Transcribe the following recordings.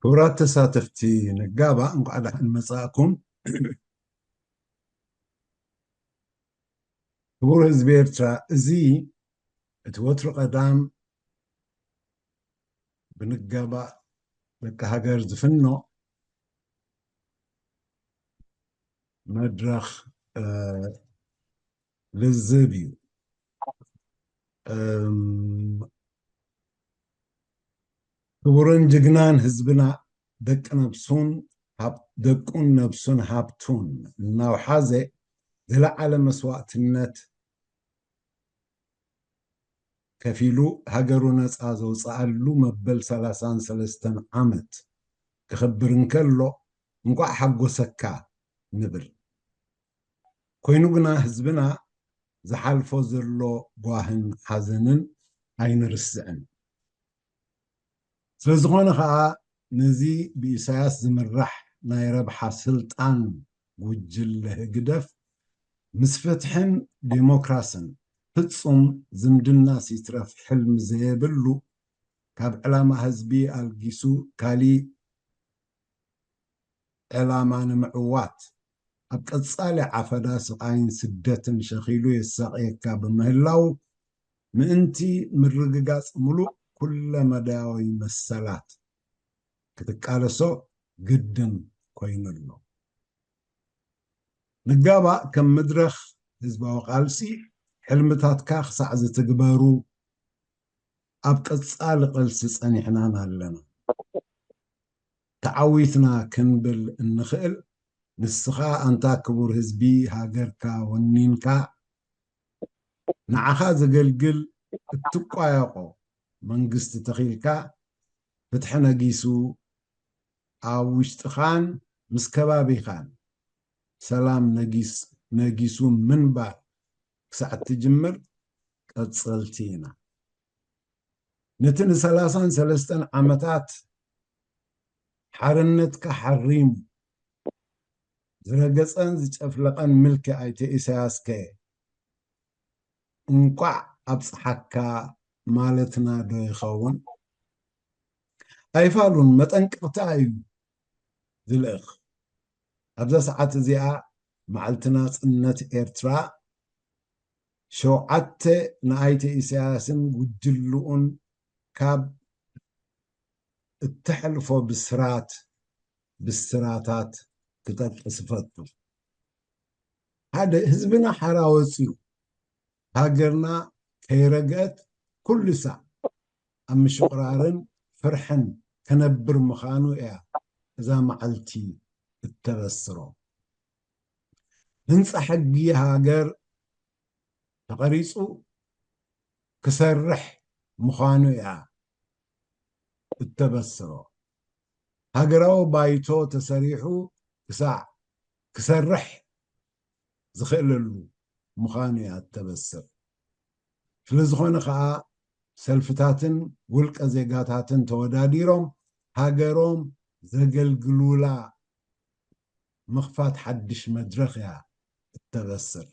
ክቡራት ተሳተፍቲ ንጋባ፣ እንኳዕ ደሓን መጻእኩም። ክቡር ህዝቢ ኤርትራ፣ እዚ እቲ ወትሩ ቀዳም ብንጋባ ደቂ ሃገር ዝፍኖ መድረኽ፣ እ፣ ልዝብ እዩ። እም፣ ክቡርን ጅግናን ህዝብና፣ ደቂ ነብሱን ሃብ-፣ ደቁን ነብሱን ሃብቱን እናውሓዘ ዝለዓለ መስዋእትነት ከፊሉ ሃገሩ ነጻ ዘውጽኣሉ መበል ሰላሳን ሰለስተን ዓመት ክኽብር እንከሎ፣ እንቋዕ ሓጎሰካ ንብል። ኮይኑ ግና ህዝብና ዝሓልፎ ዘሎ ጓህን ሓዘንን ኣይንርስዕን። ስለ ዝኾነ ኸኣ፣ ነዚ ብኢሳያስ ዝምራሕ ናይ ረብሓ ስልጣን ጉጅለ ህግደፍ፣ ምስ ፍትሕን ዴሞክራስን ፍጹም ዝምድናስ ይትረፍ ሕልሚ ዘየብሉ፣ ካብ ዕላማ ህዝቢ ኣልጊሱ ካሊእ ዕላማ ንምዕዋት፣ ኣብ ቀጻሊ ዓፈዳ ስቓይን ስደትን ሸኺሉ የሳቕየካ ብምህላው፣ ምእንቲ ምርግጋጽ ምሉእ ኩለመዳያዊ መሰላት ክትቃለሶ ግድን ኮይኑ ኣሎ። ንጋባእ ከም መድረኽ ህዝባዊ ቃልሲ፣ ሕልምታትካ ክሳዕ ዝትግበሩ፣ ኣብ ቀጻሊ ቃልሲ ጸኒሕናን ኣለና። ተዓዊትና ክንብል እንኽእል፣ ንስኻ ኣንታ ክቡር ህዝቢ ሃገርካ ወኒንካ፣ ንዓኻ ዘገልግል እትቋየቖ መንግስቲ ተኺልካ፣ ፍትሒ ነጊሱ ኣብ ውሽጥኻን ምስ ከባቢኻን ሰላም ነጊስ-፣ ነጊሱ ምንባር ክሳዕ እትጅምር ቀጸልቲ ኢና። ነቲ ንሰላሳን ሰለስተን ዓመታት ሓርነትካ ሓሪሙ ዝረገጸን ዝጨፍለቐን ምልኪ ኣይተ ኢሳያስ ከ እንቋዕ ኣብጽሓካ ማለትና ዶ ይኸውን? ኣይፋሉን፣ መጠንቀቕታ እዩ ዝልእኽ። ኣብዛ ሰዓት እዚኣ፣ መዓልቲ ናጽነት ኤርትራ ሸውዓተ ንኣይተ ኢሳያስን ጉጅልኡን ካብ እተሕልፎ ብስራት፣ ብስራታት ክጠቅስ እፈቱ። ሓደ፣ ህዝብና ሓራ ወጺኡ፣ ሃገርና ከይረግአት ኩሉ ሳዕ ኣብ ምሽቑራርን ፍርሕን ከነብር ምዃኑ እያ እዛ መዓልቲ እተበስሮ። ህንጻ ሕጊ ሃገር ተቐሪጹ ክሰርሕ ምዃኑ እያ እተበስሮ። ሃገራዊ ባይቶ ተሰሪሑ ክሳዕ ክሰርሕ ዝኽእለሉ ምዃኑ እያ እተበስር። ስለ ዝኾነ ኸኣ፣ ሰልፍታትን ውልቀ ዜጋታትን ተወዳዲሮም ሃገሮም ዘገልግሉላ ምኽፋት ሓድሽ መድረኽ እያ እተበስር።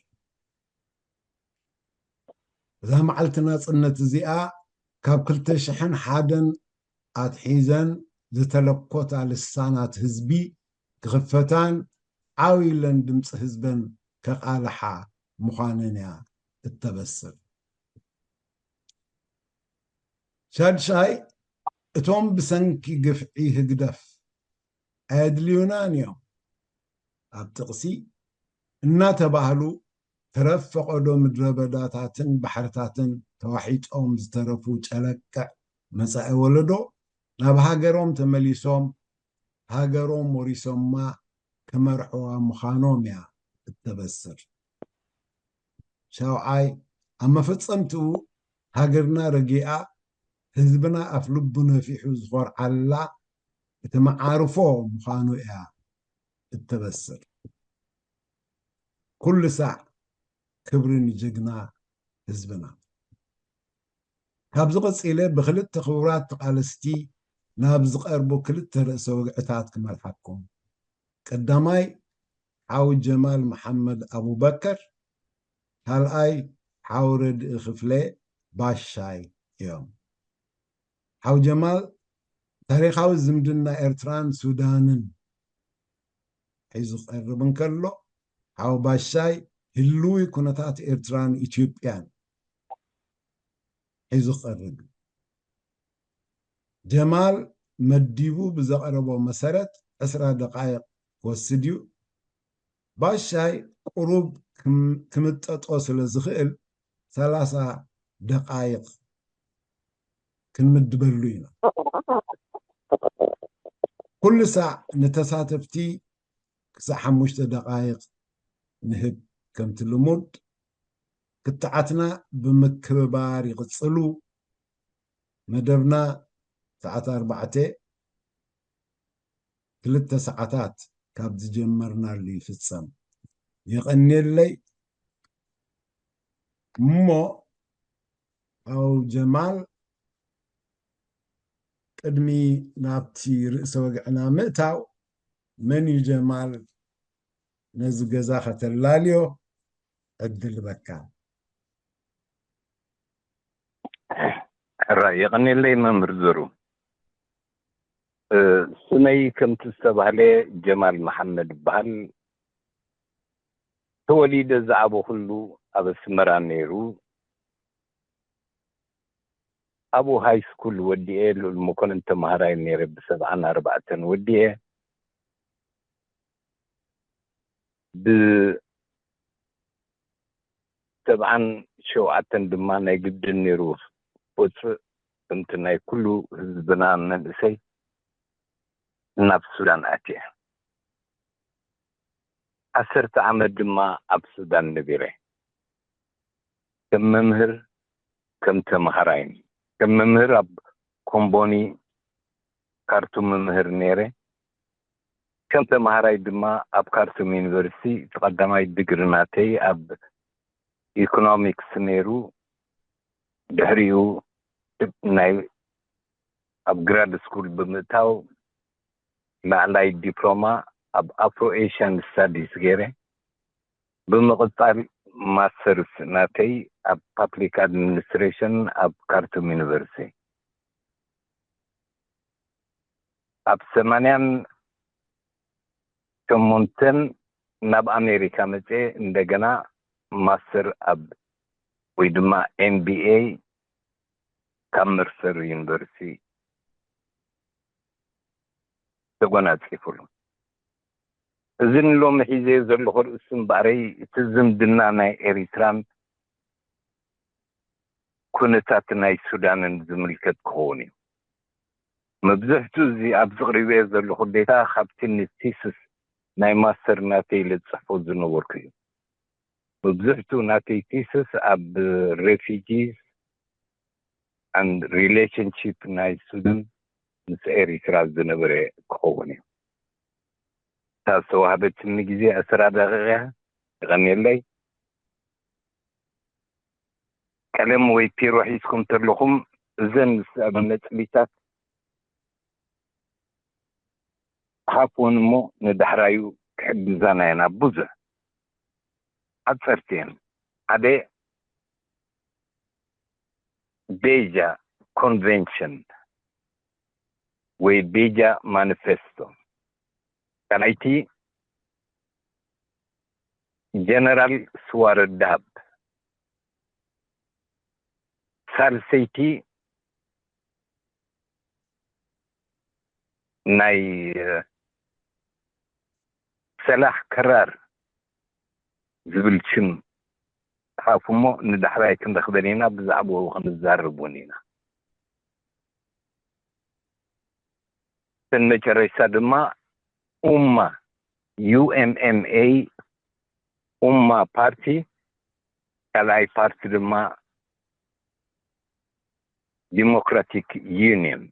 እዛ መዓልቲ ናጽነት እዚኣ፣ ካብ ክልተ ሽሕን ሓደን ኣትሒዘን ዝተለኮታ ልሳናት ህዝቢ ክኽፈታን ዓው ኢለን ድምፂ ህዝበን ከቓልሓ ምዃነን እያ እተበስር። ሻድሻይ፣ እቶም ብሰንኪ ግፍዒ ህግደፍ ኣየድልዩናን እዮም ኣብ ጥቕሲ እናተባህሉ፣ ተረፍ ፈቐዶ ምድረ በዳታትን ባሕርታትን ተዋሒጦም ዝተረፉ ጨለቅዕ መጻኢ ወለዶ፣ ናብ ሃገሮም ተመሊሶም፣ ሃገሮም ወሪሶማ ክመርሕዋ ምዃኖም እያ እተበስር። ሻውዓይ፣ ኣብ መፈጸምትኡ፣ ሃገርና ረጊኣ፣ ህዝብና ኣፍ ልቡ ነፊሑ ዝኾርዓላ፣ እቲ መዓርፎ ምዃኑ እያ እተበስር። ኩሉ ሳዕ ክብሪ ንጀግና ህዝብና። ካብዚ ቀጺለ፣ ብኽልተ ክቡራት ተቓለስቲ ናብ ዝቐርቡ ክልተ ርእሰ ወግዕታት ክመርሓኩም። ቀዳማይ፣ ሓው ጀማል መሓመድ ኣቡበከር፣ ካልኣይ፣ ሓው ረድኢ ክፍለ ባሻይ እዮም። ሓው ጀማል፣ ታሪኻዊ ዝምድና ኤርትራን ሱዳንን ሒዙ ክቐርብ እንከሎ፣ ሓው ባሻይ ህልዊ ኩነታት ኤርትራን ኢትዮጵያን ሒዙ ክቐርብ እዩ። ጀማል መዲቡ ብዘቕረቦ መሰረት ዕስራ ደቓይቕ ክወስድ እዩ። ባሻይ ቁሩብ ክም-፣ ክምጠጦ ስለ ዝኽእል ሰላሳ ደቓይቕ ክንምድበሉ ኢና። ኩሉ ሳዕ ንተሳተፍቲ ክሳዕ ሓሙሽተ ደቓይቕ ንህብ። ከምቲ ልሙድ ክትዓትና ብምክብባር ይቕጽሉ። መደብና ሰዓት ኣርባዕተ ክልተ ሰዓታት ካብ ዝጀመርናሉ ይፍጸም። የቐንየለይ። እሞ ኣው ጀማል፣ ቅድሚ ናብቲ ርእሰ ወግዕና ምእታው፣ መን እዩ ጀማል ነዚ ገዛ ከተላልዮ ዕድል በካ? ሕራይ የቐንየለይ መምህር ዘሩ። እ፣ ስመይ ከምቲ ዝተባህለ ጀማል መሓመድ ይበሃል። ተወሊደ ዝዓበኹሉ ኣብ ኣስመራ ነይሩ። ኣብኡ ሃይ ስኩል ወዲኤ፣ ልኡል መኮንን ተማሃራይ ነይረ፣ ብሰብዓን ኣርባዕተን ወዲኤ። ብሰብዓን ሸውዓተን ድማ ናይ ግድን ነይሩ ወፅእ፣ ከምቲ ናይ ኩሉ ህዝብና መንእሰይ ናብ ሱዳን ኣትየ። ዓሰርተ ዓመት ድማ ኣብ ሱዳን ነቢረ። ከም መምህር፣ ከም ተምሃራይን። ከም መምህር ኣብ ኮምቦኒ ካርቱም መምህር ነይረ። ከም ተምሃራይ ድማ ኣብ ካርቱም ዩኒቨርሲቲ እቲ ቀዳማይ ዲግሪ ናተይ ኣብ ኢኮኖሚክስ ነይሩ። ድሕሪኡ ናይ ኣብ ግራድ ስኩል ብምእታው ላዕላይ ዲፕሎማ ኣብ ኣፍሮ ኤሽያን ስታዲስ ገይረ። ብምቕጻል ማስተርስ ናተይ ኣብ ፓብሊክ ኣድሚኒስትሬሽን ኣብ ካርቱም ዩኒቨርሲቲ። ኣብ ሰማንያን ሸሞንተን ናብ ኣሜሪካ መጽኤ እንደገና ማስተር ኣብ ወይ ድማ ኤምቢኤ ካብ መርሰር ዩኒቨርሲቲ ተጎናጺፉሉ። እዚ ንሎሚ ሒዘዮ ዘለኹ ርእሲ እምበኣረይ እቲ ዝምድና ናይ ኤሪትራን ኩነታት ናይ ሱዳንን ዝምልከት ክኸውን እዩ። መብዝሕቱ እዚ ኣብዚ ቅሪበዮ ዘለኹ ዴታ ካብቲ ንቲስስ ናይ ማስተር ናተይ ኢለ ዝጽሕፎ ዝነበርኩ እዩ። መብዝሕቱ ናተይ ቲስስ ኣብ ሬፊጂስ and ሪሌሽንሺፕ ናይ ሱዳን ምስ ኤሪትራ ዝነበረ ክኸውን እዩ። እታ ዝተዋህበትኒ ግዜ ዕስራ ደቂቕ እያ። የቐንየለይ። ቀለም ወይ ፒሮ ሒዝኩም ተለኹም እዘን ዝስዕባ ነጥቢታት ሓፍወን እሞ ንዳሕራዩ ክሕግዛና እየን ኣብ ብዙሕ። ሓፀርቲ እየን። ሓደ ቤጃ ኮንቨንሽን ወይ ቤጃ ማኒፌስቶ፣ ካልኣይቲ ጀነራል ስዋረ ዳብ፣ ሳልሰይቲ ናይ ሰላሕ ከራር ዝብል ሽም ጽሓፉ እሞ ንዳሕራይ ክንረኽበን ኢና፣ ብዛዕባኡ ክንዛረብ እውን ኢና። እተን መጨረሽታ ድማ ኡማ፣ ዩ-ኤም-ኤም-ኤ፣ ኡማ ፓርቲ፣ ካልኣይ ፓርቲ ድማ ዲሞክራቲክ ዩኒየን።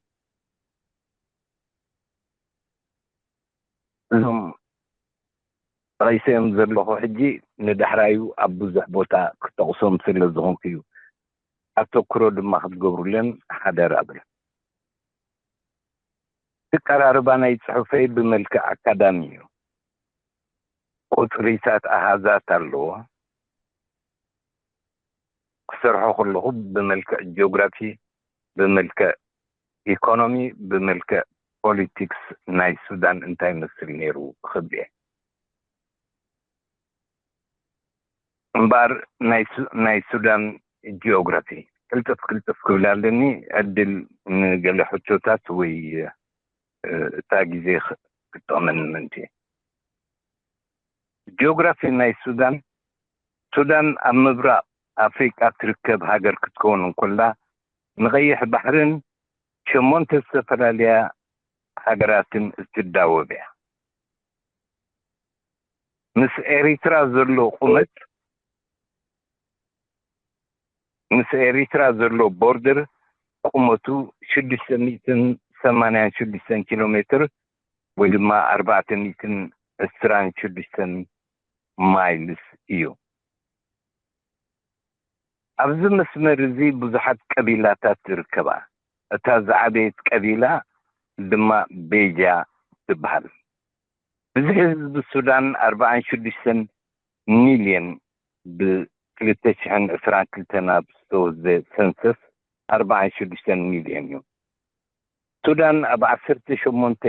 እዞም ጠቒሰዮም ዘለኹ ሕጂ ንዳሕራዩ ኣብ ብዙሕ ቦታ ክጠቕሶም ስለ ዝኾንኩ እዩ። ኣተኩሮ ድማ ክትገብሩለን ሓደራ እብል። ኣቀራርባ ናይ ጽሑፈይ ብመልክዕ ኣካዳሚ እዩ። ቁጽሪታት ኣሃዛት ኣለዎ። ክሰርሖ ከለኹ ብመልክዕ ጂኦግራፊ፣ ብመልክዕ ኢኮኖሚ፣ ብመልክዕ ፖለቲክስ ናይ ሱዳን እንታይ ይመስል ነይሩ ክብል እየ። እምበኣር ናይ ሱ- ናይ ሱዳን ጂኦግራፊ ቅልጥፍ ቅልጥፍ ክብል ኣለኒ፣ ዕድል ንገለ ሕቶታት ወይ እታ ግዜ ክትጠቕመኒ ምእንቲ። ጂኦግራፊ ናይ ሱዳን። ሱዳን ኣብ ምብራቕ ኣፍሪቃ ትርከብ ሃገር ክትከውን እንኮላ፣ ንቐይሕ ባሕርን ሸሞንተ ዝተፈላለያ ሃገራትን እትዳወብ እያ። ምስ ኤሪትራ ዘሎ ቁመት ምስ ኤሪትራ ዘሎ ቦርደር ቁመቱ ሽዱሽተ ሚእትን ሰማንያን ሽዱሽተን ኪሎ ሜትር ወይ ድማ ኣርባዕተ ሚእትን ዕስራን ሽዱሽተን ማይልስ እዩ። ኣብዚ መስመር እዚ ብዙሓት ቀቢላታት ይርከባ። እታ ዝዓበየት ቀቢላ ድማ ቤጃ ትበሃል። ብዝሒ ህዝቢ ሱዳን ኣርባዓን ሽዱሽተን ሚልዮን፣ ብ ክልተ ሽሕን ዕስራን ክልተን ኣብ ዝተወስደ ሰንሰስ ኣርባዓን ሽዱሽተን ሚልዮን እዩ። ሱዳን ኣብ ዓሰርተ ሸሞንተ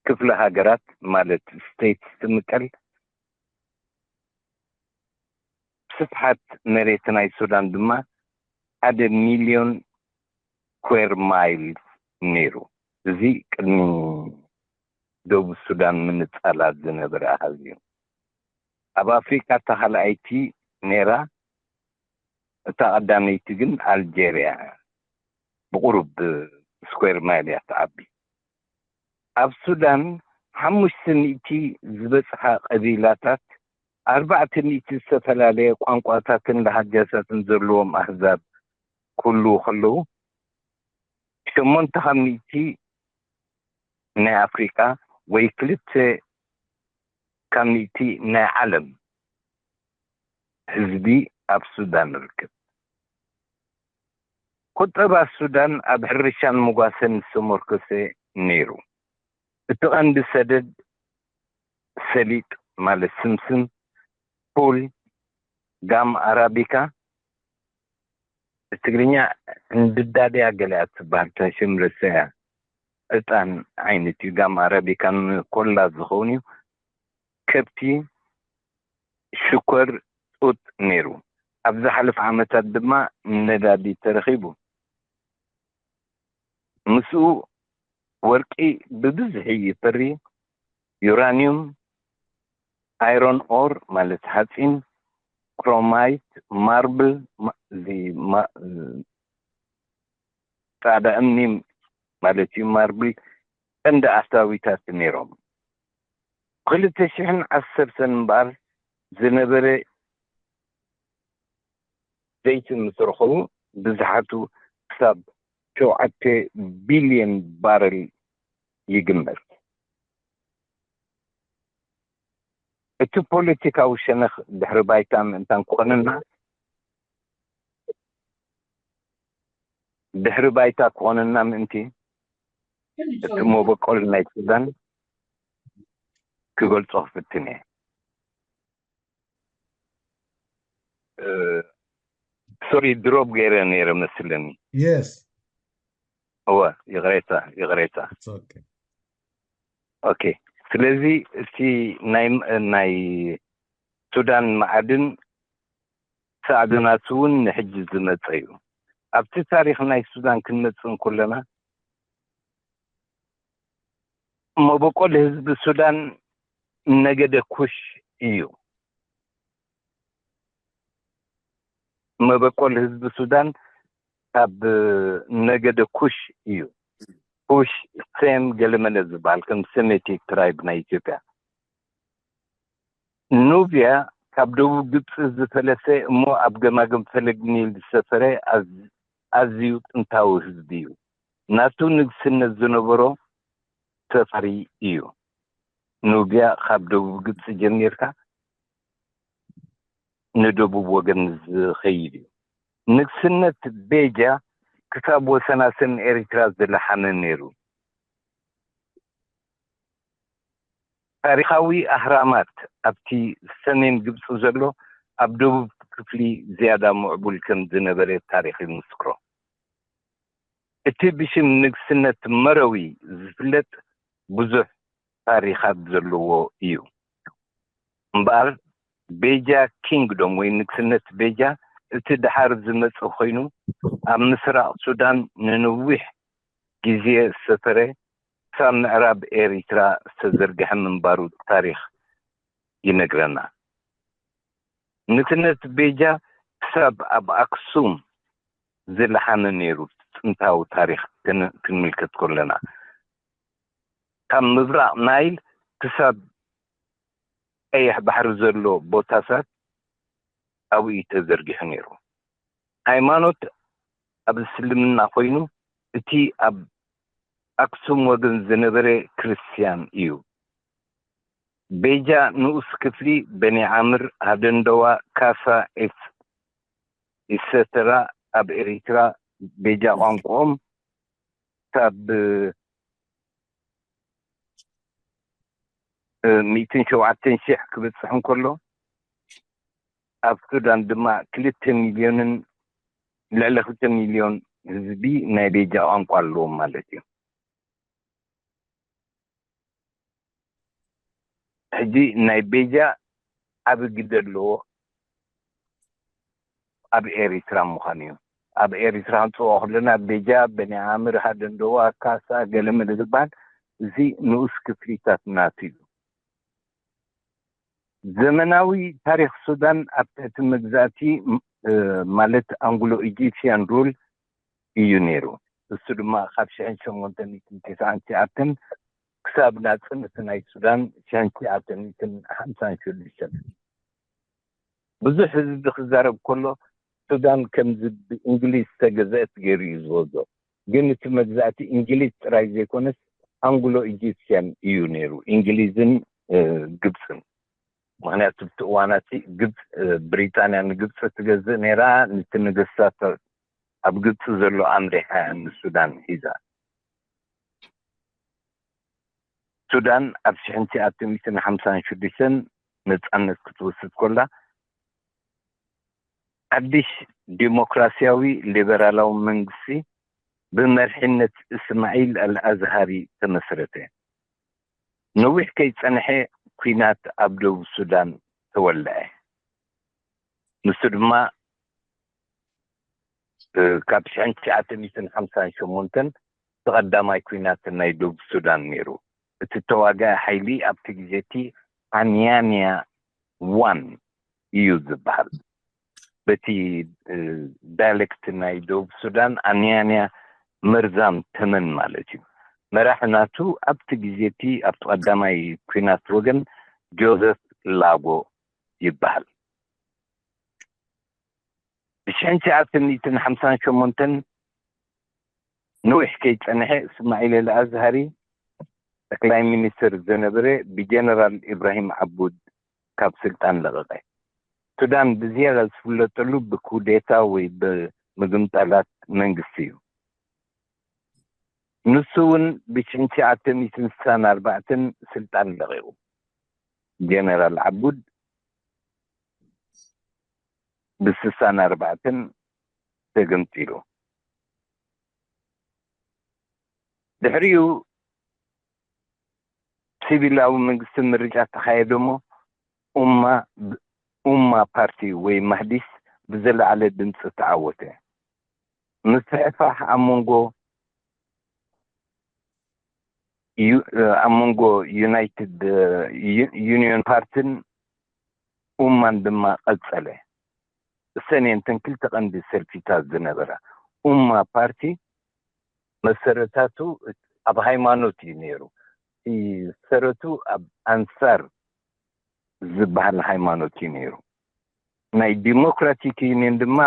ክፍለ ሃገራት ማለት ስቴትስ ትምቀል። ስፍሓት መሬት ናይ ሱዳን ድማ ሓደ ሚልዮን ስኩዌር ማይል ነይሩ። እዚ ቅድሚ ደቡብ ሱዳን ምንጻላ ዝነበረ ኣሃዝ እዩ። ኣብ ኣፍሪቃ እታ ካልኣይቲ ነይራ፣ እታ ቀዳመይቲ ግን ኣልጀርያ እያ። ብቑሩብ ስኩዌር ማይል እያ ትዓቢ። ኣብ ሱዳን ሓሙሽተ ሚእቲ ዝበጽሓ ቀቢላታት፣ ኣርባዕተ ሚእቲ ዝተፈላለየ ቋንቋታትን ለሃጃታትን ዘለዎም ኣህዛብ ክህልዉ ከለዉ፣ ሸሞንተ ካብ ሚእቲ ናይ ኣፍሪቃ ወይ ክልተ ካብ ሚእቲ ናይ ዓለም ህዝቢ ኣብ ሱዳን ይርከብ። ቁጠባ ሱዳን ኣብ ሕርሻን መጓሰን ዝተመርኮሰ ነይሩ። እቲ ቀንዲ ሰደድ ሰሊጥ ማለት ስምስም፣ ፉል፣ ጋም ኣራቢካ፣ ብትግርኛ እንድዳድያ ገለ እያ ትበሃል፣ እታ ሽም ረሰያ፣ ዕጣን ዓይነት እዩ። ጋም ኣራቢካ ንኮላ ዝኸውን እዩ። ከብቲ፣ ሽኮር፣ ጡጥ ነይሩ። ኣብ ዝሓለፈ ዓመታት ድማ ነዳዲ ተረኺቡ። ምስኡ ወርቂ ብብዝሒ ይፈሪ፣ ዩራኒዩም፣ ኣይሮን ኦር ማለት ሓፂን፣ ክሮማይት፣ ማርብል፣ ማ- እዚ ማ- ፃዕዳ እምኒ ማለት እዩ፣ ማርብል ቀንዲ ኣታዊታት ነይሮም። ብክልተ ሽሕን ዓሰርተን እምበኣር ዝነበረ ዘይቲ ምስ ረኸቡ ብዝሓቱ ክሳብ ሸውዓተ ቢልዮን ባረል ይግመት። እቲ ፖለቲካዊ ሸነኽ ድሕሪ ባይታ ምእንታን ክኾነና ድሕሪ ባይታ ክኾነና ምእንቲ እቲ መበቆል ናይ ሱዳን ክገልጾ ክፍትን እየ። ሶሪ ድሮፕ ገይረ ነይረ መስለኒ። የስ እወ ይቕሬታ ይቕሬታ። ኦኬ ኦኬ ስለዚ እቲ ናይ ናይ ሱዳን ማዕድን ሳዕድናቱ እውን ንሕጂ ዝመፀ እዩ። ኣብቲ ታሪክ ናይ ሱዳን ክንመፅእ እንከለና መበቆል ህዝቢ ሱዳን ነገደ ኩሽ እዩ። መበቆል ህዝቢ ሱዳን ካብ ነገደ ኩሽ እዩ። ኩሽ ሴም ገለመለ ዝበሃል ከም ሴሜቲክ ትራይብ ናይ ኢትዮጵያ። ኑብያ ካብ ደቡብ ግብፂ ዝፈለሰ እሞ ኣብ ገማግም ፈለግ ኒል ዝሰፈረ ኣዝ- ኣዝዩ ጥንታዊ ህዝቢ እዩ። ናቱ ንግስነት ዝነበሮ ሰፋሪ እዩ። ኑብያ ካብ ደቡብ ግብፂ ጀሚርካ ንደቡብ ወገን ዝኸይድ እዩ። ንግስነት ቤጃ ክሳብ ወሰናስን ኤሪትራ ዝለሓመ ነይሩ። ታሪኻዊ ኣህራማት ኣብቲ ሰሜን ግብፂ ዘሎ ኣብ ደቡብ ክፍሊ ዝያዳ ምዕቡል ከም ዝነበረ ታሪኽ ይምስክሮ። እቲ ብሽም ንግስነት መረዊ ዝፍለጥ ብዙሕ ታሪኻት ዘለዎ እዩ። እምበኣር ቤጃ ኪንግዶም ወይ ንግስነት ቤጃ እቲ ደሓር ዝመጸ ኮይኑ ኣብ ምስራቕ ሱዳን ንነዊሕ ግዜ ዝሰፈረ ክሳብ ምዕራብ ኤሪትራ ዝተዘርግሐ ምንባሩ ታሪኽ ይነግረና። ንግስነት ቤጃ ክሳብ ኣብ ኣክሱም ዝለሓመ ነይሩ። ጥንታዊ ታሪኽ ክን- ክንምልከት ከለና ካብ ምብራቕ ናይል ክሳብ ቀይሕ ባሕሪ ዘሎ ቦታታት ኣብኡ እዩ ተዘርጊሑ ነይሩ። ሃይማኖት ኣብ እስልምና ኮይኑ እቲ ኣብ ኣክሱም ወገን ዝነበረ ክርስትያን እዩ። ቤጃ ንኡስ ክፍሊ በኒ ዓምር፣ ሃደንደዋ፣ ካሳ፣ ኤስ ኢሰተራ ኣብ ኤሪትራ ቤጃ ቋንቋኦም ካብ ሚእትን ሸውዓተን ሽሕ ክበጽሕ እንከሎ ኣብ ሱዳን ድማ ክልተ ሚልዮንን ልዕሊ ክልተ ሚልዮን ህዝቢ ናይ ቤጃ ቋንቋ ኣለዎም ማለት እዩ። ሕጂ ናይ ቤጃ ዓቢ ግደ ኣለዎ ኣብ ኤሪትራ ምዃኑ እዩ። ኣብ ኤሪትራ ክንጽውዖ ከለና ቤጃ፣ በኒ ዓምር፣ ሃደንደዋ፣ ካሳ፣ ገለመለ ዝበሃል እዚ ንኡስ ክፍሊታት ናቱ እዩ። ዘመናዊ ታሪኽ ሱዳን ኣብ ትሕቲ መግዛእቲ ማለት ኣንግሎ ኢጂፕሽያን ሩል እዩ ነይሩ። እሱ ድማ ካብ ሽሕን ሸሞንተ ሚእትን ተስዓን ትሽዓተን ክሳብ ናጽነት ናይ ሱዳን ሽሕን ትሽዓተ ሚእትን ሓምሳን ሽዱሽተን። ብዙሕ ህዝቢ ክዛረብ ከሎ ሱዳን ከምዚ ብእንግሊዝ ዝተገዘአት ገይሩ እዩ ዝወስዶ። ግን እቲ መግዛእቲ እንግሊዝ ጥራይ ዘይኮነስ ኣንግሎ ኢጂፕሽያን እዩ ነይሩ፣ እንግሊዝን ግብፅን። ምክንያቱ ኣብቲ እዋናቲ ግብፅ ብሪጣንያ ንግብፂ ትገዝእ ነይራ። ነቲ ነገስታት ኣብ ግብፂ ዘሎ ኣምሪሓ ንሱዳን ሒዛ። ሱዳን ኣብ ሽሕን ትሽዓተ ሚእትን ሓምሳን ሽዱሽተን ነፃነት ክትወስድ ከላ ሓድሽ ዲሞክራሲያዊ ሊበራላዊ መንግስቲ ብመርሒነት እስማዒል ኣልኣዝሃሪ ተመስረተ። ነዊሕ ከይጸንሐ ኲናት ኣብ ደቡብ ሱዳን ተወልዐ። ንሱ ድማ ካብ ሽሕን ትሽዓተ ሚእትን ሓምሳን ሸሞንተን እቲ ቀዳማይ ኲናት ናይ ደቡብ ሱዳን ነይሩ። እቲ ተዋጋኢ ሓይሊ ኣብቲ ግዜ እቲ ኣንያንያ ዋን እዩ ዝበሃል። በቲ ዳያሌክት ናይ ደቡብ ሱዳን ኣንያንያ መርዛም ተመን ማለት እዩ። መራሒ ናቱ ኣብቲ ግዜ እቲ ኣብቲ ቀዳማይ ኲናት ወገን ጆዘፍ ላጎ ይበሃል። ብሽሕን ትሽዓተ ሚእትን ሓምሳን ሸሞንተን ነዊሕ ከይጸንሐ እስማዒል ኣልኣዝሃሪ ጠቅላይ ሚኒስትር ዝነበረ ብጀነራል ኢብራሂም ዓቡድ ካብ ስልጣን ለቐቐ። ሱዳን ብዝያዳ ዝፍለጠሉ ብኩዴታ ወይ ብምግምጣላት መንግስቲ እዩ። ንሱ እውን ብሽሕን ትሽዓተ ሚእትን ስሳን ኣርባዕተን ስልጣን ለቒቑ። ጀነራል ዓቡድ ብስሳን ኣርባዕተን ተገምጢሉ። ድሕሪኡ ሲቪላዊ መንግስቲ ምርጫ ተኻየደ እሞ ኡማ ኡማ ፓርቲ ወይ ማህዲስ ብዝለዓለ ድምፂ ተዓወተ። ምፍሕፋሕ ኣብ መንጎ ኣብ መንጎ ዩናይትድ ዩኒዮን ፓርትን ኡማን ድማ ቀጸለ። እሰን እየን እተን ክልተ ቀንዲ ሰልፊታት ዝነበራ። ኡማ ፓርቲ መሰረታቱ ኣብ ሃይማኖት እዩ ነይሩ። እቲ ሰረቱ ኣብ ኣንሳር ዝበሃል ሃይማኖት እዩ ነይሩ። ናይ ዲሞክራቲክ ዩኒየን ድማ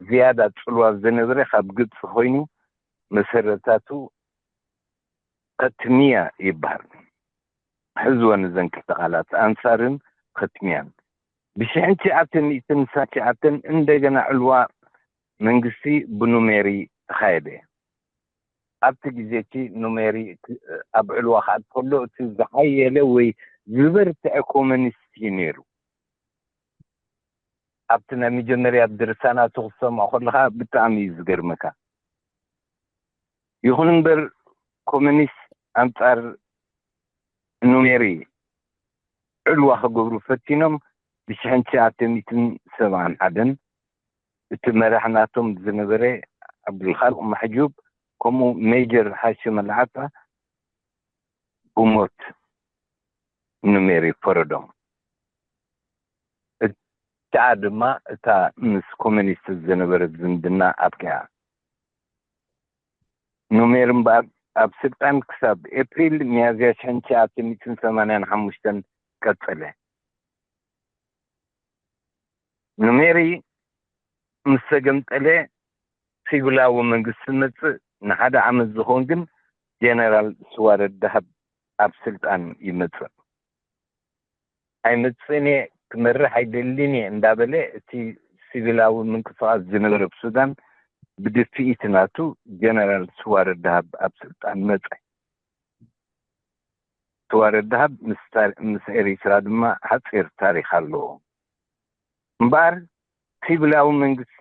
ዝያዳ ጽልዋ ዝነበረ ካብ ግብፂ ኮይኑ መሰረታቱ ከትሚያ ይበሃል። ሕዝወን እዘን ክልተ ቃላት ኣንሳርን ከትሚያን። ብሽሕን ትሽዓተ ሚእትን ትሽዓን ትሽዓተን እንደገና ዕልዋ መንግስቲ ብኑሜሪ ተኻየደ። ኣብቲ ግዜ እቲ ኑሜሪ ኣብ ዕልዋ ክኣት ከሎ እቲ ዝሓየለ ወይ ዝበርትዐ ኮሙኒስት እዩ ነይሩ። ኣብቲ ናይ መጀመርያ ድርሳናቱ ክትሰምዖ ከለኻ ብጣዕሚ እዩ ዝገርመካ። ይኹን እምበር፣ ኮሚኒስት ኣንጻር ኑሜሪ ዕልዋ ክገብሩ ፈቲኖም። ብሽሕን ትሽዓተ ሚእትን ሰብዓን ሓደን እቲ መራሕ ናቶም ዝነበረ ዓብዱልኻልቕ ማሕጁብ፣ ከምኡ ሜጀር ሃሽም ኣልዓጣ ብሞት ኑሜሪ ፈረዶም። እታ ድማ እታ ምስ ኮሚኒስት ዝነበረት ዝምድና ኣብቂዓ። ኑሜር እምበኣር ኣብ ስልጣን ክሳብ ኤፕሪል ሚያዝያ ሽሕን ትሽዓተ ሚእትን ሰማንያን ሓሙሽተን ቀጸለ። ኑሜሪ ምስ ተገምጠለ፣ ሲቪላዊ መንግስቲ መጽእ። ንሓደ ዓመት ዝኸውን ግን ጀነራል ስዋረድ ዳህብ ኣብ ስልጣን ይመጽእ። ኣይመጽእን እየ፣ ክመርሕ ኣይደልን እየ እንዳበለ፣ እቲ ሲቪላዊ ምንቅስቓስ ዝነበረ ኣብ ሱዳን ብድፍኢት ናቱ ጀነራል ስዋረድ ዳህብ ኣብ ስልጣን መጸ። ስዋረድ ዳህብ ምስ ታሪ-፣ ምስ ኤሪትራ ድማ ሓጺር ታሪኽ ኣለዎ። እምበኣር ሲቪላዊ መንግስቲ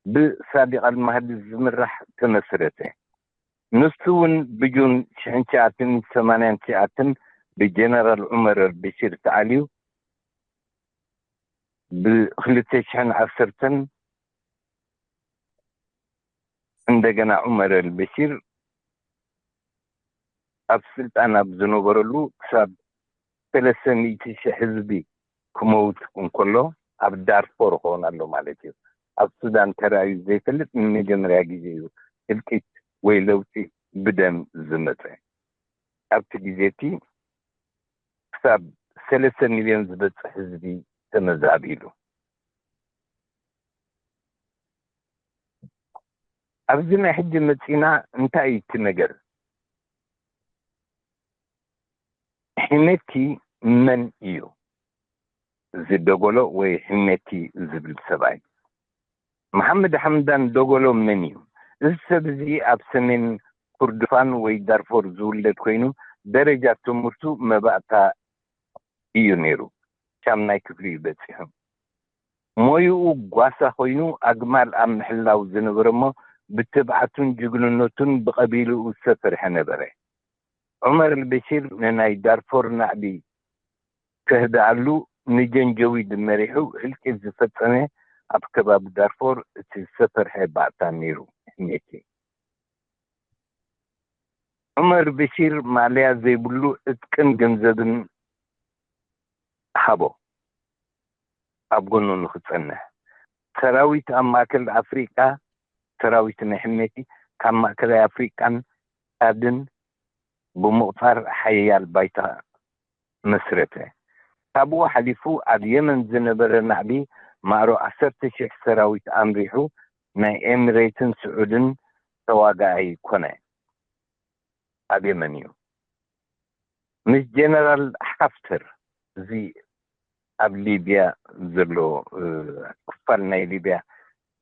ብሳዲቕ ኣልማህዲ ዝምራሕ ተመስረተ። ንሱ እውን ብጁን ሽሕን ትሽዓተ ሚእትን ሰማንያን ትሽዓተን ብጀነራል ዑመር ኣልበሺር ተዓልዩ። ብክልተ ሽሕን ዓሰርተን እንደገና ዑመር ኣልበሺር ኣብ ስልጣን ኣብ ዝነበረሉ፣ ክሳብ ሰለስተ ሚእቲ ሽሕ ህዝቢ ክመውት እንከሎ፣ ኣብ ዳርፎር ክኾን ኣሎ ማለት እዩ። ኣብ ሱዳን ተራእዩ ዘይፈልጥ ንመጀመርያ ግዜ እዩ ህልቂት ወይ ለውጢ ብደም ዝመጸ። ኣብቲ ግዜ እቲ ክሳብ ሰለስተ ሚልዮን ዝበጽሕ ህዝቢ ተመዛቢሉ። ኣብዚ ናይ ሕጂ መጺና፣ እንታይ እዩ እቲ ነገር? ሒሜቲ መን እዩ? እዚ ደጎሎ ወይ ሒሜቲ ዝብል ሰብኣይ፣ መሓመድ ሓምዳን ደጎሎ መን እዩ? እዚ ሰብ እዚ ኣብ ሰሜን ኩርድፋን ወይ ዳርፎር ዝውለድ ኮይኑ፣ ደረጃ ትምህርቱ መባእታ እዩ ነይሩ። ሻምናይ ክፍሊ እዩ በጺሑ። ሞይኡ ጓሳ ኮይኑ፣ ኣግማል ኣብ ምሕላው ዝነበረ እሞ፣ ብትብዓቱን ጅግንነቱን ብቐቢልኡ ዝተፈርሐ ነበረ። ዑመር ኣልበሺር ንናይ ዳርፎር ናዕቢ ከህድኣሉ፣ ንጀንጀዊድ መሪሑ ህልቂት ዝፈጸመ፣ ኣብ ከባቢ ዳርፎር እቲ ዝተፈርሐ ባእታ ነይሩ። ሕሜቲ ዑመር በሺር ማልያ ዘይብሉ ዕጥቅን ገንዘብን ሃቦ፣ ኣብ ጎኑ ንኽጸንሕ። ሰራዊት ኣብ ማእከል ኣፍሪቃ፣ ሰራዊት ናይ ሕሜቲ ካብ ማእከላይ ኣፍሪቃን ቻድን ብምቑጻር ሓያል ባይታ መስረተ። ካብኡ ሓሊፉ ኣብ የመን ዝነበረ ናዕቢ ማዕሮ ዓሰርተ ሽሕ ሰራዊት ኣምሪሑ ናይ ኤሚሬትን ስዑድን ተዋጋኣይ ኮነ። ኣብ የመን እዩ። ምስ ጀነራል ሓፍተር፣ እዚ ኣብ ሊብያ ዘሎ፣ እ፣ ክፋል ናይ ሊብያ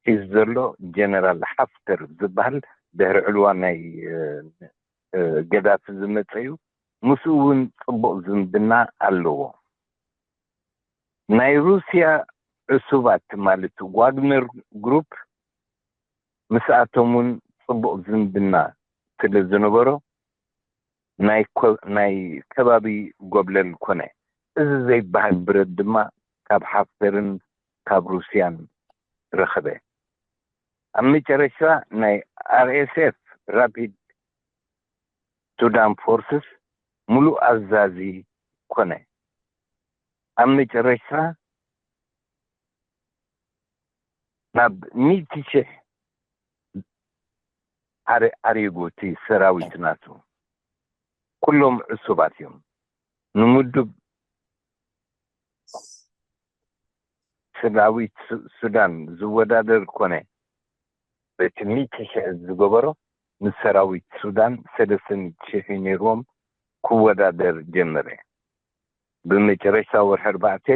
ሒዙ ዘሎ ጀነራል ሓፍተር ዝበሃል፣ ድሕሪ ዕልዋ ናይ፣ እ፣ እ፣ ገዳፊ ዝመጸ እዩ። ምስኡ እውን ጽቡቕ ዝምድና ኣለዎ። ናይ ሩስያ ዕሱባት ማለት ዋግነር ግሩፕ ምስኣቶም እውን ጽቡቕ ዝምድና ስለ ዝነበሮ ናይ ኮ-፣ ናይ ከባቢ ጎብለል ኮነ። እዚ ዘይበሃል ብረት ድማ ካብ ሓፍተርን ካብ ሩስያን ረኸበ። ኣብ መጨረሻ ናይ ኣር ኤስ ኤፍ፣ ራፒድ ሱዳን ፎርስስ፣ ሙሉእ ኣዛዚ ኮነ። ኣብ መጨረሻ ናብ ሚእቲ ሽሕ ዓረ-፣ ዓሪጉ እቲ ሰራዊት ናቱ። ኩሎም ዕሱባት እዮም። ንምዱብ ሰራዊት ሱ-፣ ሱዳን ዝወዳደር ኮነ። በቲ ሚእቲ ሽሕ ዝገበሮ፣ ምስ ሰራዊት ሱዳን ሰለስተ ሚእቲ ሽሕ ነይርዎም፣ ክወዳደር ጀመረ። ብመጨረሽታ ወርሒ ኣርባዕተ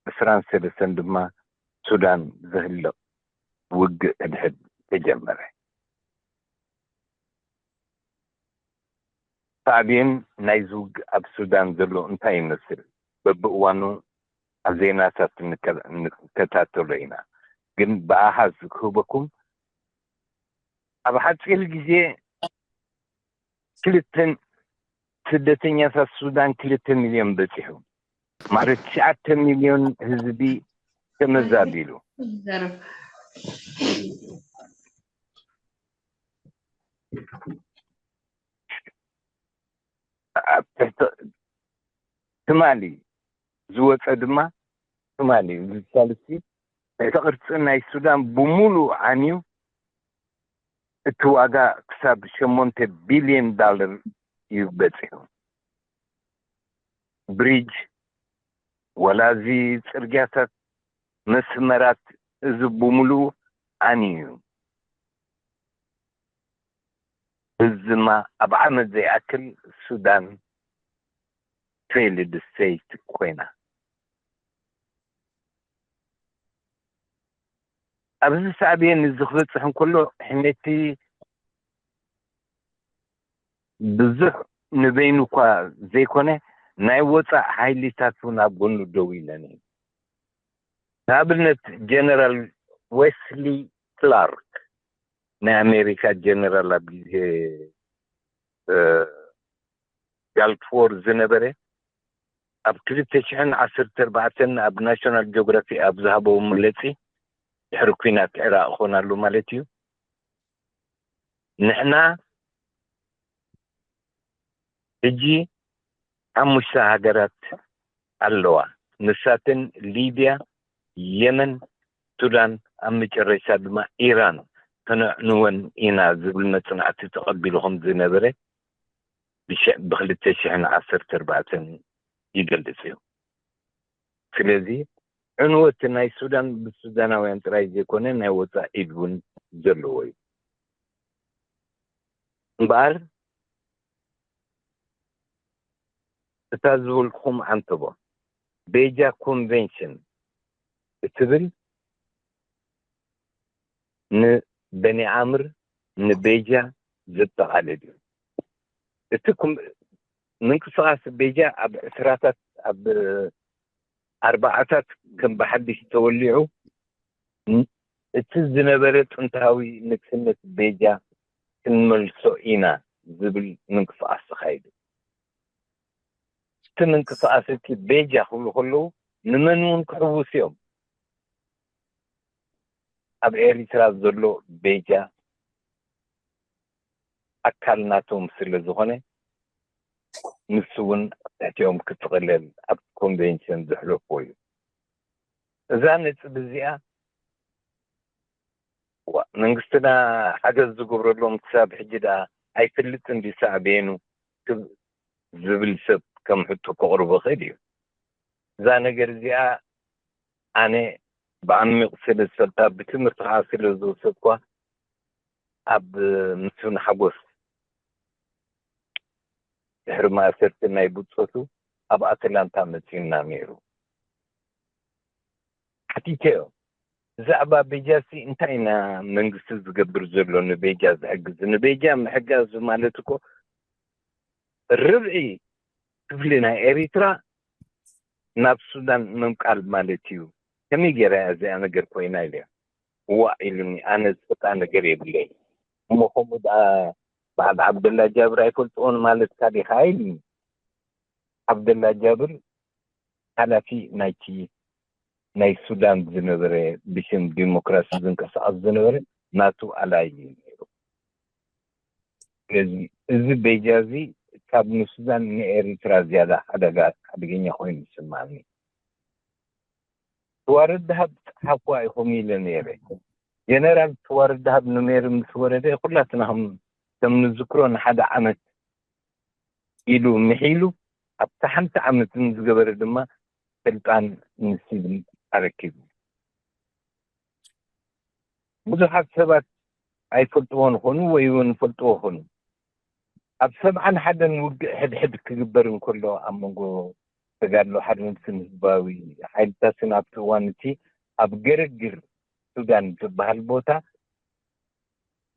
ዕስራን ሰለስተን ድማ ሱዳን ዘህልቕ ውግእ ሕድሕድ ተጀመረ። ሳዕቤን ናይዚ ውግእ ኣብ ሱዳን ዘሎ እንታይ ይመስል? በብእዋኑ ኣብ ዜናታት ንከ-፣ ንከታተሎ ኢና። ግን ብኣሃዝ ክህበኩም፣ ኣብ ሓፂር ግዜ ክልተን ስደተኛታት ሱዳን ክልተ ሚልዮን በፂሑ ማለት ትሽዓተ ሚልዮን ህዝቢ ተመዛቢሉ። ትማሊ ዝወፀ ድማ ትማሊ ዝሳልሲ ትሕቲ ቅርፂ ናይ ሱዳን ብሙሉእ ዓንዩ እቲ ዋጋ ክሳብ ሸሞንተ ቢልዮን ዳለር እዩ በፂሑ። ብሪጅ ወላ እዚ ፅርግያታት መስመራት እዚ ብሙሉእ ዓንዩ እዩ። እዚ ድማ ኣብ ዓመት ዘይኣክል ሱዳን ፌይልድ ስቴት ኮይና። ኣብዚ ሳዕቤን እዚ ክበፅሕ እንከሎ ሕሜቲ ብዙሕ ንበይኑ እኳ ዘይኮነ ናይ ወፃእ ሓይሊታት እውን ኣብ ጎኑ ደው ኢለን እዩ። ንኣብነት ጀነራል ዌስሊ ክላርክ ናይ ኣሜሪካ ጀነራል ኣብ ግዜ ጋልፍ ዎር ዝነበረ ኣብ ክልተ ሽሕን ዓሰርተ ኣርባዕተን ኣብ ናሽናል ጂኦግራፊ ኣብ ዝሃበዎ መግለፂ ድሕሪ ኩናት ዕራቕ ኾናሉ ማለት እዩ። ንሕና ሕጂ ሓሙሽተ ሃገራት ኣለዋ። ንሳተን ሊብያ፣ የመን፣ ሱዳን፣ ኣብ መጨረሻ ድማ ኢራን ከነዕንወን ኢና ዝብል መፅናዕቲ ተቐቢሉ ከም ዝነበረ ብክልተ ሽሕን ዓሰርተ ኣርባዕተን ይገልፅ እዩ። ስለዚ ዕንወት ናይ ሱዳን ብሱዳናውያን ጥራይ ዘይኮነ ናይ ወፃኢ ኢድ እውን ዘለዎ እዩ። እምበኣር እታ ዝበልኩኹም ዓንተቦ ቤጃ ኮንቬንሽን እትብል ንበኒ ዓምር ንቤጃ ዘጠቓልል እዩ። እቲ ምንቅስቓስ ቤጃ ኣብ ዕስራታት ኣብ ኣርባዓታት ከም ብሓድሽ ተወሊዑ እቲ ዝነበረ ጥንታዊ ንግስነት ቤጃ ክንመልሶ ኢና ዝብል ምንቅስቓስ ተኻይዱ። እቲ ምንቅስቓስ እቲ ቤጃ ክብሉ ከለዉ ንመን እውን ክሕውስ እዮም? ኣብ ኤሪትራ ዘሎ ቤጃ ኣካል ናቶም ስለ ዝኾነ ንሱ እውን ትሕቲኦም ክጥቕለል ኣብ ኮንቬንሽን ዘሕለፎ እዩ። እዛ ነጥቢ እዚኣ መንግስትና ሓገዝ ዝገብረሎም ክሳብ ሕጂ ደኣ ኣይፈልጥን ድዩ ሳዕቤኑ ዝብል ሰብ ከም ሕቶ ከቕርቦ ይኽእል እዩ። እዛ ነገር እዚኣ ኣነ ብዓሚቕ ስለ ዝፈልጣ ብትምህርቲ ከዓ ስለ ዝወሰድኳ ኣብ ምስፍን ሓጎስ ድሕሪ ማእሰርቲ ናይ ብፆቱ ኣብ ኣትላንታ መፂኡና ነይሩ። ሓቲተዮ ብዛዕባ ቤጃ ሲ እንታይ ኢና መንግስቲ ዝገብር ዘሎ ንቤጃ ዝሕግዝ? ንቤጃ ምሕጋዝ ማለት እኮ ርብዒ ክፍሊ ናይ ኤሪትራ ናብ ሱዳን ምምቃል ማለት እዩ። ከመይ ገይራ እያ እዚኣ ነገር ኮይና ኢለ እዋ ኢሉኒ። ኣነ ዝፈልጣ ነገር የብለይ። እሞ ከምኡ ደኣ በዓል ዓብደላ ጃብር ኣይፈልጥዎን ማለትካ ዲኻ ኢሉኒ። ዓብደላ ጃብር ሓላፊ ናይቲ ናይ ሱዳን ዝነበረ ብሽም ዲሞክራሲ ዝንቀሳቐስ ዝነበረ ናቱ ኣላይ እዩ ነይሩ። ስለዚ እዚ ቤጃ እዚ ካብ ንሱዳን ንኤሪትራ ዝያዳ ሓደጋ ሓደገኛ ኮይኑ ይስማዕኒ። ትዋረድ ደሃብ ጸሓፍዋ ኢኹም ኢለ ነይረ። ጀነራል ትዋረድ ደሃብ ንሜሪ ምስ ወረደ ኩላትና ከም ከም ንዝክሮ ንሓደ ዓመት ኢሉ ምሒሉ ኣብታ ሓንቲ ዓመት ንዝገበረ ድማ ስልጣን ንሲቪል ኣረኪቡ። ብዙሓት ሰባት ኣይፈልጥዎ ንኾኑ ወይ እውን ፈልጥዎ ኾኑ ኣብ ሰብዓን ሓደን ውግእ ሕድሕድ ክግበር እንከሎ ኣብ መንጎ ተጋድሎ ሓርነትን ህዝባዊ ሓይልታትን ኣብቲ እዋን እቲ ኣብ ገረግር ሱዳን ዝበሃል ቦታ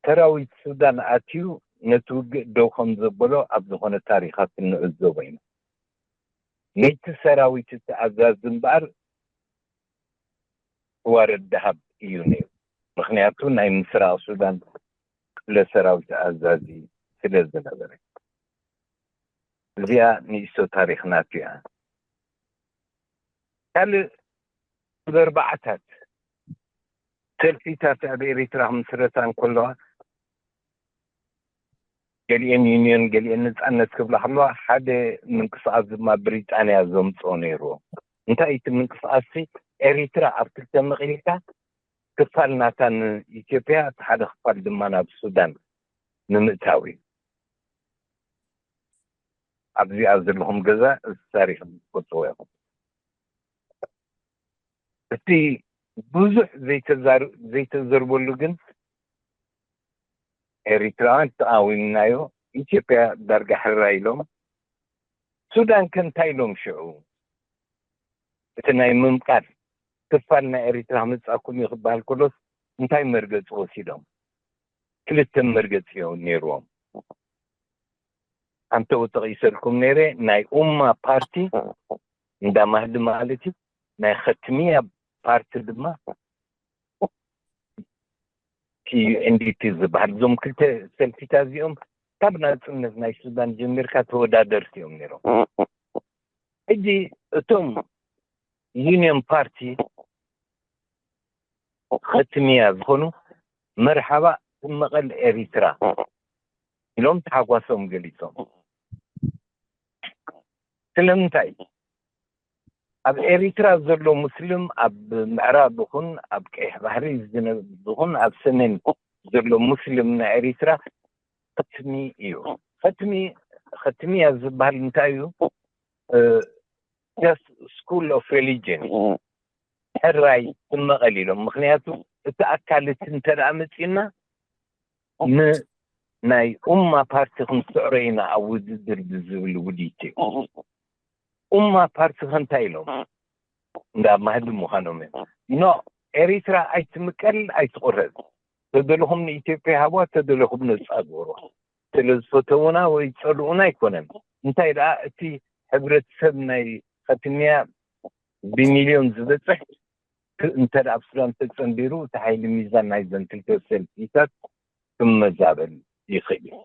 ሰራዊት ሱዳን ኣትዩ ነቲ ውግእ ደው ከም ዘበሎ ኣብ ዝኾነ ታሪኻት እንዕዘቦ ኢና። ነቲ ሰራዊት እቲ ኣዛዚ እምበኣር ዋረድ ደሃብ እዩ ነይሩ። ምኽንያቱ ናይ ምስራቕ ሱዳን ለሰራዊት ኣዛዚ ስለ ዝነበረ። እዚኣ ንእሽቶ ታሪኽ ናቱ እያ። ካልእ ብኣርባዓታት ሰልፊታት ኣብ ኤሪትራ ክምስረታ እንከለዋ፣ ገሊኤን ዩኒዮን ገሊኤን ነጻነት ክብላ ከለዋ፣ ሓደ ምንቅስቃስ ድማ ብሪጣንያ ዘምጽኦ ነይርዎ። እንታይ እቲ ምንቅስቃስ? ኤሪትራ ኣብ ክልተ መቒልካ፣ ክፋል ናታ ንኢትዮጵያ፣ እቲ ሓደ ክፋል ድማ ናብ ሱዳን ንምእታው እዩ። ኣብዚኣ ዘለኹም ገዛ እዚ ታሪኽ ትፈልጥዎ ኢኹም። እቲ ብዙሕ ዘይተዛር-፣ ዘይተዘርበሉ ግን፣ ኤሪትራውያን ተቃዊምናዮ፣ ኢትዮጵያ ዳርጋ ሕራይ ኢሎም። ሱዳን ከ እንታይ ኢሎም ሽዑ? እቲ ናይ ምምቃል ክፋል ናይ ኤሪትራ ክመጻኩም እዩ ክበሃል ከሎስ እንታይ መርገጺ ወሲዶም? ክልተ መርገጺ እዮም ነይርዎም። ኣንተው ጠቒሰልኩም ነይረ፣ ናይ ኡማ ፓርቲ እንዳ ማህዲ ማለት እዩ፣ ናይ ኸትሚያ ፓርቲ ድማ ቲ ዩ ኤን ዲ ፒ ዝበሃል። እዞም ክልተ ሰልፊታት እዚኦም ካብ ናጽነት ናይ ሱዳን ጀሚርካ ተወዳደርቲ እዮም ነይሮም። ሕጂ እቶም ዩኒየን ፓርቲ ኸትሚያ ዝኾኑ፣ መርሓባ ትመቐል ኤሪትራ ኢሎም ተሓጓሶም ገሊጾም። ስለምንታይ? ኣብ ኤሪትራ ዘሎ ሙስሊም፣ ኣብ ምዕራብ ይኹን ኣብ ቀይሕ ባሕሪ ዝነ-፣ ይኹን ኣብ ሰሜን ዘሎ ሙስሊም ናይ ኤሪትራ ኸትሚ እዩ። ኸትሚ፣ ኸትሚያ ዝበሃል እንታይ እዩ? እ፣ just school of religion እዩ። ሕራይ ትመቐል ኢሎም። ምኽንያቱ እቲ ኣካል እቲ እንተ ደኣ መጺኡና ንናይ ኡማ ፓርቲ ክንስዕሮ ኢና ኣብ ውድድር ብዝብል ውዲት እዩ። ኡማ ፓርቲ ከ እንታይ ኢሎም? እንዳ ማህዲ ምዃኖም እዮም። ኖ፣ ኤሪትራ ኣይትምቀል ኣይትቑረጽ። ተደለኹም ንኢትዮጵያ ሃብዋ፣ ተደለኹም ነጻ ግበርዋ። ስለ ዝፈተዉና ወይ ዝጸልኡና ኣይኮነን። እንታይ ደኣ እቲ ሕብረተሰብ ናይ ኸትሚያ ብሚልዮን ዝበጽሕ ክ-፣ እንተ ደኣ ኣብ ሱዳን ተጸንቢሩ፣ እቲ ሓይሊ ሚዛን ናይዘን ክልተ ሰልፊታት ክመዛበል ይኽእል እዩ።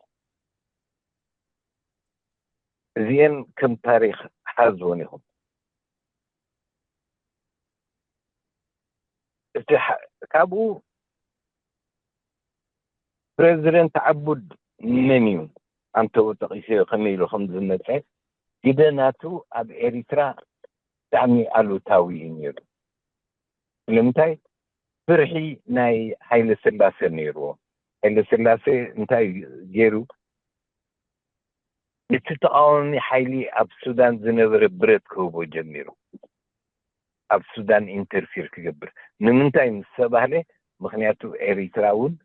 እዚኤን ከም ታሪኽ ሓዝወን ኢኹም። እቲ ሓ-፣ ካብኡ ፕረዚደንት ዓቡድ መን እዩ? ኣንተው ጠቒሰዮ ከመይ ኢሉ ከም ዝመጸ፣ ግደ ናቱ ኣብ ኤሪትራ ብጣዕሚ ኣሉታዊ እዩ ነይሩ። ስለምንታይ? ፍርሒ ናይ ሃይለ ስላሴ ነይርዎ። ሃይለ ስላሴ እንታይ ገይሩ? እቲ ተቃዋሚ ሓይሊ ኣብ ሱዳን ዝነበረ ብረት ክህቦ ጀሚሩ። ኣብ ሱዳን ኢንተርፊር ክገብር። ንምንታይ ምስ ተባህለ? ምኽንያቱ ኤሪትራ እውን፣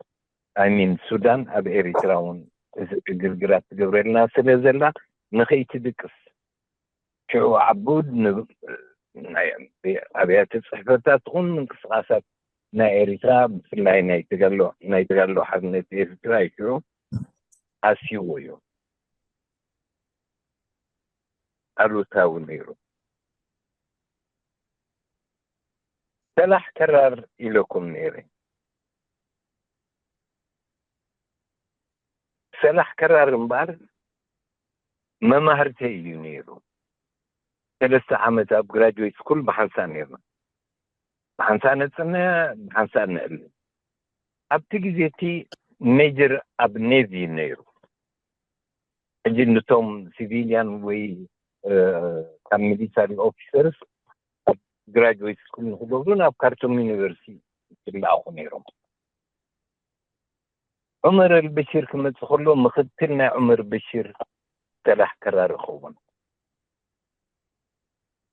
I mean፣ ሱዳን ኣብ ኤሪትራ እውን እዚ ዕግርግራት ትገብረልና ስለ ዘላ፣ ንኸይትድቅስ። ሽዑ ዓቡድ ን-፣ ናይ ኣብያተ ጽሕፈታት ኹን ምንቅስቃሳት ናይ ኤሪትራ፣ ብፍላይ ናይ ተጋድሎ፣ ናይ ተጋድሎ ሓርነት ኤርትራ እዩ ሽዑ ኣስይዎ እዩ። ኣሉታዊ ነይሩ። ሰላሕ ከራር ኢለኩም ነይረ። ሰላሕ ከራር እምበኣር መማህርተይ እዩ ነይሩ። ሰለስተ ዓመት ኣብ ግራጅዌት ስኩል ብሓንሳእ ነይርና። ብሓንሳእ ነጽንዕ፣ ብሓንሳእ ነዕልል። ኣብቲ ግዜ እቲ ሜጀር ኣብ ኔቪ ነይሩ። ሕጂ ነቶም ሲቪልያን ወይ፣ እ፣ ካብ ሚሊታሪ ኦፊሰርስ ኣብ ግራጅዌት ስኩል ንክገብሩ ናብ ካርቱም ዩኒቨርሲቲ ይለኣኹ ነይሮም። ዑመር ኣልበሽር ክመጽእ ከሎ ምኽትል ናይ ዑመር በሽር ሰላሕ ከራር ይኸውን።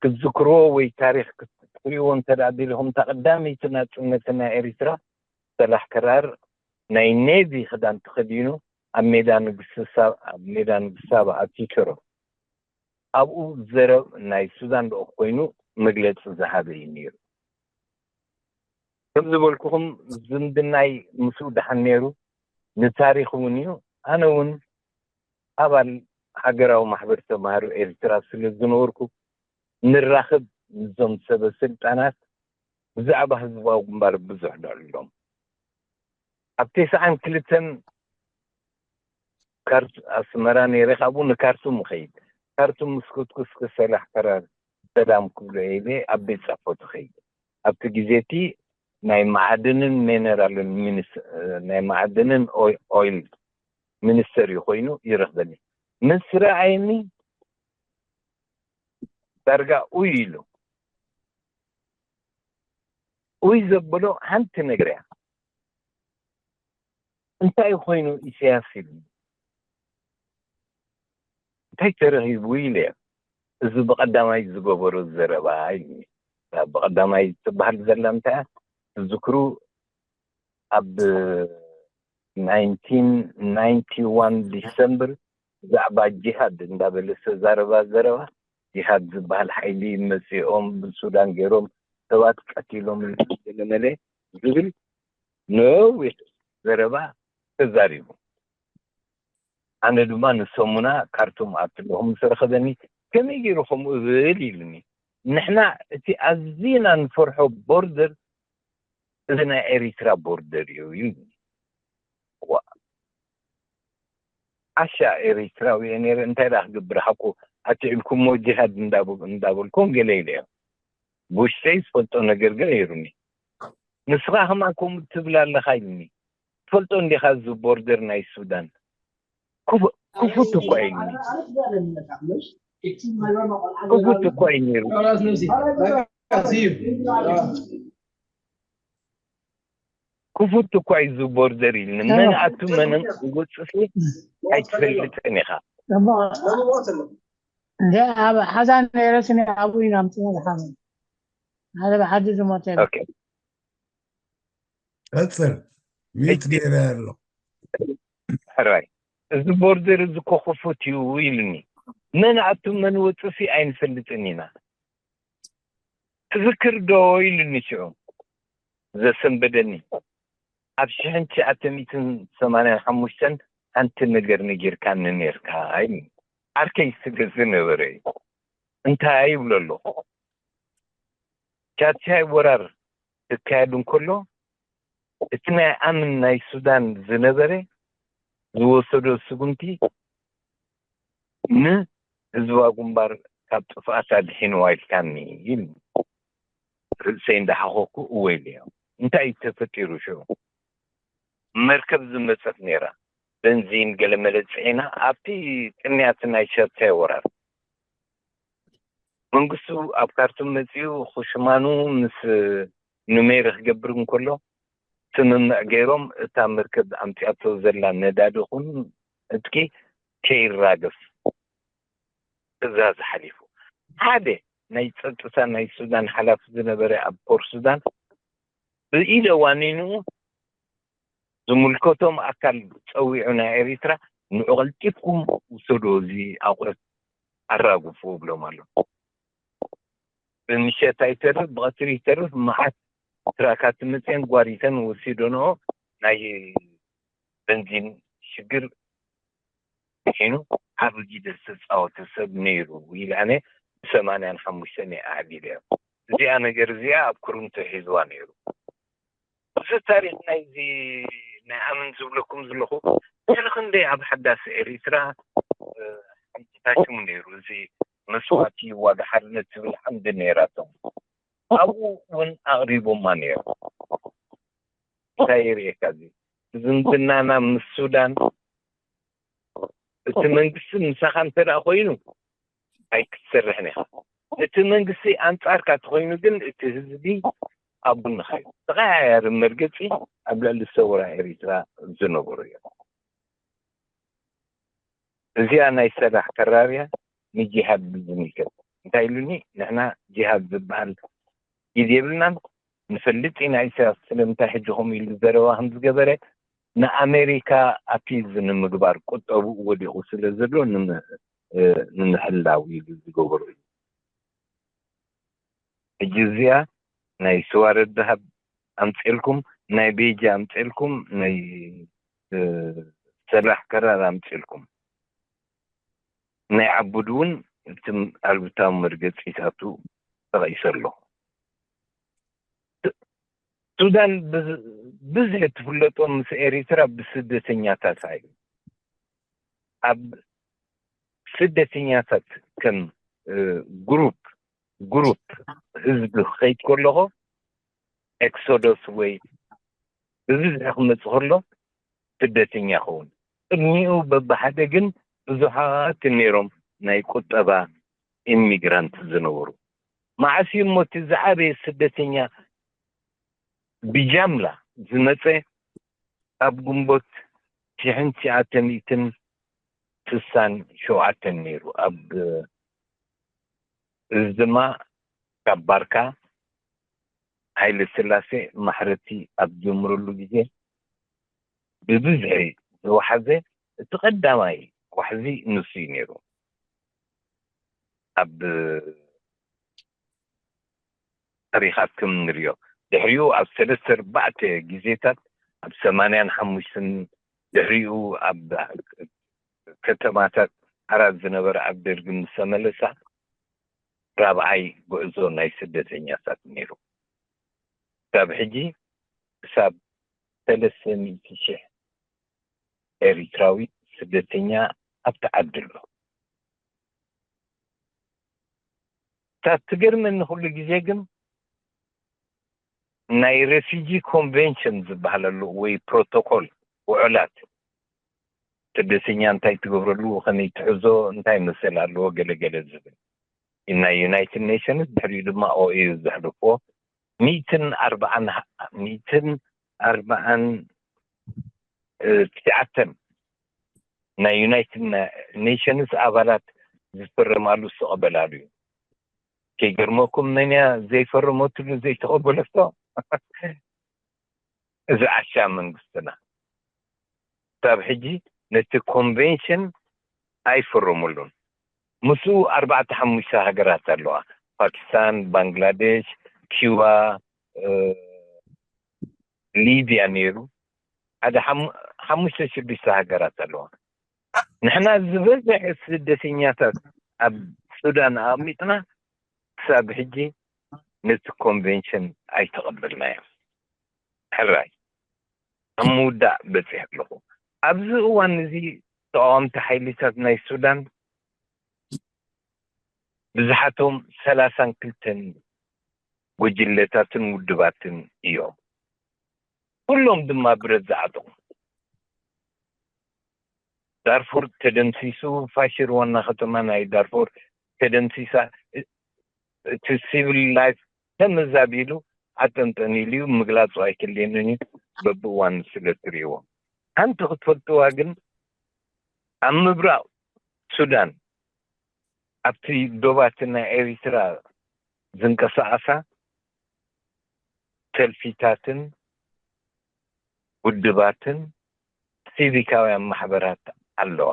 ክትዝክርዎ ወይ ታሪኽ ክትርእይዎ እንተ ደኣ ደሊኹም፣ እታ ቀዳመይቲ ናጽነት ናይ ኤሪትራ፣ ሰላሕ ከራር ናይ ኔቪ ክዳን ተኸዲኑ ኣብ ሜዳ ንግስቲ ሳባ፣ ኣብ ሜዳ ንግስቲ ሳባ ኣብ ቲቸሮ፣ ኣብኡ ዘረብ ናይ ሱዳን ልኡኽ ኮይኑ መግለጺ ዝሃበ እዩ ነይሩ። ከም ዝበልኩኹም ዝምድናይ ምስኡ ደሓን ነይሩ፣ ንታሪኽ እውን እዩ። ኣነ እውን ኣባል ሃገራዊ ማሕበር ተማሃሮ ኤርትራ ስለ ዝነበርኩ፣ ንራኸብ ምስዞም ሰበ ስልጣናት ብዛዕባ ህዝባዊ ግንባር ብዙሕ ነዕልሎም። ኣብ ተስዓን ክልተን ካርት ኣስመራ ነይረ፣ ካብኡ ንካርቱም እኸይድ። ካርቱም ምስ ከድኩ እስከ ሰላሕ ተራር ሰላም ክብሎ ኢለ ኣብ ቤት ጽሕፈቱ እኸይድ። ኣብቲ ግዜ እቲ ናይ መዓድንን ሚነራልን ሚኒስ-፣ ናይ መዓድንን ኦይ-፣ ኦይል ሚኒስተር እዩ ኮይኑ ይረኽበኒ። ምስ ረኣየኒ ዳርጋ ኡይ ኢሉ። ኡይ ዘበሎ ሓንቲ ነገር እያ። "እንታይ ኮይኑ ኢሳያስ?" ኢሉ። "እንታይ ተረኺቡ?" ኢለ። "እዚ ብቐዳማይ ዝገበሮ ዘረባ" ኢሉኒ። እታ ብቐዳማይ ትበሃል ዘላ እንታይ እያ? ትዝክሩ ኣብ ናይንቲን ናይንቲ ዋን ዲሰምበር ብዛዕባ ጂሃድ እንዳበለ ዝተዛረባ ዘረባ፣ ጂሃድ ዝበሃል ሓይሊ መጺኦም ብሱዳን ገይሮም ሰባት ቀቲሎም ገለመለ ዝብል ነዊሕ ዘረባ ተዛሪቡ። ኣነ ድማ ንሰሙና ካርቱም ኣብቲ ኣለኹ ምስ ረኸበኒ፣ "ከመይ ገይሩ ከምኡ እብል?" ኢሉኒ። "ንሕና እቲ ኣዝና ንፈርሖ ቦርደር እዚ ናይ ኤሪትራ ቦርደር እዩ" ኢሉኒ። ዋ፣ ዓሻ ኤሪትራዊ እየ ነይረ፣ እንታይ ደኣ ክገብር፣ ሓቁ ኣትዒልኩሞ ጂሃድ እንዳበ-፣ እንዳበልኩም ገለ ኢለዮ። ብውሽጠይ ዝፈልጦ ነገር ግን ነይሩኒ። "ንስኻ ከማን ከምኡ ትብል ኣለኻ?" ኢሉኒ። "ትፈልጦ እንዲኻ እዚ ቦርደር ናይ ሱዳን?" ክፉ-፣ ክፉት እኳ እዩ ነይሩ። ክፉት እኳ እዩ ነይሩ። ክፉት እኳ እዩ እዚ ቦርደር ኢልኒ። መን ኣቱ መን ወፅሲ ኣይትፈልጥን ኢኻ። እንደ ኣብ ሓዛ ነይረስ ኣብኡ ኢና ምፅና ዝሓመ ሓደ ብሓዲ ዝሞተ ኦኬ። ቀፅል። ሚዩት ገይረ ኣሎ። ሕራይ እዚ ቦርደር እዚ እኮ ክፉት እዩ ኢሉኒ። መን ኣቱ መን ወፅሲ ኣይንፈልጥን ኢና። ትዝክር ዶ ኢሉኒ ሽዑ ዘሰንበደኒ። ኣብ ሽሕን ትሽዓተ ሚእትን ሰማንያን ሓሙሽተን ሓንቲ ነገር ነጊርካኒ ነይርካ ኢሉኒ። ዓርከይ ስለ ዝነበረ እዩ። እንታይ ይብሎ ኣለኹ? ቻድሻይ ወራር ክካየድ እንከሎ እቲ ናይ ኣምን ናይ ሱዳን ዝነበረ ዝወሰዶ ስጉምቲ ንህዝባዊ ግንባር ካብ ጥፍኣት ኣድሒንዋ ኢልካኒ ኢሉ ርእሰይ እንዳሓኸኩ እወ ኢለዮ። እንታይ እዩ ተፈጢሩ ሽዑ? መርከብ ዝመጸት ነይራ። በንዚን ገለመለ ጽዒና ኣብቲ ቅንያት ናይ ሸርተይ ወራር መንግስቱ ኣብ ካርቱም መጺኡ ክሽማኑ ምስ ኑሜሪ ክገብር እንከሎ ስምምዕ ገይሮም እታ መርከብ ኣምጺኣቶ ዘላ ነዳዲ ኹን ዕጥቂ ከይራገፍ ትእዛዝ ሓሊፉ። ሓደ ናይ ጸጥታ ናይ ሱዳን ሓላፊ ዝነበረ ኣብ ፖር ሱዳን ብኢደ ዋኒንኡ ዝምልከቶም ኣካል ጸዊዑ ናይ ኤሪትራ ንዑ ቀልጢፍኩም ውሰዶ እዚ ኣቑሑት ኣራግፉ ብሎም ኣሎ። ብምሸት ኣይተርፍ ብቐትሪ ይተርፍ መዓት ትራካት መፅየን ጓሪተን ወሲዶንኦ ናይ በንዚን ሽግር ድሒኑ ዓቢ ግደ ዝተፃወተ ሰብ ነይሩ ኢለ ኣነ ብሰማንያን ሓሙሽተን እየ ኣዕሊለዮ። እዚኣ ነገር እዚኣ ኣብ ክርምቶ ሒዝዋ ነይሩ። እዚ ታሪክ ናይዚ ናይ ኣምን ዝብለኩም ዘለኹ ድሕሪ ክንደይ ኣብ ሓዳስ ኤሪትራ ሓንቲታሽሙ ነይሩ። እዚ መስዋእቲ ዋጋ ሓርነት ትብል ዓምዲ ነይራቶም ኣብኡ እውን ኣቕሪቦማ ነይሩ። እንታይ የርእየካ እዚ ዝምድናና ምስ ሱዳን እቲ መንግስቲ ምሳኻ እንተ ደኣ ኮይኑ ኣይክትሰርሕን ኢኻ። እቲ መንግስቲ ኣንጻርካ ተኾይኑ ግን እቲ ህዝቢ ኣብ ጎንኻ እዩ። ተቐያያሪ መርገጺ ኣብ ልዕሊ ሰውራ ኤሪትራ ዝነበሩ እዮም። እዚኣ ናይ ሰላሕ ተራርያ ንጂሃድ ብዝምልከት እንታይ ኢሉኒ ንሕና ጂሃድ ዝበሃል ኢድ የብልናን ንፈልጥ ኢና ኢሳያስ ስለምንታይ ሕጂ ከምኡ ኢሉ ዘረባ ከም ዝገበረ ንኣሜሪካ ኣፒዝ ንምግባር ቁጠብኡ ወዲቑ ስለ ዘሎ ንምሕላው ኢሉ ዝገበሮ እዩ። ሕጂ እዚኣ ናይ ስዋረድ ደሃብ ኣምፅኤልኩም ናይ ቤጃ ኣምፅኤልኩም ናይ ሰላሕ ከራር ኣምፅኤልኩም ናይ ዓቡድ እውን እቲ ኣሉታዊ መርገፂታቱ ተቐይሰ ኣሎ። ሱዳን ብዙሕ ትፍለጦ ምስ ኤሪትራ ብስደተኛታታ እዩ። ኣብ ስደተኛታት ከም ግሩፕ ግሩፕ ህዝቢ ክኸይድ ከለኹ ኤክሶዶስ ወይ ብብዝሒ ክመፅእ ከሎ ስደተኛ ይኸውን። ቅድሚኡ በብሓደ ግን ብዙሓት ነይሮም ናይ ቁጠባ ኢሚግራንት ዝነበሩ። መዓስ እዩ እሞ እቲ ዝዓበየ ስደተኛ ብጃምላ ዝመፀ? ኣብ ግንቦት ሽሕን ትሽዓተ ሚእትን ስሳን ሸውዓተን ነይሩ። ኣብ እዚ ድማ ካብ ባርካ ሃይለ ስላሴ ማሕረቲ ኣብ ዝጀምረሉ ግዜ ብብዝሒ ዝወሓዘ እቲ ቀዳማይ ዋሕዚ ንሱ እዩ ነይሩ። ኣብ ታሪኻት ከም እንሪኦ ድሕሪኡ ኣብ ሰለስተ ኣርባዕተ ግዜታት ኣብ ሰማንያን ሓሙሽተን ድሕሪኡ ኣብ ከተማታት ዓራት ዝነበረ ኣብ ደርጊ ምስ ተመለሳ ራብዓይ ጉዕዞ ናይ ስደተኛታት ነይሩ። ክሳብ ሕጂ ክሳብ ሰለስተ ሚእቲ ሽሕ ኤሪትራዊ ስደተኛ ኣብቲ ዓዲ ኣሎ። እታ ትገርመኒ ኩሉ ግዜ ግን ናይ ሬፊጂ ኮንቬንሽን ዝበሃል ኣሎ ወይ ፕሮቶኮል ውዕላት ስደተኛ እንታይ ትገብረሉ ከመይ ትሕዞ እንታይ መሰል ኣለዎ ገለ ገለ ዝብል ናይ ዩናይትድ ኔሽንስ ድሕሪኡ ድማ ኦኤዩ ዘሕለፍዎ ሚእትን ኣርባዓን ሚእትን ኣርባዓን ትሽዓተን ናይ ዩናይትድ ኔሽንስ ኣባላት ዝፍረማሉ ዝተቐበላሉ እዩ። ከይገርመኩም መን እያ ዘይፈረመትሉ ዘይተቐበለቶ? እዚ ዓሻ መንግስትና ክሳብ ሕጂ ነቲ ኮንቬንሽን ኣይፈረሙሉን። ምስኡ ኣርባዕተ ሓሙሽተ ሃገራት ኣለዋ፣ ፓኪስታን፣ ባንግላዴሽ፣ ኪባ፣ ሊብያ ነይሩ። ሓደ ሓሙሽተ ሽዱሽተ ሃገራት ኣለዋ። ንሕና ዝበዝሕ ስደተኛታት ኣብ ሱዳን ኣቐሚጥና ክሳብ ሕጂ ነቲ ኮንቬንሽን ኣይተቐበልናዮ። ሕራይ ኣብ ምውዳእ በፂሕ ኣለኹ። ኣብዚ እዋን እዚ ተቃወምቲ ሓይሊታት ናይ ሱዳን ብዝሓቶም ሰላሳን ክልተን ጉጅለታትን ውድባትን እዮም። ኩሎም ድማ ብረት ዝዓጠቑ። ዳርፉር ተደምሲሱ፣ ፋሽር ዋና ከተማ ናይ ዳርፉር ተደምሲሳ፣ እቲ ሲቪል ላይፍ ተመዛቢሉ ኣጠንጠን ኢሉ እዩ። ምግላፁ ኣይክልየንን እዩ፣ በብእዋኑ ስለ ትሪእዎ። ሓንቲ ክትፈልጥዋ ግን ኣብ ምብራቕ ሱዳን ኣብቲ ዶባት ናይ ኤሪትራ ዝንቀሳቐሳ ሰልፊታትን ውድባትን ሲቪካውያን ማሕበራት ኣለዋ።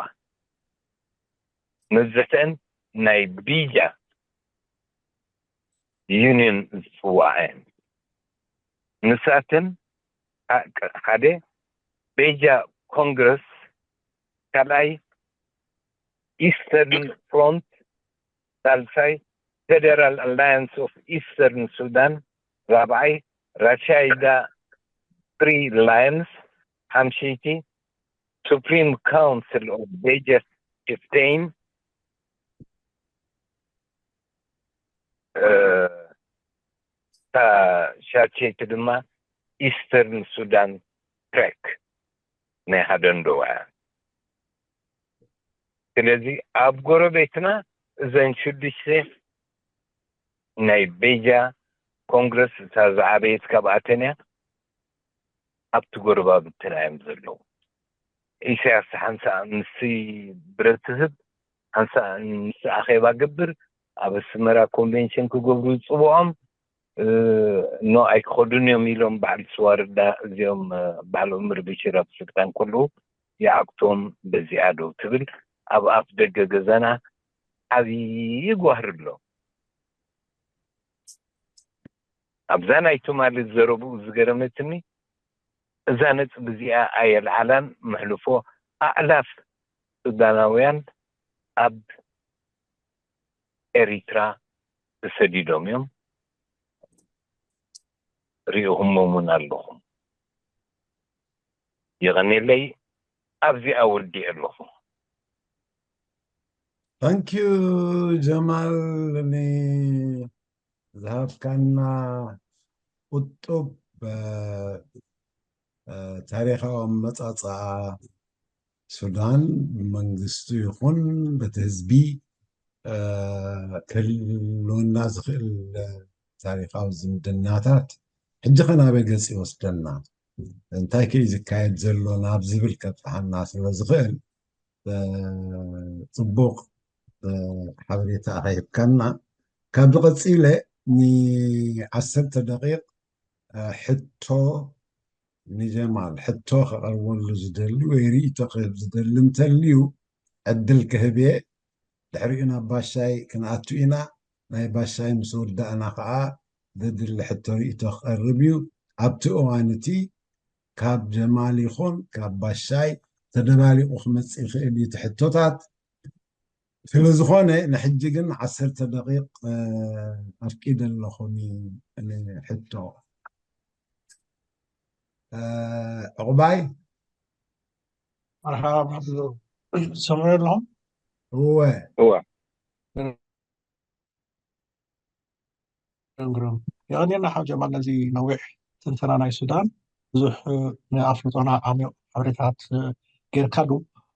መብዝሕተን ናይ ቢጃ ዩኒየን ዝፅዋዓ እየን። ንሳተን ሓደ ቤጃ ኮንግረስ፣ ካልኣይ ኢስተርን ፍሮንት፣ ሳልሳይ ፌደራል ኣላያንስ ኦፍ ኢስተርን ሱዳን፣ ራብዓይ ራሻይዳ ፍሪ ላየንስ፣ ሓምሸይቲ ሱፕሪም ካውንስል ኦፍ ቤጀር ቺፍቴን፣ እታ ሻድሸይቲ ድማ ኢስተርን ሱዳን ትሬክ ናይ ሃደንደዋ እያ። ስለዚ ኣብ ጎረቤትና እዘን ሽዱሽተ ናይ ቤጃ ኮንግረስ እታ ዝዓበየት ካብኣተን እያ። ኣብቲ ጎረባብትና እዮም ዘለዉ። ኢሳያስ ሓንሳእ ምስቲ ብረት ትህብ፣ ሓንሳእ ምስቲ ኣኼባ ገብር፣ ኣብ ኣስመራ ኮንቬንሽን ክገብሩ ዝፅውዖም ኖ ኣይክኸዱን እዮም ኢሎም በዓል ስዋርዳ እዚኦም በዓል ዑምር ብሽር ኣብ ስልጣን ከለዉ ይዓግቶም በዚኣ ዶ ትብል ኣብ ኣፍ ደገ ገዛና ዓብዪ ጓህሪ ኣሎ። ኣብዛ ናይ ትማሊ ዘረብኡ ዝገረመትኒ እዛ ነጥቢ እዚኣ ኣየልዓላን። መሕልፎ ኣዕላፍ ሱዳናውያን ኣብ ኤሪትራ ተሰዲዶም እዮም። ሪኢኹሞም እውን ኣለኹም። የቐኔለይ ኣብዚኣ ወዲኤ ኣለኹ። Thank you ጀማል፣ ንዝሃብካና ቁጡብ ታሪኻዊ ኣመጻጽኣ ሱዳን፣ ብመንግስቱ ይኹን በቲ ህዝቢ ክህልወና ዝኽእል ታሪኻዊ ዝምድናታት ሕጂ ከ ናበይ ገጽ ይወስደና፣ እንታይ ከ እዩ ዝካየድ ዘሎ ናብ ዝብል ከብጽሓና ስለ ዝኽእል፣ ጽቡቕ ሓበሬታ ከሂብካና። ካብዚ ቀጺለ ንዓሰርተ ደቂቕ ሕቶ ንጀማል፣ ሕቶ ከቐርበሉ ዝደሊ ወይ ርእይቶ ክህብ ዝደሊ እንተልዩ ዕድል ክህብ እየ። ድሕሪኡ ናብ ባሻይ ክንኣቱ ኢና። ናይ ባሻይ ምስ ወዳእና ከዓ ዘድሊ ሕቶ ርእይቶ ክቐርብ እዩ። ኣብቲ እዋን እቲ ካብ ጀማል ይኹን ካብ ባሻይ ተደባሊቑ ክመጽእ ይኽእል እዩ እቲ ሕቶታት። ስለ ዝኾነ ንሕጂ ግን ዓሰርተ ደቂቕ ኣፍቂደ ኣለኹ ንሕቶ። ዕቑባይ መርሓባ ብሓፍዞ ሰምዑ ኣለኹም። እወ እወ ግርም። የቐንየልና ሓው ጀማል ነዚ ነዊሕ ትንተና ናይ ሱዳን፣ ብዙሕ ንኣፍልጦና ዓሚቕ ሓበሬታት ጌርካሉ።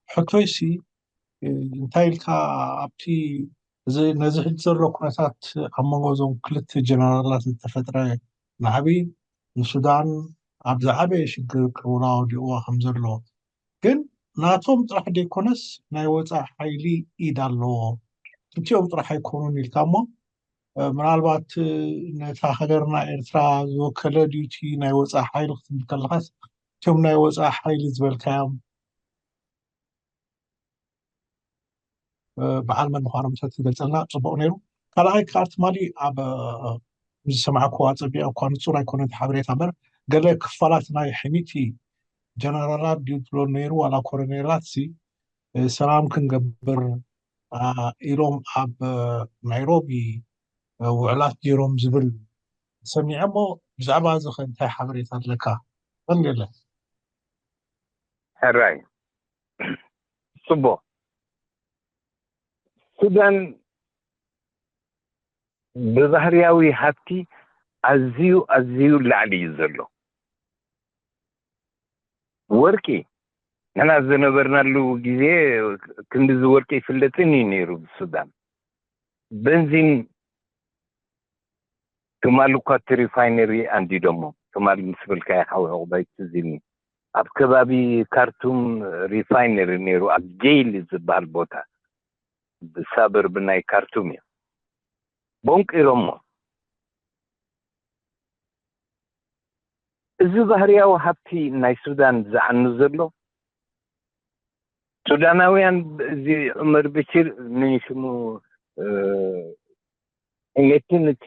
ሕቶይሲ እንታይ ኢልካ ኣብቲ እዚ ነዚ ሕጂ ዘሎ ኩነታት ኣብ መንጎ እዞም ክልተ ጀነራላት ዝተፈጥረ ናዕቢ ንሱዳን ኣብ ዝዓበየ ሽግር ክውላ ወዲቕዋ ከም ዘሎ ግን ናቶም ጥራሕ ደይኮነስ ናይ ወፃኢ ሓይሊ ኢድ ኣለዎ። ክልቲኦም ጥራሕ ኣይኮኑን ኢልካ እሞ ምናልባት ነታ ሃገርና ኤርትራ ዝወከለ ድዩ እቲ ናይ ወፃኢ ሓይሊ ክትብል ከለኻስ እቶም ናይ ወፃኢ ሓይሊ ዝበልካዮም በዓል መን ምዃኖም ተትገልፀልና ፅቡቕ ነይሩ። ካልኣይ ከዓ ትማሊ ኣብ ዝሰማዕኩ ኣፀቢቐ እኳ ንፁር ኣይኮነ እቲ ሓበሬታ እምበር ገለ ክፋላት ናይ ሕሚቲ ጀነራላት ድዩ ትብሎ ነይሩ ዋላ ኮረኔላት ሲ ሰላም ክንገብር ኢሎም ኣብ ናይሮቢ ውዕላት ገይሮም ዝብል ሰሚዐ እሞ ብዛዕባ እዚ ከ እንታይ ሓበሬታ ኣለካ? ቀንደለ ሕራይ ጽቡቕ። ሱዳን ብባህርያዊ ሃብቲ ኣዝዩ ኣዝዩ ላዕሊ እዩ ዘሎ። ወርቂ ንሕና ዝነበርናሉ ግዜ ክንድዚ ወርቂ ይፍለጥን እዩ ነይሩ ብሱዳን። በንዚን ትማሊ እኳ እቲ ሪፋይነሪ ኣንዲዶሞ። ትማሊ ምስ በልካዮ ሓው ዕቑባይ ትዝ ኢልኒ። ኣብ ከባቢ ካርቱም ሪፋይነሪ ነይሩ ኣብ ጌይል ዝበሃል ቦታ ብሳበርብ ናይ ካርቱም እዩ ቦንቂሮሞ። እዚ ባህርያዊ ሃብቲ ናይ ሱዳን ዝዓኑ ዘሎ ሱዳናውያን እዚ ዑመር በሽር ምን ሽሙ ሕሜትን እቲ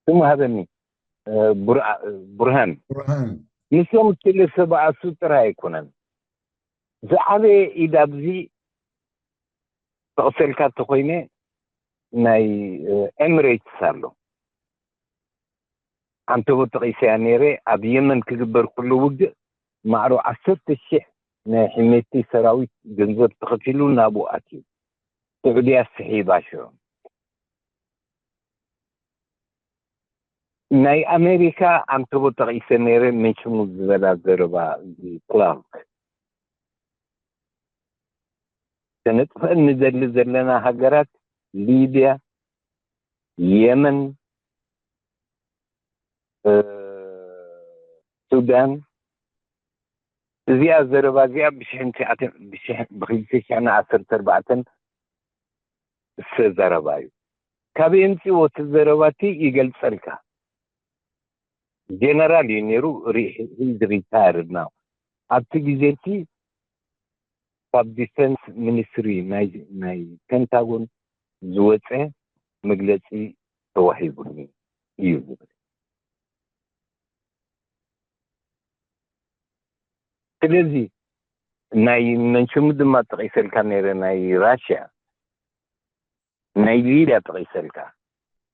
ስሙ ሃበኒ ቡርሃን ቡርሃን ንሶም ስለ ሰብኣሱ ጥራይ ኣይኮነን ዝዓበየ ኢድ ኣብዚ ተቕሰልካ ተኮይነ ናይ ኤምሬትስ ኣሎ ኣንተቦ ተቒሰያ ነይረ ኣብ የመን ክግበር ኩሉ ውግእ ማዕሮ ዓሰርተ ሺሕ ናይ ሕሜቲ ሰራዊት ገንዘብ ተኸፊሉ ናብኡ ኣትዩ ስዑድያ ስሒባ ሽዑ ናይ ኣሜሪካ ኣንተቦ ተቒሰ ነይረ ምን ሽሙ ዝበላ ዘረባ ክላርክ ተነጥፈን ንደሊ ዘለና ሃገራት ሊብያ የመን ሱዳን እዚኣ ዘረባ እዚኣ ብሽሕን ትሽዓተን ብሽሕ ብክልተ ሽሕን ዓሰርተ ኣርባዕተን ዝተዘረባ እዩ። ካበይ የምፅእዎ እቲ ዘረባ እቲ ይገልፀልካ። ጀነራል እዩ ነይሩ። ሪታየርድ ናው ኣብቲ ግዜ እቲ ካብ ዲፈንስ ሚኒስትሪ ናይ ፔንታጎን ዝወፀ መግለፂ ተዋሂቡኒ እዩ ዝብል። ስለዚ ናይ መንሽሙ ድማ ጠቒሰልካ ነይረ ናይ ራሽያ ናይ ሊብያ ጠቒሰልካ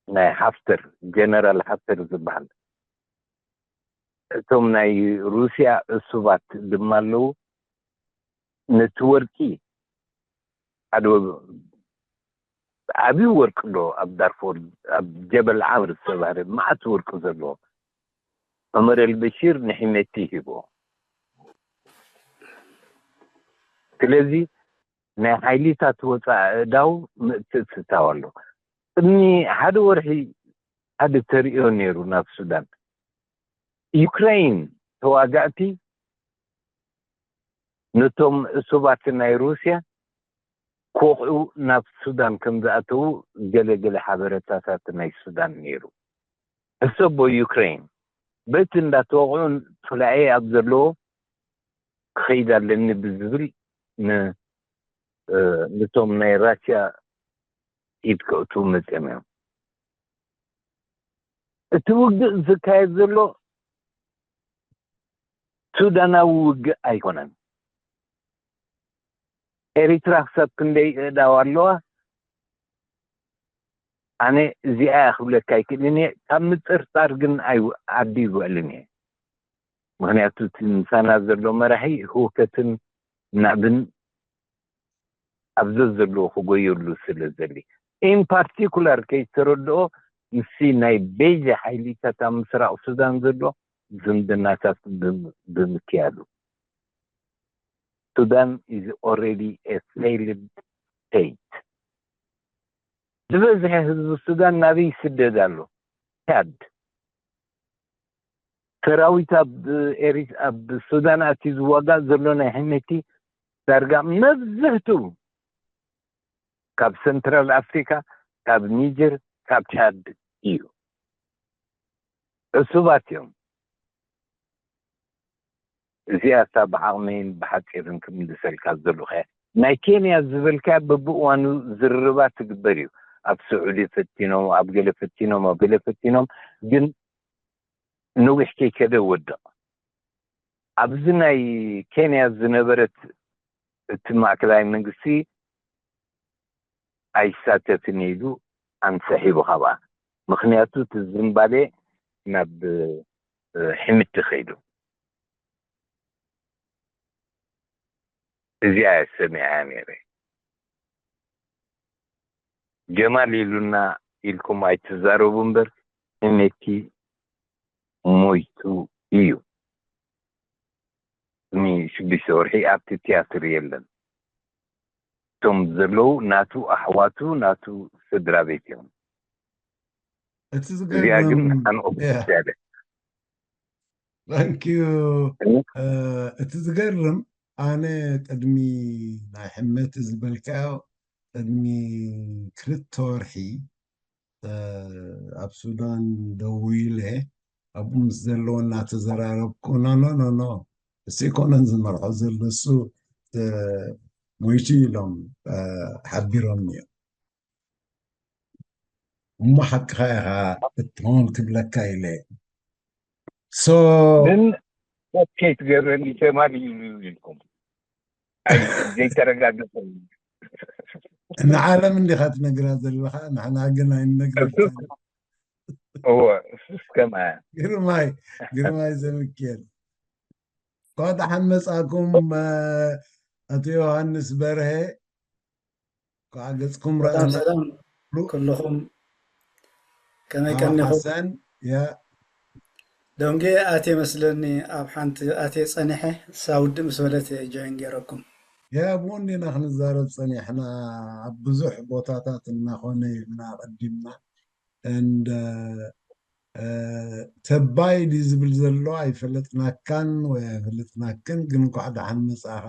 ናይ ሓፍተር ጀነራል ሓፍተር ዝበሃል እቶም ናይ ሩስያ ዕሱባት ድማ ኣለዉ ነቲ ወርቂ ሓደ ዓብዪ ወርቂ ኣሎ ኣብ ዳርፎር፣ ኣብ ጀበል ዓምር ዝተባህለ መዓት ወርቂ ዘለዎ። ዑመር ኣልበሺር ንሕመቲ ሂቦ። ስለዚ ናይ ሓይሊታት ወፃኢ እዳው ምእትእትታው ኣሎ። ቅድሚ ሓደ ወርሒ ሓደ ተርእዮ ነይሩ ናብ ሱዳን። ዩክሬን ተዋጋእቲ ነቶም እሱባት ናይ ሩስያ ክወቕዑ ናብ ሱዳን ከም ዝኣተዉ ገለ ገለ ሓበረታታት ናይ ሱዳን ነይሩ። ሕሰቦ ዩክሬን በቲ እንዳተወቕዑ ጥላኤ ኣብ ዘለዎ ክኸይድ ኣለኒ ብዝብል ን- እ፣ ነቶም ናይ ራሽያ ኢድ ከእትዉ መፅኦም እዮም። እቲ ውግእ ዝካየድ ዘሎ ሱዳናዊ ውግእ ኣይኮነን። ኤሪትራ ክሳብ ክንደይ እእዳው ኣለዋ ኣነ እዚኣ እያ ክብለካ ኣይክእልን እየ። ካብ ምጥርጣር ግን ኣይ- ዓዲ ይውዕልን እየ። ምክንያቱ እቲ ምሳና ዘሎ መራሒ ህውከትን ናዕብን ኣብ ዘዘለዎ ክጎየሉ ስለ ዘሊ ኢን ፓርቲኩላር ከይተረድኦ ምስቲ ናይ ቤጀ ሓይሊታት ኣብ ምስራቕ ሱዳን ዘሎ ዝምድናታት ብም- ብምክያዱ ሱዳን is already a failed state። ዝበዝሐ ህዝቢ ሱዳን ናበይ ይስደድ ኣሎ? ቻድ። ሰራዊት ኣብ ኤሪ- ኣብ ሱዳን ኣትዩ ዝዋጋእ ዘሎ ናይ ሕመቲ ዳርጋ መብዝሕቱ ካብ ሰንትራል ኣፍሪካ፣ ካብ ኒጀር፣ ካብ ቻድ እዩ። ዕሱባት እዮም። እዚኣታ ብዓቕመይን ብሓፂርን ክምልሰልካ ዘለኹ እያ። ናይ ኬንያ ዝበልካ በብእዋኑ ዝርርባት ትግበር እዩ። ኣብ ስዑዲ ፈቲኖም፣ ኣብ ገለ ፈቲኖም፣ ኣብ ገለ ፈቲኖም፣ ግን ነዊሕ ከይከደ ወድቕ። ኣብዚ ናይ ኬንያ ዝነበረት እቲ ማእከላይ መንግስቲ ኣይሳተፍን ኢሉ ኣንሰሒቡ ካብኣ። ምክንያቱ እቲ ዝምባሌ ናብ ሕምቲ ከይዱ። እዚኣ እየ ሰሚዐያ ነይረ። ጀማል ኢሉና ኢልኩም ኣይትዛረቡ እምበር ሕምቲ ሞይቱ እዩ። ቅድሚ ሽዱሽተ ወርሒ ኣብቲ ትያትር የለን። እቶም ዘለዉ ናቱ ኣሕዋቱ ናቱ ስድራ ቤት እዮም። እቲ እዚኣ ግን ዝገርም ኣንኦ ያ። ያለ ታንኪዩ። እቲ ዝገርም ኣነ ቅድሚ ናይ ሕመቲ ዝበልካዮ ቅድሚ ክልተ ወርሒ ኣብ ሱዳን ደዊለ ኣብኡ ምስ ዘለዎ እናተዘራረብኩ ኖ ኖ ኖ ኖ እሱ ኣይኮነን ዝመርሖ ዘሎ እሱ ሞይቱ ኢሎም ሓቢሮም እዮም። እሞ ሓቅኻ ኢኻ እትኾን ክብለካ ኢለ ሶ ግን ኬት ገብረኒ ተማሊ ኢሉ ኢልኩም ዘይተረጋገጠ ንዓለም እንዲኻ ትነግራ ዘለኻ ንሕና ግን ኣይንነግረካ እሱስ እወ እሱስ ከምኣ ግርማይ ግርማይ ዘምኬል እንኳዕ ደሓን መጻኩም ኣቶ ዮሃንስ በርሀ እንኳዕ ገጽኩም ሰላም ረኣና ሰላም ሉ- ኩልኹም ከመይ ኣብ ቀኒኹም? ሓሰን ያ ደንጌ ኣቴ መስለኒ ኣብ ሓንቲ ኣቴ ጸኒሐ ሳውዲ ምስ በለት ጆይን ገይረኩም። ያ ብኡ እንዲና ክንዛረብ ጸኒሕና ኣብ ብዙሕ ቦታታት እናኾነ ኢልና ቀዲምና and ተባይ ድዩ ዝብል ዘሎ ኣይፈለጥናካን ወይ ኣይፈለጥናክን ግን እንኳዕ ደሓን መጻኻ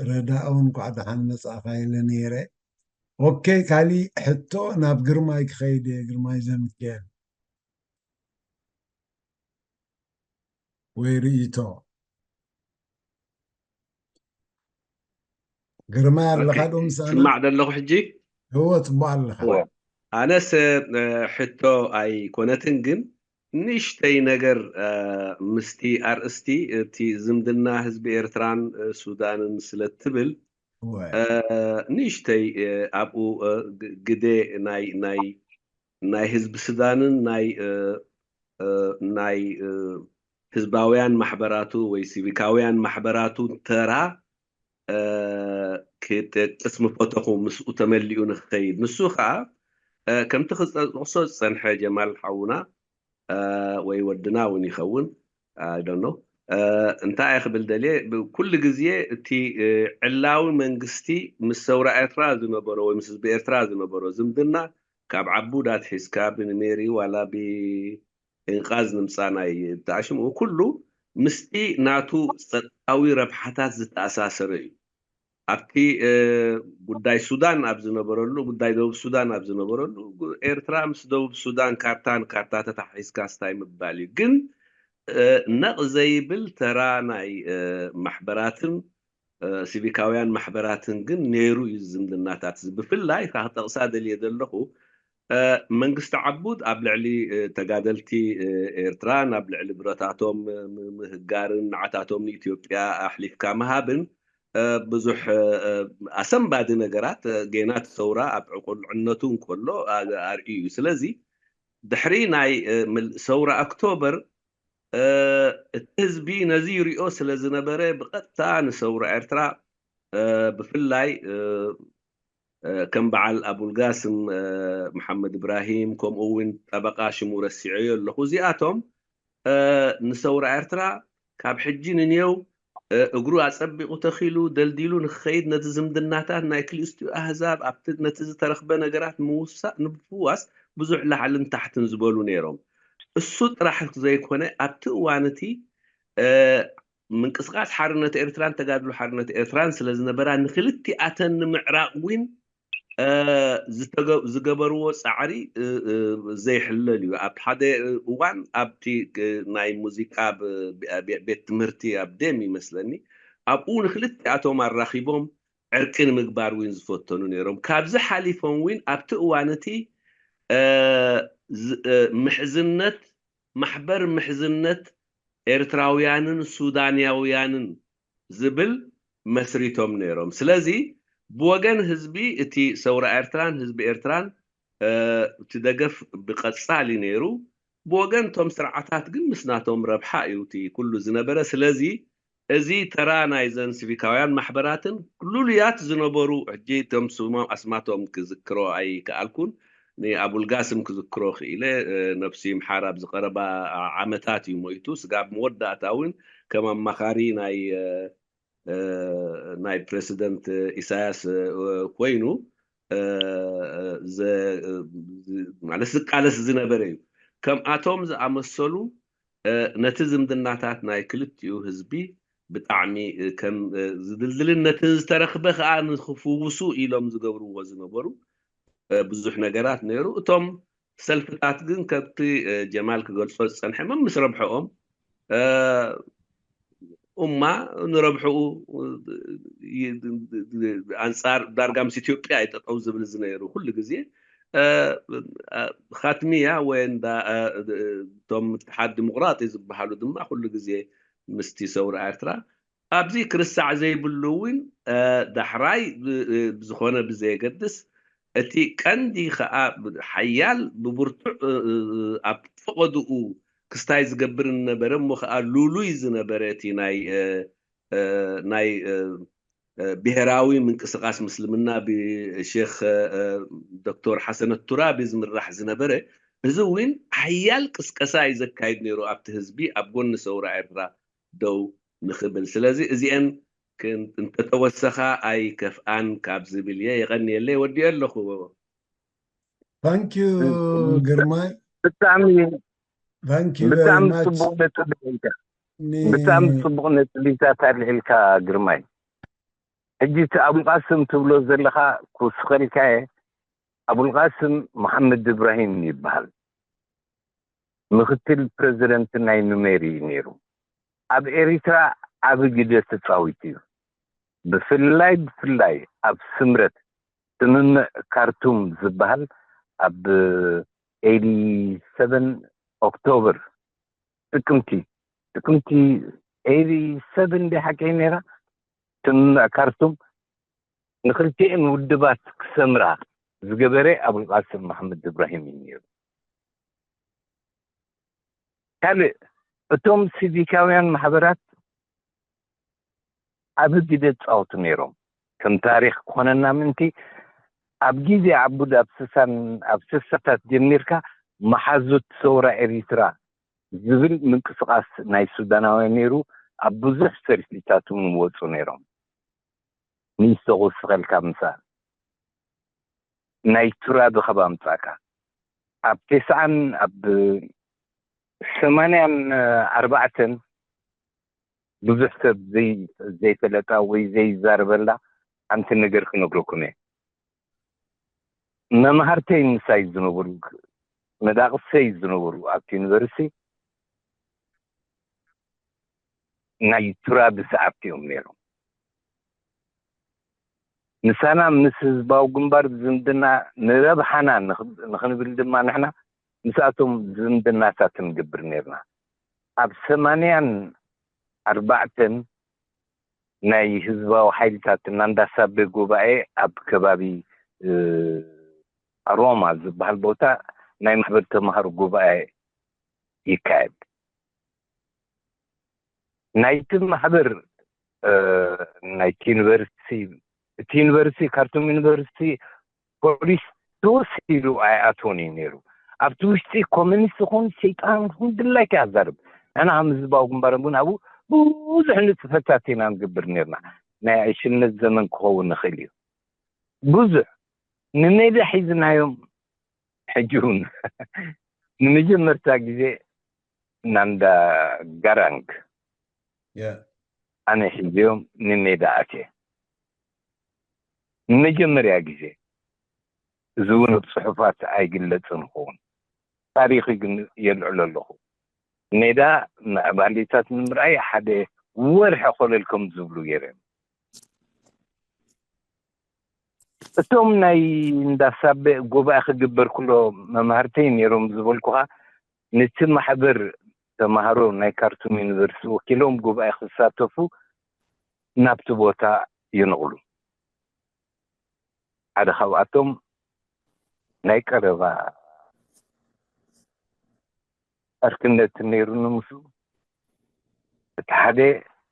ረዳኦ እንኳዕ ደሓን መጻኻ ኢለ ነይረ ኦኬ ካሊእ ሕቶ ናብ ግርማይ ክኸይድ እየ ግርማይ ዘምክኤል ወይ ርእይቶ ግርማይ ኣለኻ ዶ ምሳና ስማዕ ዘለኹ ሕጂ እዎ ጽቡቅ ኣለኻ ኣነስ ሕቶ ኣይኮነትን ግን ንእሽተይ ነገር ምስቲ ኣርእስቲ እቲ ዝምድና ህዝቢ ኤርትራን ሱዳንን ስለትብል ንእሽተይ ኣብኡ ግደ ናይ ናይ ናይ ህዝቢ ሱዳንን ናይ ናይ ህዝባውያን ማሕበራቱ ወይ ሲቪካውያን ማሕበራቱ ተራ ክጠቅስ ምፈተኹ ምስኡ ተመሊኡ ንክኸይድ። ንሱ ከዓ ከምቲ ክጠቕሶ ዝፀንሐ ጀማል ሓውና ወይ ወድና እውን ይኸውን ኣይደኖ እንታይ ክብል ደልየ ኩሉ ግዜ እቲ ዕላዊ መንግስቲ ምስ ሰውራ ኤርትራ ዝነበሮ ወይ ምስ ህዝቢ ኤርትራ ዝነበሮ ዝምድና ካብ ዓቡድ ኣትሒዝካ ብንሜሪ ዋላ ብእንቃዝ ንምፃ ናይ ተኣሽምኡ ኩሉ ምስቲ ናቱ ፀጥታዊ ረብሓታት ዝተኣሳሰረ እዩ። ኣብቲ ጉዳይ ሱዳን ኣብ ዝነበረሉ ጉዳይ ደቡብ ሱዳን ኣብ ዝነበረሉ ኤርትራ ምስ ደቡብ ሱዳን ካርታ ንካርታ ተታሒዝካ ስታይ ምባል እዩ። ግን ነቕ ዘይብል ተራ ናይ ማሕበራትን ሲቪካውያን ማሕበራትን ግን ነይሩ እዩ ዝምድናታት። ብፍላይ ካብ ጠቕሳ ደልየ ዘለኹ መንግስቲ ዓቡድ ኣብ ልዕሊ ተጋደልቲ ኤርትራን ኣብ ልዕሊ ብረታቶም ምህጋርን ንዓታቶም ንኢትዮጵያ ኣሕሊፍካ ምሃብን ብዙሕ ኣሰንባዲ ነገራት ጌና እቲ ሰውራ ኣብ ዕቁልዕነቱ እንከሎ ኣርእዩ እዩ። ስለዚ ድሕሪ ናይ ሰውራ ኦክቶበር እቲ ህዝቢ ነዚ ይሪኦ ስለ ዝነበረ ብቐጥታ ንሰውራ ኤርትራ ብፍላይ ከም በዓል ኣቡልጋስም መሓመድ እብራሂም ከምኡ እውን ጠበቃ ሽሙ ረሲዐዮ ኣለኹ። እዚኣቶም ንሰውራ ኤርትራ ካብ ሕጂ ንንየው እግሩ ኣጸቢቑ ተኺሉ ደልዲሉ ንክኸይድ ነቲ ዝምድናታት ናይ ክልስቲኡ ኣህዛብ ኣብቲ ነቲ ዝተረኽበ ነገራት ምውሳእ ንምፍዋስ ብዙሕ ላዕልን ታሕትን ዝበሉ ነይሮም። እሱ ጥራሕ ዘይኮነ ኣብቲ እዋን እቲ ምንቅስቃስ ሓርነት ኤርትራን ተጋድሎ ሓርነት ኤርትራን ስለ ዝነበራ ንክልቲኣተን ንምዕራቕ እውን ዝገበርዎ ፃዕሪ ዘይሕለል እዩ። ኣብ ሓደ እዋን ኣብቲ ናይ ሙዚቃ ቤት ትምህርቲ ኣብ ደም ይመስለኒ ኣብኡ ንክልቲኣቶም ኣራኺቦም ዕርቂ ንምግባር እውን ዝፈተኑ ነይሮም። ካብዚ ሓሊፎም እውን ኣብቲ እዋን እቲ ምሕዝነት ማሕበር ምሕዝነት ኤርትራውያንን ሱዳንያውያንን ዝብል መስሪቶም ነይሮም። ስለዚ ብወገን ህዝቢ እቲ ሰውራ ኤርትራን ህዝቢ ኤርትራን እቲ ደገፍ ብቐጻሊ ነይሩ። ብወገን እቶም ስርዓታት ግን ምስ ናቶም ረብሓ እዩ እቲ ኩሉ ዝነበረ። ስለዚ እዚ ተራ ናይዘን ሲቪካውያን ማሕበራትን ልሉያት ዝነበሩ ሕጂ እቶም ስሞም ኣስማቶም ክዝክሮ ኣይከኣልኩን ንኣቡልጋስም ክዝክሮ ክኢለ ነብሱ ይምሓር ኣብ ዝቀረባ ዓመታት እዩ ሞይቱ ስጋብ መወዳእታ እውን ከም ኣማኻሪ ናይ ናይ ፕሬዚደንት ኢሳያስ ኮይኑ ማለት ዝቃለስ ዝነበረ እዩ። ከምኣቶም ዝኣመሰሉ ነቲ ዝምድናታት ናይ ክልቲኡ ህዝቢ ብጣዕሚ ከም ዝድልድልን ነቲ ዝተረኽበ ከዓ ንክፍውሱ ኢሎም ዝገብርዎ ዝነበሩ ብዙሕ ነገራት ነይሩ። እቶም ሰልፍታት ግን ከብቲ ጀማል ክገልጾ ዝጸንሐ መምስ ረብሐኦም እማ ንረብሕኡ ኣንጻር ዳርጋ ምስ ኢትዮጵያ እዩ ጠጠው ዝብል ዝነይሩ ኩሉ ግዜ ካትሚያ ወይ እንዳ እቶም ምትሓድ ዲሞቅራጢ ዝበሃሉ ድማ ኩሉ ግዜ ምስቲ ሰውራ ኤርትራ ኣብዚ ክርሳዕ ዘይብሉ እውን ዳሕራይ ብዝኾነ ብዘየገድስ እቲ ቀንዲ ከዓ ሓያል ብብርቱዕ ኣብ ፈቐድኡ ክስታይ ዝገብር ነበረ እሞ ከዓ ሉሉይ ዝነበረ እቲ ናይ ናይ ብሄራዊ ምንቅስቃስ ምስልምና ብሼክ ዶክተር ሓሰነት ቱራቢ ዝምራሕ ዝነበረ እዚ እውን ሓያል ቅስቀሳ እዩ ዘካይድ ነይሩ ኣብቲ ህዝቢ ኣብ ጎኒ ሰውራ ኤርትራ ደው ንኽብል ስለዚ እዚአን እንተተወሰኻ ኣይከፍኣን ካብ ዝብል እየ የቐንየለይ ወዲኦ ኣለኹ ታንኪዩ ግርማይ ብጣዕሚ ታንኪዩ ብጣዕሚ ፅቡቅ ነጥቢ ኢልካ ብጣዕሚ ፅቡቅ ነጥቢታት ኣልዒልካ ግርማይ ሕጂ እቲ ኣብልቃስም ትብሎ ዘለካ ክውስኸልካየ ኣብልቃስም መሓመድ እብራሂም ይበሃል ምክትል ፕረዚደንት ናይ ኑሜር እዩ ነይሩ ኣብ ኤሪትራ ዓቢ ግደ ተፃዊቱ እዩ ብፍላይ ብፍላይ ኣብ ስምረት ስምምዕ ካርቱም ዝበሃል ኣብ ኤይዲ ሰቨን ኦክቶበር ጥቅምቲ ጥቅምቲ ኤይዲ ሰቨን ዲ ሓቀይ ነይራ ስምምዕ ካርቱም ንክልቲኤን ውድባት ክሰምራ ዝገበረ ኣብልቃስም መሓመድ እብራሂም እዩ ነይሩ ካልእ እቶም ሲቪካውያን ማሕበራት ኣብ ህግደፍ ፃወቱ ነይሮም ከም ታሪኽ ክኾነና ምእንቲ፣ ኣብ ግዜ ዓቡድ ኣብ ስሳን ኣብ ስሳታት ጀሚርካ መሓዙት ሰውራ ኤሪትራ ዝብል ምንቅስቃስ ናይ ሱዳናውያን ነይሩ። ኣብ ብዙሕ ሰልፊታት እውን ወፁ ነይሮም። ንይስተቑስኸልካ ምሳል ናይ ቱራቢ ካብ ኣምጻእካ ኣብ ተስዓን ኣብ ሰማንያን ኣርባዕተን ብዙሕ ሰብ ዘይ- ዘይፈለጣ ወይ ዘይዛረበላ ሓንቲ ነገር ክነግረኩም እየ። መምሃርተይ ምሳይ ዝነበሩ፣ መዳቕሰይ ዝነበሩ ኣብቲ ዩኒቨርሲቲ ናይ ቱራቢ ሰዓብቲ እዮም ነይሮም። ምሳና ምስ ህዝባዊ ግንባር ዝምድና ንረብሓና ንኽ- ንኽንብል ድማ ንሕና ምስኣቶም ዝምድናታት ንገብር ነርና። ኣብ ሰማንያን ኣርባዕተን ናይ ህዝባዊ ሓይልታት እናንዳሳበ ጉባኤ ኣብ ከባቢ ኣሮማ ዝበሃል ቦታ ናይ ማሕበር ተምሃሮ ጉባኤ ይካየድ። ናይቲ ማሕበር ናይቲ ዩኒቨርሲቲ፣ እቲ ዩኒቨርሲቲ፣ ካርቱም ዩኒቨርሲቲ፣ ፖሊስ ትውስ ኢሉ ኣይኣትዎን እዩ ነይሩ። ኣብቲ ውሽጢ ኮሚኒስት ኹን ሰይጣን ኹን ድላይካ ያዛርብ። ንሕና ከም ህዝባዊ ግንባር እውን ኣብኡ ብዙሕ ንጥፈታት ኢና ንገብር ነርና። ናይ ዕሽነት ዘመን ክኸውን ንኽእል እዩ። ብዙሕ ንሜዳ ሒዝናዮም። ሕጂ እውን ንመጀመርታ ግዜ ናንዳ ጋራንግ ኣነ ሒዝዮም ንሜዳ ኣትየ። ንመጀመርያ ግዜ፣ እዚ እውን ኣብ ጽሑፋት ኣይግለጽን ይኸውን፣ ታሪኹ ግን የልዕሎ ኣለኹ። ሜዳ ምዕባሊታት ንምርኣይ ሓደ ወርሒ ኮለል ከም ዝብሉ ገይረ። እቶም ናይ እንዳሳበ ጉባኤ ክግበር ክሎ መማህርተይ ነይሮም ዝበልኩኻ፣ ነቲ ማሕበር ተማሃሮ ናይ ካርቱም ዩኒቨርሲቲ ወኪሎም ጉባኤ ክሳተፉ ናብቲ ቦታ ይንቕሉ። ሓደ ካብኣቶም ናይ ቀረባ ዕርክነት ነይሩኒ ምስኡ። እቲ ሓደ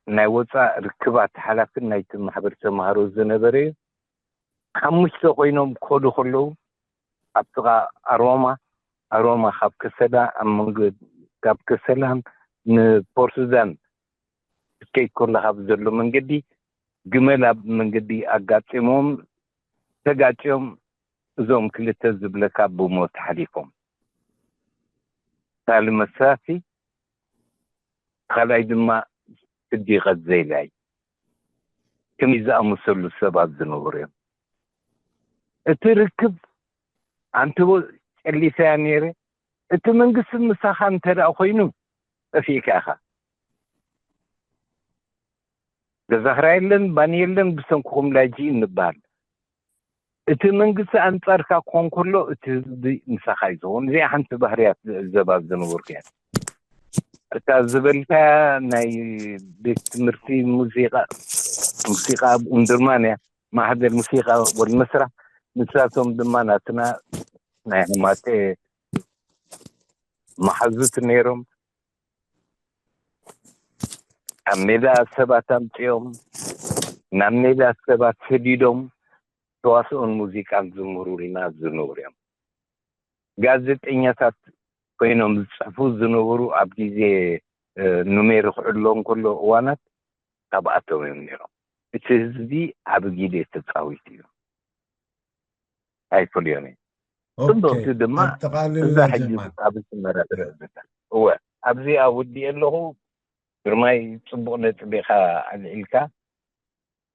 ናይ ወፃእ ርክባት ሓላፍን ናይቲ ማሕበር ተምሃሮ ዝነበረ እዩ። ሓሙሽተ ኮይኖም ክኸዱ ከለዉ ኣብ ጥቓ ኣሮማ፣ ኣሮማ ካብ ከሰላ ኣብ መንገ ካብ ከሰላን ንፖርት ሱዳን ክትከይድ ከለኻ ኣብ ዘሎ መንገዲ ግመል ኣብ መንገዲ ኣጋጢሞም ተጋጭዮም እዞም ክልተ ዝብለካ ብሞት ሓሊፎም። ሳሊ መሳሲ ካልኣይ ድማ ስዲቐት ዘይላይ ከመይ ዝኣመሰሉ ሰባት ዝነበሩ እዮም። እቲ ርክብ ኣንትቦ ጨሊሰያ ነይረ። እቲ መንግስቲ ምሳኻ እንተ ደኣ ኮይኑ ጠፊእካ ኢኻ። ገዛ ክራይ የለን፣ ባኒ የለን፣ ብሰንክኹም ላጂ እንበሃል። እቲ መንግስቲ ኣንጻርካ ክኾን ከሎ እቲ ህዝቢ ምሳኻ እዩ ዝኸውን። እዚኣ ሓንቲ ባህርያት ዘባ ዝነበርኩ እያ። እታ ዝበልካያ ናይ ቤት ትምህርቲ ሙዚቃ ሙዚቃ ኣብ ኡምድርማን እያ። ማሕደር ሙዚቃ ወልመስራ ንሳቶም ድማ ናትና ናይ ሕማጤ መሓዙት ነይሮም። ኣብ ሜዳ ሰባት ኣምፅኦም ናብ ሜዳ ሰባት ሰዲዶም ተዋስኦን ሙዚቃን ዝምህሩልና ዝነበሩ እዮም። ጋዜጠኛታት ኮይኖም ዝፅሕፉ ዝነበሩ ኣብ ግዜ ኑሜሪ ክዕሎ እንከሎ እዋናት ካብኣቶም እዮም ነይሮም። እቲ ህዝቢ ዓቢ ግደ ተፃዊቱ እዩ። ኣይፈልዮን እዩ። ፅቡቕቲ ድማ እዛ ሕጂ ኣብ ዝመረ እወ ኣብዚ ኣውዲእ ኣለኹ። ግርማይ ፅቡቕ ነጥቢ ኢኻ ኣልዒልካ።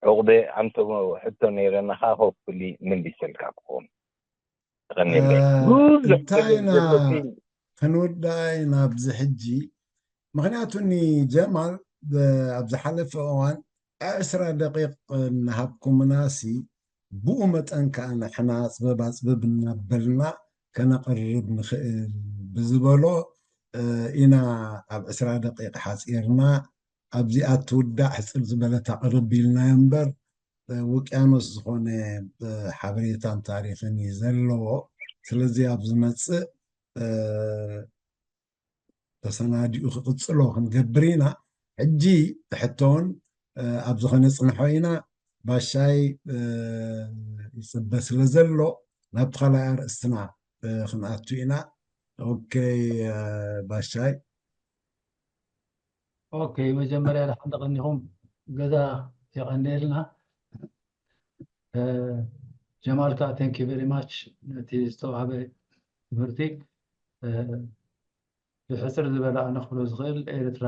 ዕቑበ ኣንቶ ሕቶ ነይረናኻ ሆፕሊ መሊሰልካ ክኸውን። እንታይ ኢና ክንውዳእ ኢና ኣብዚ ሕጂ? ምክንያቱ ኒ ጀማል ኣብ ዝሓለፈ እዋን ዕስራ ደቂቕ እናሃብኩምናሲ ብኡ መጠን ከዓ ንሕና ፅበብ ኣፅብብ እናበልና ከነቕርብ ንኽእል ብዝበሎ ኢና ኣብ ዕስራ ደቂቕ ሓፂርና ኣብዚኣ ትውዳእ ሕፅር ዝበለት ኣቕርብ ኢልናዮ እምበር ውቅያኖስ ዝኾነ ሓበሬታን ታሪኽን እዩ ዘለዎ። ስለዚ ኣብ ዝመፅእ ተሰናዲኡ ክቕፅሎ ክንገብር ኢና። ሕጂ ሕቶን ኣብ ዝኾነ ፅንሖ ኢና። ባሻይ ይፅበ ስለ ዘሎ ናብቲ ካልኣይ ኣርእስትና ክንኣቱ ኢና። ኦኬ ባሻይ። ኦኬ፣ መጀመርያ ደሓን ደቐኒኹም፣ ገዛ የቐንየልና። ጀማል ከዓ thank you very much ነቲ ዝተዋህበ ትምህርቲ። ብሕፅር ዝበለ ኣነ ክብሎ ዝኽእል ኤርትራ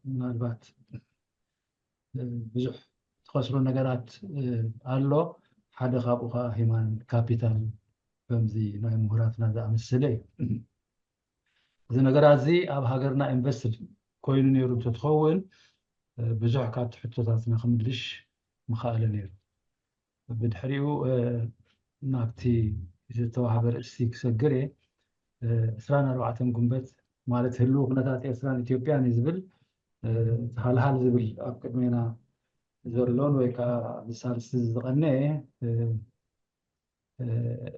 ምናልባት ብዙሕ ትኸስሮ ነገራት ኣሎ። ሓደ ካብኡ ከዓ ሂማን ካፒታል ከምዚ ናይ ምሁራትና ዝኣመሰለ እዩ። እዚ ነገራት እዚ ኣብ ሃገርና ኢንቨስትድ ኮይኑ ነይሩ እንተትኸውን ብዙሕ ካብቲ ሕቶታትና ክምልሽ ምኸኣለ ነይሩ። ብድሕሪኡ ናብቲ ዝተዋህበ ርእስቲ ክሰግር እየ። ዕስራን ኣርባዕተን ጉንበት ማለት ህልው ኩነታት ኤርትራን ኢትዮጵያን እዩ ዝብል ሃልሃል ዝብል ኣብ ቅድሜና ዘሎን ወይ ከዓ ብሳልስቲ ዝቐነየ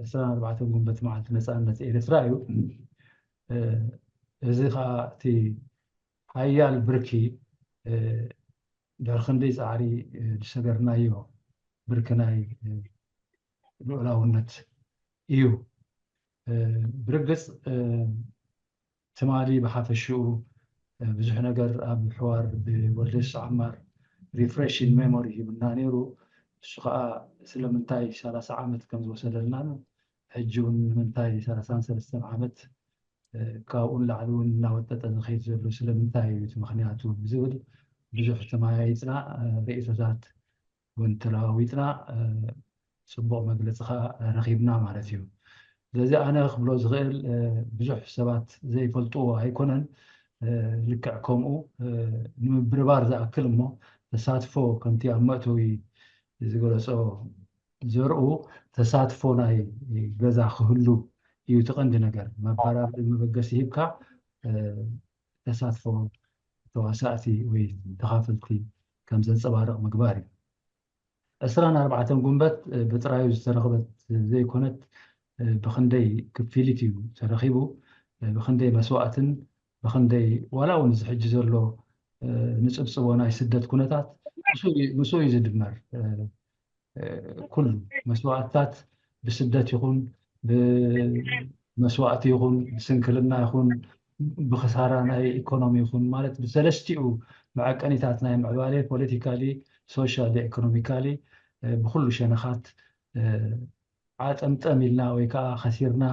ዕስራን ኣርባዕተን ጉንበት መዓልቲ ነፃነት ኤርትራ እዩ። እዚ ከዓ እቲ ሓያል ብርኪ ድሕሪ ክንደይ ፃዕሪ ዝሰገርናዮ ብርኪ ናይ ልዑላውነት እዩ። ብርግፅ ትማሊ ብሓፈሽኡ ብዙሕ ነገር ኣብ ሕዋር ብወልደስ ዓማር refreshing memory ሂብና ነይሩ። እሱ ከዓ ስለምንታይ ሰላሳ ዓመት ከም ዝወሰደልናን ሕጂ እውን ንምንታይ ሰላሳን ሰለስተን ዓመት ካብኡ ንላዕሊ እውን እናወጠጠ ዝኸይድ ዘሎ ስለምንታይ እዩ እቲ ምኽንያቱ ብዝብል ብዙሕ ተመያይፅና ርእይቶታት እውን ተለዋዊጥና ፅቡቕ መግለፂ ከዓ ረኺብና ማለት እዩ። ስለዚ ኣነ ክብሎ ዝኽእል ብዙሕ ሰባት ዘይፈልጥዎ ኣይኮነን። ልክዕ ከምኡ ንምብርባር ዝኣክል እሞ ተሳትፎ ከምቲ ኣብ መእተዊ ዝገለፆ ዘርኡ ተሳትፎ ናይ ገዛ ክህሉ እዩ እቲ ቀንዲ ነገር። መበራበሪ መበገሲ ሂብካ ተሳትፎ ተዋሳእቲ ወይ ተኻፈልቲ ከም ዘንፀባርቕ ምግባር እዩ። ዕስራን ኣርባዕተን ጉንበት ብጥራዩ ዝተረኽበት ዘይኮነት ብኽንደይ ክፊሊት እዩ ተረኺቡ፣ ብኽንደይ መስዋእትን ብኽንደይ ዋላ እውን እዚ ሕጂ ዘሎ ንፅብፅቦ ናይ ስደት ኩነታት ምስኡ እዩ ዝድመር። ኩሉ መስዋእትታት ብስደት ይኹን ብመስዋእቲ ይኹን ብስንክልና ይኹን ብክሳራ ናይ ኢኮኖሚ ይኹን ማለት ብሰለስቲኡ መዐቀኒታት ናይ ምዕባለ ፖለቲካሊ ሶሻሊ ኢኮኖሚካሊ ብኩሉ ሸነኻት ዓጠምጠም ኢልና ወይ ከዓ ከሲርና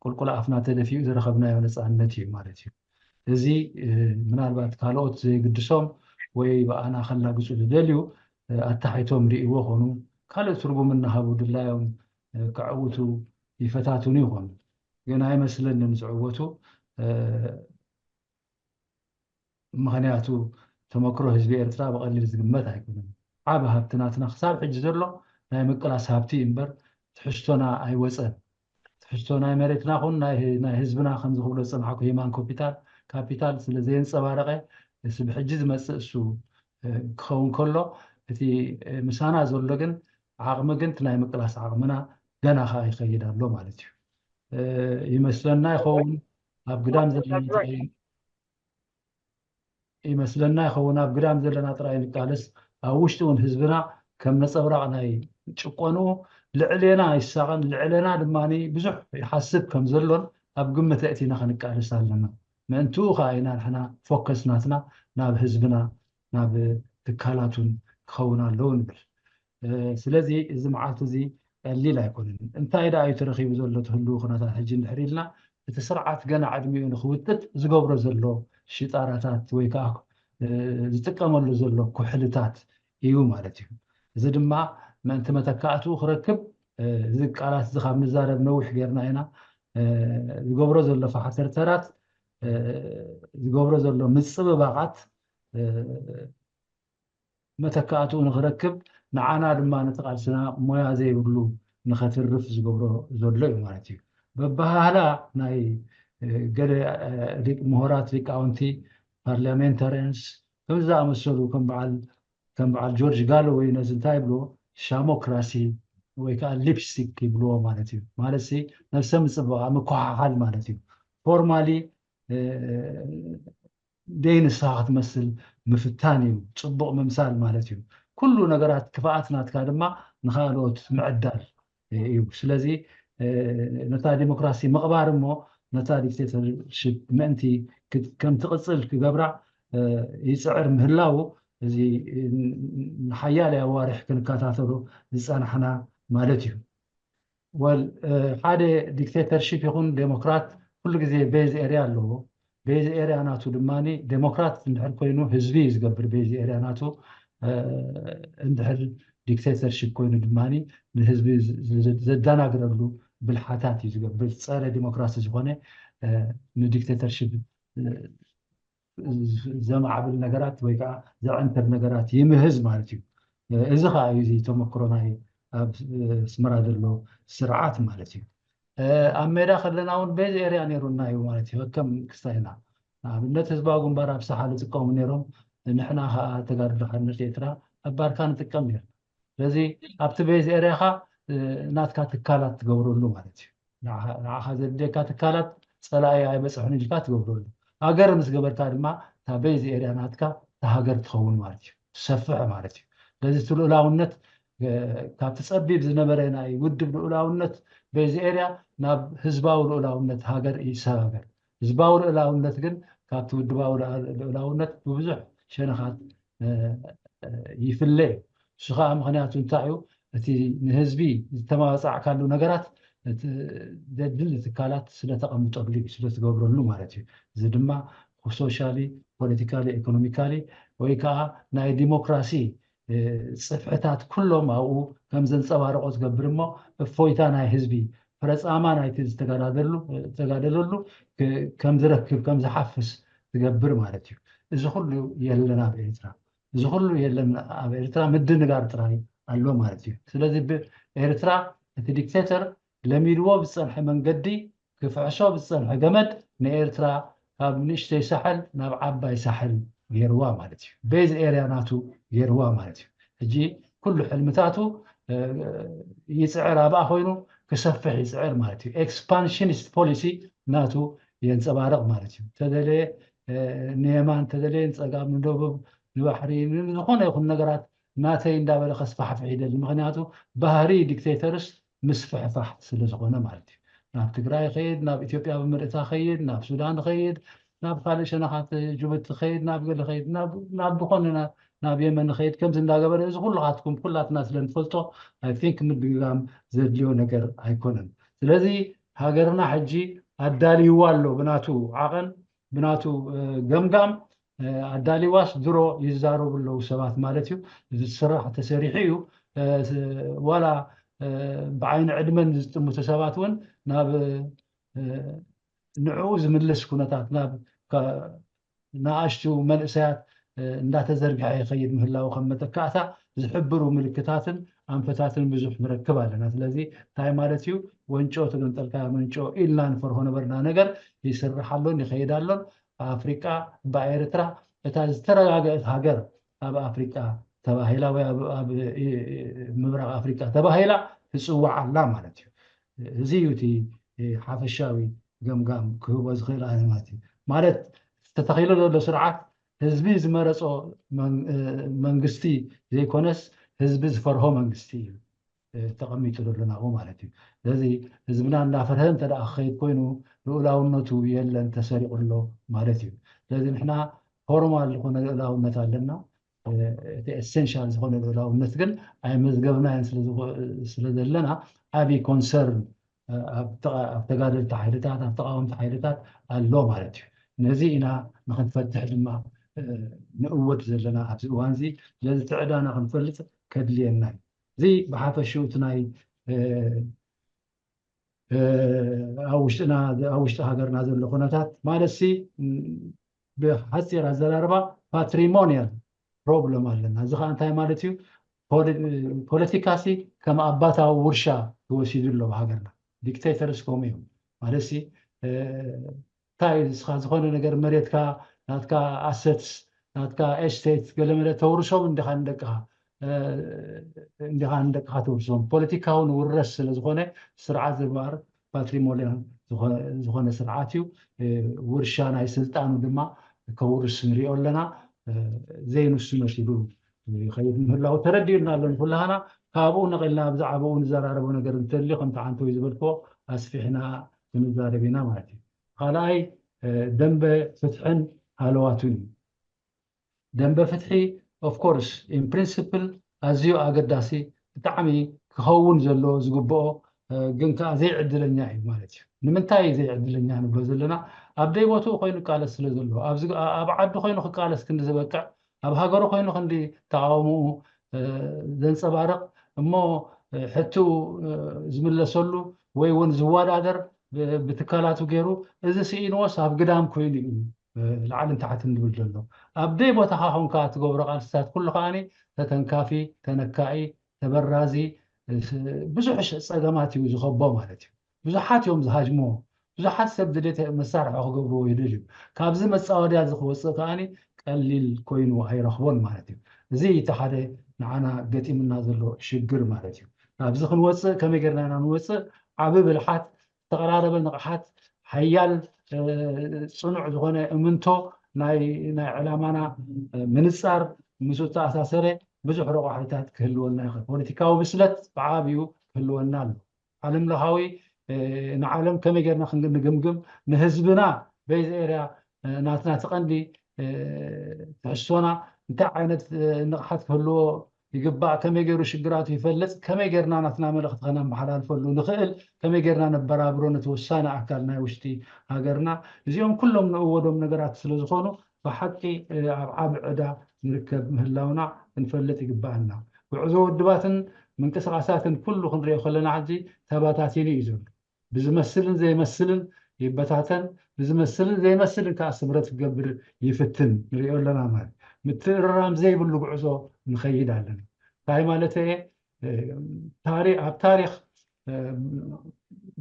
ቁልቁል ኣፍና ተደፊኡ ዝረኸብናዮ ነፃነት እዩ ማለት እዩ። እዚ ምናልባት ካልኦት ዘይግድሶም ወይ ብኣና ከላግፁ ዝደልዩ ኣታሒቶም ርእይዎ ኾኑ ካልእ ትርጉም እናሃቡ ድላዮም ከዕውቱ ይፈታትኑ ይኾኑ። ግን ኣይመስለንን ዝዕወቱ። ምኽንያቱ ተመክሮ ህዝቢ ኤርትራ ብቐሊል ዝግመት ኣይኮነን። ዓቢ ሃብቲ ናትና ክሳብ ሕጂ ዘሎ ናይ ምቅላስ ሃብቲ እምበር ትሕዝቶና ኣይወፀን። ትሕዝቶ ናይ መሬትና ኹን ናይ ህዝብና ከምዚ ክብሎ ዝፀናሕኩ ሂማን ኮፒታል ካፒታል ስለ ዘየንፀባረቐ እሱ ብሕጂ ዝመፅእ እሱ ክኸውን ከሎ እቲ ምሳና ዘሎ ግን ዓቕሚ ግን እቲ ናይ ምቅላስ ዓቕምና ገና ከዓ ይኸይድ ኣሎ ማለት እዩ። ይመስለና ይኸውን ኣብ ግዳም ዘለና ጥራይ ይመስለና ይኸውን ኣብ ግዳም ዘለና ጥራይ ንቃለስ ኣብ ውሽጢ እውን ህዝብና ከም ነፀብራቕ ናይ ጭቆኑ ልዕሌና ይሳቐን ልዕሌና ድማ ብዙሕ ይሓስብ ከም ዘሎን ኣብ ግምት ኣእቲና ክንቃለስ ኣለና። ምእንትኡ ከዓ ኢና ንሕና ፎከስ ናትና ናብ ህዝብና ናብ ትካላቱን ክኸውን ኣለዎ ንብል። ስለዚ እዚ መዓልቲ እዚ ቀሊል ኣይኮነን። እንታይ ደኣ እዩ ተረኺቡ ዘሎ እቲ ህልው ኩነታት ሕጂ እንድሕር ኢልና እቲ ስርዓት ገና ዕድሚኡ ንክውጥጥ ዝገብሮ ዘሎ ሽጣራታት ወይ ከዓ ዝጥቀመሉ ዘሎ ኩሕልታት እዩ ማለት እዩ። እዚ ድማ ምእንቲ መተካእትኡ ክረክብ እዚ ቃላት እዚ ካብ ንዛረብ ነዊሕ ጌርና ኢና ዝገብሮ ዘሎ ፋሕተርተራት ዝገብሮ ዘሎ ምፅብባቓት መተካእትኡ ንክረክብ ንዓና ድማ ነቲ ቃልስና ሞያ ዘይብሉ ንኸትርፍ ዝገብሮ ዘሎ እዩ ማለት እዩ። በባህላ ናይ ገለ ምሁራት ሊቃውንቲ ፓርላሜንታሪያንስ ከም ዝኣመሰሉ ከም በዓል ከም በዓል ጆርጅ ጋሎወይ ነዚ እንታይ ይብልዎ ሻሞክራሲ ወይ ከዓ ሊፕስቲክ ይብልዎ ማለት እዩ። ማለት ነብሰ ምፅበቓ ምኳሓሓል ማለት እዩ። ፎርማሊ ደይ ንስኻ ክትመስል ምፍታን እዩ ፅቡቕ ምምሳል ማለት እዩ። ኩሉ ነገራት ክፍኣት ናትካ ድማ ንኻልኦት ምዕዳል እዩ። ስለዚ ነታ ዲሞክራሲ ምቕባር እሞ ነታ ዲክቴተርሽፕ ምእንቲ ከም ትቕፅል ክገብራ ይፅዕር ምህላው እዚ ንሓያለ ኣዋርሕ ክንከታተሎ ዝፀናሕና ማለት እዩ። ወል ሓደ ዲክቴተርሽፕ ይኹን ዴሞክራት ኩሉ ግዜ ቤዝ ኤርያ ኣለዎ። ቤዝ ኤርያ ናቱ ድማ ዴሞክራት እንድሕር ኮይኑ ህዝቢ እዩ ዝገብር ቤዝ ኤርያ ናቱ። እንድሕር ዲክቴተርሽፕ ኮይኑ ድማ ንህዝቢ ዘደናግረሉ ብልሓታት እዩ ዝገብር። ፀረ ዲሞክራሲ ዝኾነ ንዲክቴተርሽፕ ዘማዕብል ነገራት ወይ ከዓ ዘዕንትር ነገራት ይምህዝ ማለት እዩ። እዚ ከዓ እዩ እዚ ተመክሮ ናይ ኣብ ኣስመራ ዘሎ ስርዓት ማለት እዩ። ኣብ ሜዳ ከለና እውን ቤዝ ኤርያ ነይሩና እዩ ማለት እዩ። ከም ክስታይና ንኣብነት ህዝባዊ ግንባር ኣብ ሳሓል ይጥቀሙ ነይሮም። ንሕና ከዓ ተጋድሎ ሓርነት ኤርትራ ኣብ ባርካ ንጥቀም ነይርና። ስለዚ ኣብቲ ቤዝ ኤርያኻ ናትካ ትካላት ትገብረሉ ማለት እዩ። ንዓኻ ዘድልየካ ትካላት ፀላኢ ኣይበፅሕን ኢልካ ትገብረሉ። ሃገር ምስ ገበርካ ድማ እታ ቤዝ ኤርያ ናትካ እታ ሃገር ትኸውን ማለት እዩ፣ ትሰፍሕ ማለት እዩ። ስለዚ እቲ ልኡላውነት ካብቲ ፀቢብ ዝነበረ ናይ ውድብ ልኡላውነት ቤዝ ኤርያ ናብ ህዝባዊ ልኡላውነት ሃገር ይሰጋገር። ህዝባዊ ልኡላውነት ግን ካብቲ ውድባዊ ልኡላውነት ብብዙሕ ሸነኻት ይፍለ እዩ። እሱ ከዓ ምክንያቱ እንታይ እዩ? እቲ ንህዝቢ ዝተማፃዕካሉ ነገራት ዘድሊ ትካላት ስለተቐምጠሉ እዩ፣ ስለትገብረሉ ማለት እዩ። እዚ ድማ ሶሻሊ፣ ፖለቲካሊ፣ ኢኮኖሚካሊ ወይ ከዓ ናይ ዲሞክራሲ ፅፍሕታት ኩሎም ኣብኡ ከም ዘንፀባርቆ ዝገብር እሞ እፎይታ ናይ ህዝቢ ፍረፃማ ናይቲ ዝተጋደለሉ ከም ዝረክብ ከም ዝሓፍስ ዝገብር ማለት እዩ። እዚ ኩሉ የለን ኣብ ኤርትራ። እዚ ኩሉ የለን ኣብ ኤርትራ፣ ምድንጋር ጥራይ ኣሎ ማለት እዩ። ስለዚ ኤርትራ እቲ ዲክቴተር ለሚድዎ ብዝፀንሐ መንገዲ ክፍሕሶ ብዝፀንሐ ገመድ ንኤርትራ ካብ ንእሽተይ ሳሕል ናብ ዓባይ ሳሕል ገይርዋ ማለት እዩ። ቤዝ ኤርያ ናቱ ገይርዋ ማለት እዩ። ሕጂ ኩሉ ሕልምታቱ ይፅዕር ኣብኣ ኮይኑ ክሰፍሕ ይፅዕር ማለት እዩ። ኤክስፓንሽኒስት ፖሊሲ ናቱ የንፀባርቕ ማለት እዩ። ተደለየ ንየማን፣ ተደለየ ንፀጋም፣ ንደቡብ፣ ንባሕሪ፣ ዝኾነ ይኹን ነገራት ናተይ እንዳበለ ከስፋሕፍሕ ይደሊ። ምክንያቱ ባህሪ ዲክቴተርስ ምስፍሕፋሕ ስለ ዝኾነ ማለት እዩ። ናብ ትግራይ ኸይድ፣ ናብ ኢትዮጵያ ብምልእታ ኸይድ፣ ናብ ሱዳን ኸይድ፣ ናብ ካልእ ሸነኻት ጅቡቲ ኸይድ፣ ናብ ገለ ኸይድ፣ ናብ ዝኾነ ናብ የመን ኸይድ፣ ከምዚ እንዳገበረ እዚ ኩልኻትኩም ኩላትና ስለ ንፈልጦ ኣይ ቲንክ ምድግጋም ዘድልዮ ነገር ኣይኮነን። ስለዚ ሃገርና ሕጂ ኣዳልይዋ ኣሎ ብናቱ ዓቐን ብናቱ ገምጋም ኣዳሊዋስ ድሮ ይዛረቡ ኣለዉ ሰባት ማለት እዩ። ዝስራሕ ተሰሪሑ እዩ። ዋላ ብዓይኒ ዕድመን ዝጥምቱ ሰባት እውን ናብ ንዕኡ ዝምልስ ኩነታት ናብ ንኣሽቱ መንእሰያት እንዳተዘርግሐ ይኸይድ ምህላው ከም መተካእታ ዝሕብሩ ምልክታትን ኣንፈታትን ብዙሕ ንረክብ ኣለና። ስለዚ እንታይ ማለት እዩ? ወንጮ ተገንጠልካ መንጮ ኢልና ንፈርሆ ነበርና ነገር ይስራሕ ኣሎን ይኸይድ ኣሎን። ኣፍሪቃ ብኤርትራ እታ ዝተረጋገእት ሃገር ኣብ ኣፍሪቃ ተባሂላ ወይ ኣብ ምብራቕ ኣፍሪቃ ተባሂላ ትፅዋዕ ኣላ ማለት እዩ። እዚ እዩ እቲ ሓፈሻዊ ገምጋም ክህቦ ዝኽእል ኣነ ማለት እዩ። ማለት ተተኺሉ ዘሎ ስርዓት ህዝቢ ዝመረፆ መንግስቲ ዘይኮነስ ህዝቢ ዝፈርሆ መንግስቲ እዩ ተቐሚጡ ዘሎ ናብኡ ማለት እዩ። ስለዚ ህዝብና እንዳፈርሀ እንተ ደኣ ክኸይድ ኮይኑ ልኡላውነቱ የለን፣ ተሰሪቑ ኣሎ ማለት እዩ። ስለዚ ንሕና ፎርማል ዝኾነ ልኡላውነት ኣለና። እቲ ኤሴንሻል ዝኾነ ልኡላውነት ግን ኣይመዝገብናዮን ስለ ዘለና ዓብዪ ኮንሰርን ኣብ ተጋደልቲ ሓይልታት ኣብ ተቃወምቲ ሓይልታት ኣሎ ማለት እዩ። ነዚ ኢና ንክንፈትሕ ድማ ንእወድ ዘለና ኣብዚ እዋን እዚ። ስለዚ እቲ ዕዳና ክንፈልጥ ከድልየና እዩ። እዚ ብሓፈሽኡ እቲ ናይ ኣብ ውሽጥና ኣብ ውሽጢ ሃገርና ዘሎ ኩነታት ማለት ሲ ብሓፂር ኣዘራርባ ፓትሪሞኒያል ፕሮብለም ኣለና። እዚ ከዓ እንታይ ማለት እዩ? ፖለቲካ ሲ ከም ኣባታዊ ውርሻ ተወሲዱ ኣሎ ብሃገርና። ዲክቴተርስ ከምኡ እዮም ማለት ሲ እንታይ ንስኻ ዝኾነ ነገር መሬትካ ናትካ ኣሰትስ ናትካ ኤስቴት ገለመለ ተውርሶም እንዲኻ ንደቅኻ እንዲኻ ንደቅኻ ተውርሶም። ፖለቲካዊ ንውረስ ስለ ዝኾነ ስርዓት ዝባር ፓትሪሞኒያል ዝኾነ ስርዓት እዩ። ውርሻ ናይ ስልጣኑ ድማ ከውርስ ንሪኦ ኣለና። ዘይንሱ መሲሉ ይኸይድ ምህላው ተረዲኡና ኣሎ። ንኩላህና ካብኡ ነቒልና ብዛዕባኡ ንዘራረቦ ነገር እንተልዩ ከምቲ ዓንተወይ ዝበልክዎ ኣስፊሕና ክንዛረብ ኢና ማለት እዩ። ካልኣይ ደንበ ፍትሕን ሃለዋቱን እዩ። ደንበ ፍትሒ of course in principle ኣዝዩ ኣገዳሲ ብጣዕሚ ክኸውን ዘለዎ ዝግብኦ ግን ከዓ ዘይዕድለኛ እዩ ማለት እዩ። ንምንታይ ዘይዕድለኛ ንብሎ ዘለና? ኣብ ደይ ቦትኡ ኮይኑ ቃለስ ስለ ዘለዎ፣ ኣብ ዓዱ ኮይኑ ክቃለስ ክንዲ ዝበቅዕ፣ ኣብ ሃገሩ ኮይኑ ክንዲ ተቃውምኡ ዘንፀባርቕ እሞ ሕትኡ ዝምለሰሉ ወይ እውን ዝወዳደር ብትካላቱ ገይሩ፣ እዚ ስኢንዎስ ኣብ ግዳም ኮይኑ እዩ ላዕልን ታሕትን ዝብል ዘሎ። ኣብ ደይ ቦታኻ ኮንካ ትገብሮ ቃልስታት ኩሉ ከዓኒ ተተንካፊ፣ ተነካኢ፣ ተበራዚ ብዙሕ ፀገማት እዩ ዝኸቦ ማለት እዩ። ብዙሓት እዮም ዝሃጅሞ። ብዙሓት ሰብ ድሌት መሳርሒ ክገብርዎ ይደልዩ። ካብዚ መፃወድያ እዚ ክወፅእ ከዓኒ ቀሊል ኮይኑ ኣይረኽቦን ማለት እዩ። እዚ እቲ ሓደ ንዓና ገጢምና ዘሎ ሽግር ማለት እዩ። ካብዚ ክንወፅእ ከመይ ጌርና ኢና ንወፅእ? ዓቢ ብልሓት፣ ዝተቐራረበ ንቕሓት፣ ሓያል ፅኑዕ ዝኾነ እምንቶ ናይ ዕላማና ምንፃር ምስ ዝተኣሳሰረ ብዙሕ ረቋሒታት ክህልወና ይኽእል። ፖለቲካዊ ብስለት ብዓብዩ ክህልወና ኣሎ። ዓለም ለኻዊ ንዓለም ከመይ ጌርና ክንግምግም፣ ንህዝብና በዚ ኤርያ ናትና እቲ ቀንዲ ትሕዝቶና እንታይ ዓይነት ንቕሓት ክህልዎ ይግባእ፣ ከመይ ገይሩ ሽግራቱ ይፈልጥ፣ ከመይ ጌርና ናትና መልእኽቲ ከነመሓላልፈሉ ንኽእል፣ ከመይ ጌርና ነበራብሮ ነቲ ወሳኒ ኣካል ናይ ውሽጢ ሃገርና፣ እዚኦም ኩሎም ንእወዶም ነገራት ስለ ዝኾኑ ብሓቂ ኣብ ዓቢ ዕዳ ንርከብ ምህላውና ክንፈልጥ ይግባኣና። ጉዕዞ ውድባትን ምንቅስቃሳትን ኩሉ ክንሪኦ ከለና ሕጂ ተባታቲኑ እዩ ዘሎ። ብዝመስልን ዘይመስልን ይበታተን፣ ብዝመስልን ዘይመስልን ከዓ ስምረት ክገብር ይፍትን ንሪኦ ኣለና። ማለት ምትእርራም ዘይብሉ ጉዕዞ ንኸይድ ኣለና። እንታይ ማለት እየ? ኣብ ታሪክ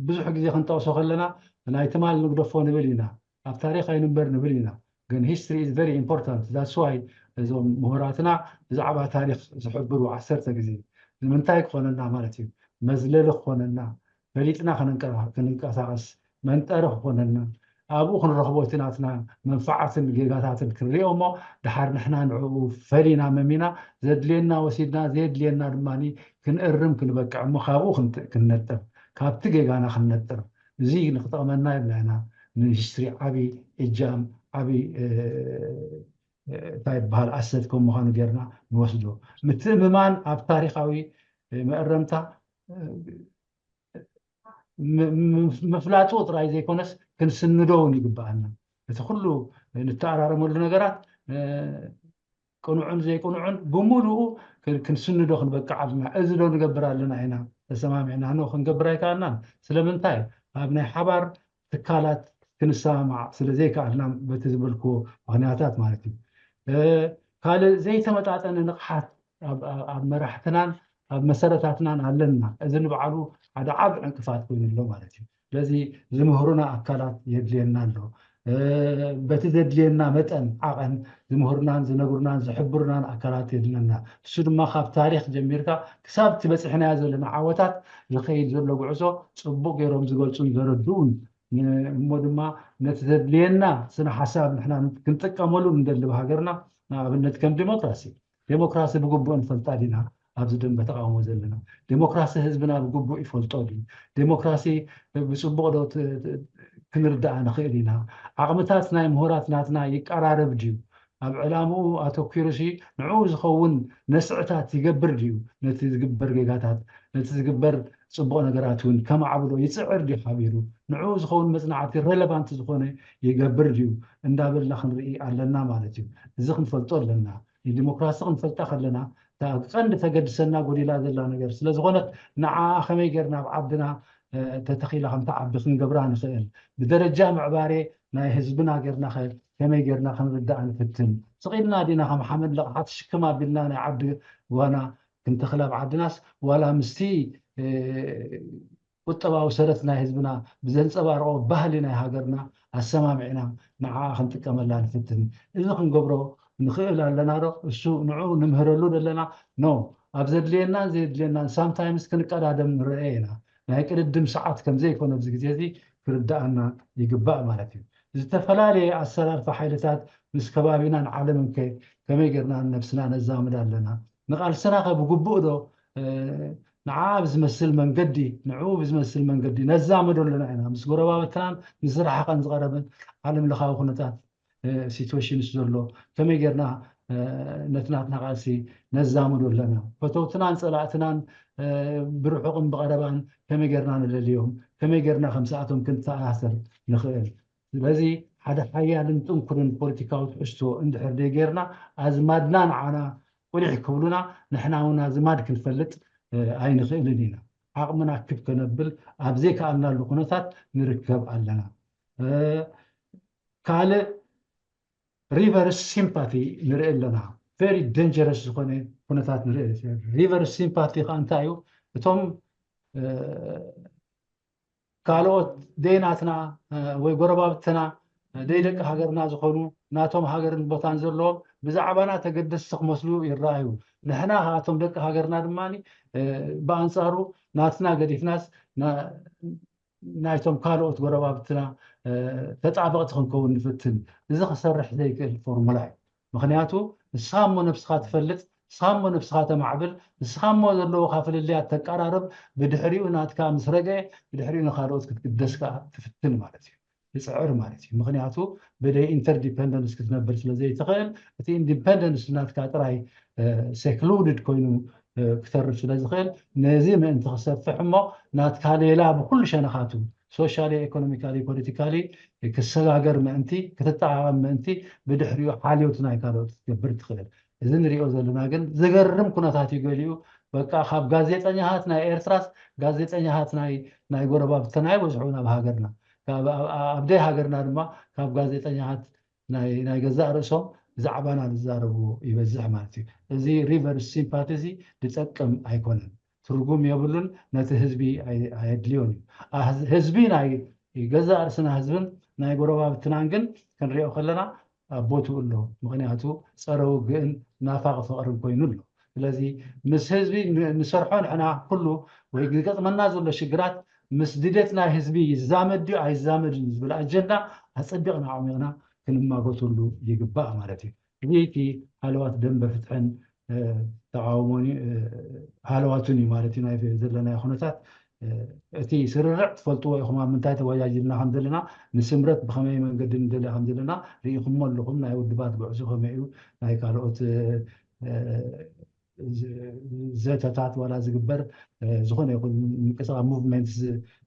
ብዙሕ ግዜ ክንጠቕሶ ከለና ናይ ትማል ንግደፎ ንብል ኢና። ኣብ ታሪክ ኣይንንበር ንብል ኢና። ግን history is very important። That's why እዞም ምሁራትና ብዛዕባ ታሪክ ዝሕብሩ ዓሰርተ ግዜ ንምንታይ ክኾነና ማለት እዩ? መዝለሊ ክኾነና፣ ፈሊጥና ክንንቀሳቀስ መንጠሪ ክኾነና፣ ኣብኡ ክንረኽቦ እቲ ናትና መንፋዓትን ጌጋታትን ክንሪኦ እሞ ድሓር ንሕና ንዕኡ ፈሊና መሚና ዘድልየና ወሲድና ዘየድልየና ድማ ክንእርም ክንበቅዕ እሞ ካብኡ ክንነጥር፣ ካብቲ ጌጋና ክንነጥር፣ እዚ ንክጠቕመና ኢልና ኢና ንሂስትሪ ዓቢ እጃም ዓቢ እንታይ ይበሃል ኣሰት ከም ምዃኑ ጌርና ንወስዶ። ምትእምማን ኣብ ታሪኻዊ መእረምታ ምፍላጡ ጥራይ ዘይኮነስ ክንስንዶ እውን ይግበኣና። እቲ ኩሉ ንተኣራረመሉ ነገራት ቅኑዕን ዘይቅኑዕን ብምሉኡ ክንስንዶ ክንበቅዕ ኣለና። እዚ ዶ ንገብር ኣለና ኢና ተሰማሚዕና? ኖ፣ ክንገብር ኣይከኣልናን። ስለምንታይ? ኣብ ናይ ሓባር ትካላት ክንሰማማዕ ስለ ዘይከኣልና በቲ ዝበልክዎ ምኽንያታት ማለት እዩ። ካልእ ዘይተመጣጠነ ንቕሓት ኣብ መራሕትናን ኣብ መሰረታትናን ኣለና። እዚ ንባዕሉ ሓደ ዓቢ ዕንቅፋት ኮይኑ ኣሎ ማለት እዩ። ስለዚ ዝምህሩና ኣካላት የድልየና ኣሎ። በቲ ዘድልየና መጠን ዓቐን ዝምህሩናን ዝነግሩናን ዝሕብሩናን ኣካላት የድልየና። እሱ ድማ ካብ ታሪክ ጀሚርካ ክሳብ እቲ በፂሕናዮ ዘለና ዓወታት ዝኸይድ ዘሎ ጉዕዞ ፅቡቅ ገይሮም ዝገልፁን ዘረድኡን እሞ ድማ ነቲ ዘድልየና ስነ ሓሳብ ንሕና ክንጥቀመሉ እንደሊ ብሃገርና ንኣብነት ከም ዴሞክራሲ ዴሞክራሲ ብግቡእ ንፈልጣ ዲና? ኣብዚ ደንበ ተቃውሞ ዘለና ዴሞክራሲ ህዝብና ብግቡእ ይፈልጦ ድዩ? ዴሞክራሲ ብፅቡቅ ዶ ክንርዳኣ ንኽእል ኢና? ዓቕምታት ናይ ምሁራት ናትና ይቀራረብ ድዩ? ኣብ ዕላምኡ ኣተኪሩ ሲ ንዕኡ ዝኸውን ነስዕታት ይገብር ድዩ? ነቲ ዝግበር ጌጋታት ነቲ ዝግበር ፅቡቕ ነገራት እውን ከማዕብሎ ይፅዕር ድዩ ሓቢሩ? ንዕኡ ዝኸውን መፅናዕቲ ረለቫንት ዝኾነ ይገብር ድዩ እንዳበልና ክንርኢ ኣለና ማለት እዩ። እዚ ክንፈልጦ ኣለና። ንዲሞክራሲ ክንፈልጣ ከለና እታ ቀንዲ ተገድሰና ጎዲላ ዘላ ነገር ስለ ዝኾነት ንዓኣ ከመይ ጌርና ኣብ ዓድና ተተኺላ ከም ትዓቢ ክንገብራ ንኽእል? ብደረጃ ምዕባሬ ናይ ህዝብና ጌርና ከ ከመይ ጌርና ክንርዳእ ንፍትን? ስቕ ኢልና ዲና ከም ሓመድ ለቕሓ ትሽክም ኣቢልና ናይ ዓዲ ጓና ክንተኽል ኣብ ዓድናስ ዋላ ምስቲ ቁጠባዊ ሰረት ናይ ህዝብና ብዘንፀባርቆ ባህሊ ናይ ሃገርና ኣሰማሚዕና ንዓኣ ክንጥቀመላ ንፍትን። እዚ ክንገብሮ ንኽእል ኣለና ዶ? እሱ ንዕኡ ንምህረሉ ዘለና ኖ። ኣብ ዘድልየናን ዘየድልየናን ሳምታይምስ ክንቀዳደም ንረአ ኢና። ናይ ቅድድም ሰዓት ከምዘይኮነ ኣብዚ ግዜ እዚ ክርዳኣና ይግባእ ማለት እዩ። ዝተፈላለየ ኣሰላልፋ ሓይልታት ምስ ከባቢናን ዓለምን ከ ከመይ ጌርና ነብስና ነዛምድ ኣለና? ንቓልስና ከ ብግቡእ ዶ ንዓ ብዝመስል መንገዲ ንዕኡ ብዝመስል መንገዲ ነዛምዶ ኣለና ኢና? ምስ ጎረባብትናን ምስ ዝረሓቐን ዝቐረበን ዓለም ለኻዊ ኩነታት ሲትዌሽንስ ዘሎ ከመይ ጌርና ነቲ ናትና ቃልሲ ነዛምዶ ኣለና? ፈተውትናን ፀላእትናን ብርሑቕን ብቐረባን ከመይ ጌርና ንለልዮም? ከመይ ጌርና ከምስኣቶም ክንተኣሳሰር ንኽእል? ስለዚ ሓደ ሓያልን ጥንኩርን ፖለቲካዊ ትሕዝቶ እንድሕር ደይ ጌርና ኣዝማድና ንዓና ቁሊሕ ክብሉና ንሕና እውን ኣዝማድ ክንፈልጥ ኣይንኽእልን ኢና። ዓቕምና ክብ ከነብል ኣብ ዘይከኣልናሉ ኩነታት ንርከብ ኣለና። ካልእ ሪቨርስ ሲምፓቲ ንርኢ ኣለና። ቨሪ ደንጀረስ ዝኾነ ኩነታት ንርኢ። ሪቨርስ ሲምፓቲ ከዓ እንታይ እዩ? እቶም ካልኦት ደይ ናትና ወይ ጎረባብትና ደይ ደቂ ሃገርና ዝኾኑ ናቶም ሃገርን ቦታን ዘለዎም ብዛዕባና ተገደስቲ ክመስሉ ይረኣዩ። ንሕና እቶም ደቂ ሃገርና ድማ ብኣንፃሩ ናትና ገዲፍናስ ናይቶም ካልኦት ጎረባብትና ተጣበቕቲ ክንከውን ንፍትን። እዚ ክሰርሕ ዘይክእል ፎርሙላ እዩ። ምክንያቱ ንስኻ እሞ ነብስኻ ትፈልጥ፣ ንስኻ እሞ ነብስኻ ተማዕብል፣ ንስኻ እሞ ዘለዎካ ፍልልያት ተቀራርብ፣ ብድሕሪኡ ናትካ ምስ ረገ ብድሕሪኡ ንካልኦት ክትግደስ ከዓ ትፍትን ማለት እዩ። ትፅዕር ማለት እዩ። ምክንያቱ ብደይ ኢንተርዲፐንደንስ ክትነብር ስለዘይትኽእል እቲ ኢንዲፐንደንስ ናትካ ጥራይ ሴክሉድድ ኮይኑ ክተርፍ ስለዝኽእል ነዚ ምእንቲ ክሰፍሕ እሞ ናትካ ሌላ ብኩሉ ሸነኻቱ ሶሻሊ፣ ኢኮኖሚካሊ፣ ፖለቲካሊ ክሰጋገር ምእንቲ ክትጠቃቐም ምእንቲ ብድሕሪኡ ሓልዮት ናይ ካልኦት ክትገብር ትኽእል። እዚ ንሪኦ ዘለና ግን ዘገርም ኩነታት እዩ። ገሊኡ በቃ ካብ ጋዜጠኛታት ናይ ኤርትራስ ጋዜጠኛታት ናይ ናይ ጎረባብትና ይበዝሑ ናብ ሃገርና። ካብ- ኣብ ደይ ሃገርና ድማ ካብ ጋዜጠኛታት ናይ ናይ ገዛእ ርእሶም ብዛዕባና ዝዛረቡ ይበዝሕ ማለት እዩ። እዚ ሪቨርስ ሲምፓቲ እዚ ዝጠቅም ኣይኮነን፣ ትርጉም የብሉን፣ ነቲ ህዝቢ ኣየድልዮን እዩ። ህዝቢ ናይ ገዛእ ርእስና ህዝብን ናይ ጎረባብትናን ግን ክንሪኦ ከለና ኣብ ቦትኡ ኣሎ። ምክንያቱ ፀረ ውግእን ናፋቂ ፍቅርን ኮይኑ ኣሎ። ስለዚ ምስ ህዝቢ ንሰርሖ ንሕና ኩሉ ወይ ዝገጥመና ዘሎ ሽግራት ምስ ድሌት ናይ ህዝቢ ይዛመድ ድዩ ኣይዛመድን ዝብል ኣጀንዳ ኣፀቢቕና ኣዕሚቕና ክንማጎተሉ ይግባእ ማለት እዩ። እዚ እቲ ሃለዋት ደንበ ፍትሕን ተቃውሞን ሃለዋቱን እዩ ማለት እዩ ናይ ዘለናዮ ኩነታት። እቲ ስርርዕ ትፈልጥዎ ኢኹም ኣብ ምንታይ ተወጃጅልና ከም ዘለና፣ ንስምረት ብኸመይ መንገዲ ንደልያ ከም ዘለና ርኢኹሞ ኣለኹም። ናይ ውድባት ጉዕዞ ከመይ እዩ፣ ናይ ካልኦት ዘተታት ዋላ ዝግበር ዝኾነ ይኹን ምንቅስቃስ ሙቭመንት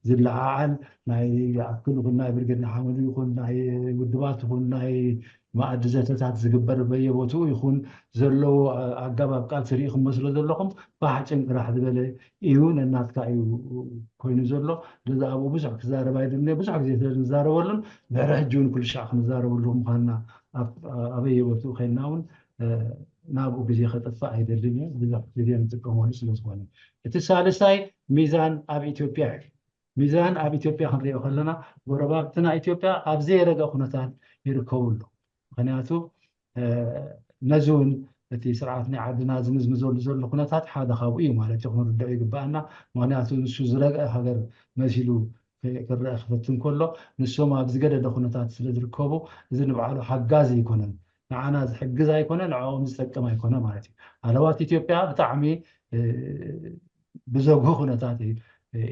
ዝለዓዓል ናይ ኣክል ይኹን ናይ ብርጌድ ንሓመዱ ይኹን ናይ ውድባት ይኹን ናይ መኣዲ ዘተታት ዝግበር በየቦትኡ ይኹን ዘለዎ ኣገባብ ቃልሲ ርኢኹሞ ስለ ዘለኹም ባሕ ጭንቅራሕ ዝበለ እዩ። ነናትካ እዩ ኮይኑ ዘሎ። ስለዚ ኣብኡ ብዙሕ ክዛረብ ኣይደልን። ብዙሕ ግዜ ስለ ንዛረበሉን ድሕሪ ሕጂ እውን ኩሉ ሻዕ ክንዛረበሉ ምዃንና ኣበየቦትኡ ኮይንና እውን ናብኡ ግዜ ከጥፍእ ኣይደልን እየ። ብዙሕ ግዜ ንጥቀመሉ ስለ ዝኾነ እቲ ሳልሳይ ሚዛን ኣብ ኢትዮጵያ እዩ። ሚዛን ኣብ ኢትዮጵያ ክንሪኦ ከለና ጎረባብትና ኢትዮጵያ ኣብ ዘይረገ ኩነታት ይርከቡ ኣሎ። ምክንያቱ ነዚ እውን እቲ ስርዓት ናይ ዓድና ዝምዝምዘሉ ዘሎ ኩነታት ሓደ ካብኡ እዩ ማለት እዩ ክንርድኦ ይግባኣና። ምክንያቱ ንሱ ዝረግአ ሃገር መሲሉ ክረአ ክፈትን ከሎ ንሶም ኣብ ዝገደደ ኩነታት ስለ ዝርከቡ እዚ ንባዕሉ ሓጋዚ ኣይኮነን። ንዓና ዝሕግዝ ኣይኮነ፣ ንዕኦም ዝጠቅም ኣይኮነ ማለት እዩ። ሃለዋት ኢትዮጵያ ብጣዕሚ ብዘጉህ ኩነታት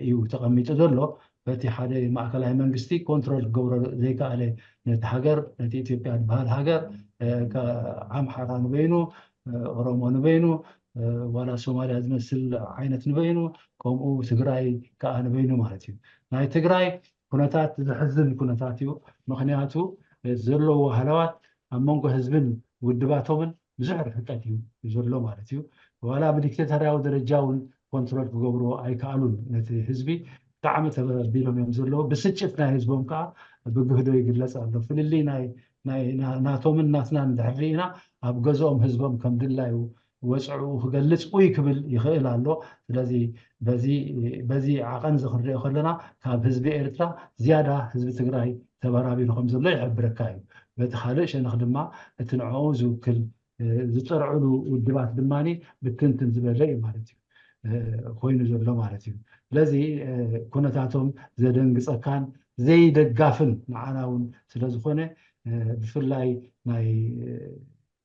እዩ ተቐሚጡ ዘሎ። በቲ ሓደ ማእከላይ መንግስቲ ኮንትሮል ክገብሮ ዘይከኣለ ነቲ ሃገር፣ ነቲ ኢትዮጵያ ዝበሃል ሃገር ኣምሓራ ንበይኑ፣ ኦሮሞ ንበይኑ፣ ዋላ ሶማልያ ዝመስል ዓይነት ንበይኑ፣ ከምኡ ትግራይ ከዓ ንበይኑ ማለት እዩ። ናይ ትግራይ ኩነታት ዘሕዝን ኩነታት እዩ። ምክንያቱ ዘለዎ ሃለዋት ኣብ መንጎ ህዝብን ውድባቶምን ብዙሕ ርሕቀት እዩ ዘሎ ማለት እዩ። ዋላ ብዲክቴተርያዊ ደረጃ እውን ኮንትሮል ክገብርዎ ኣይከኣሉን። ነቲ ህዝቢ ብጣዕሚ ተበቢሎም እዮም ዘለዉ። ብስጭት ናይ ህዝቦም ከዓ ብግህዶ ይግለፅ ኣሎ። ፍልልይ ናቶምን ናትናን እንድሕር ርኢና ኣብ ገዝኦም ህዝቦም ከም ድላዩ ወፅዕኡ ክገልፅ ኡይ ክብል ይኽእል ኣሎ። ስለዚ በዚ ዓቐን እዚ ክንሪኦ ከለና ካብ ህዝቢ ኤርትራ ዝያዳ ህዝቢ ትግራይ ተበራቢሩ ከም ዘሎ ይሕብረካ እዩ። በቲ ካልእ ሸነኽ ድማ እቲ ንዕኡ ዝውክል ዝፀርዕሉ ውድባት ድማ ብትንትን ዝበለ እዩ ማለት እዩ ኮይኑ ዘሎ ማለት እዩ። ስለዚ ኩነታቶም ዘደንግፀካን ዘይደጋፍን ንዓና እውን ስለዝኾነ ብፍላይ ናይ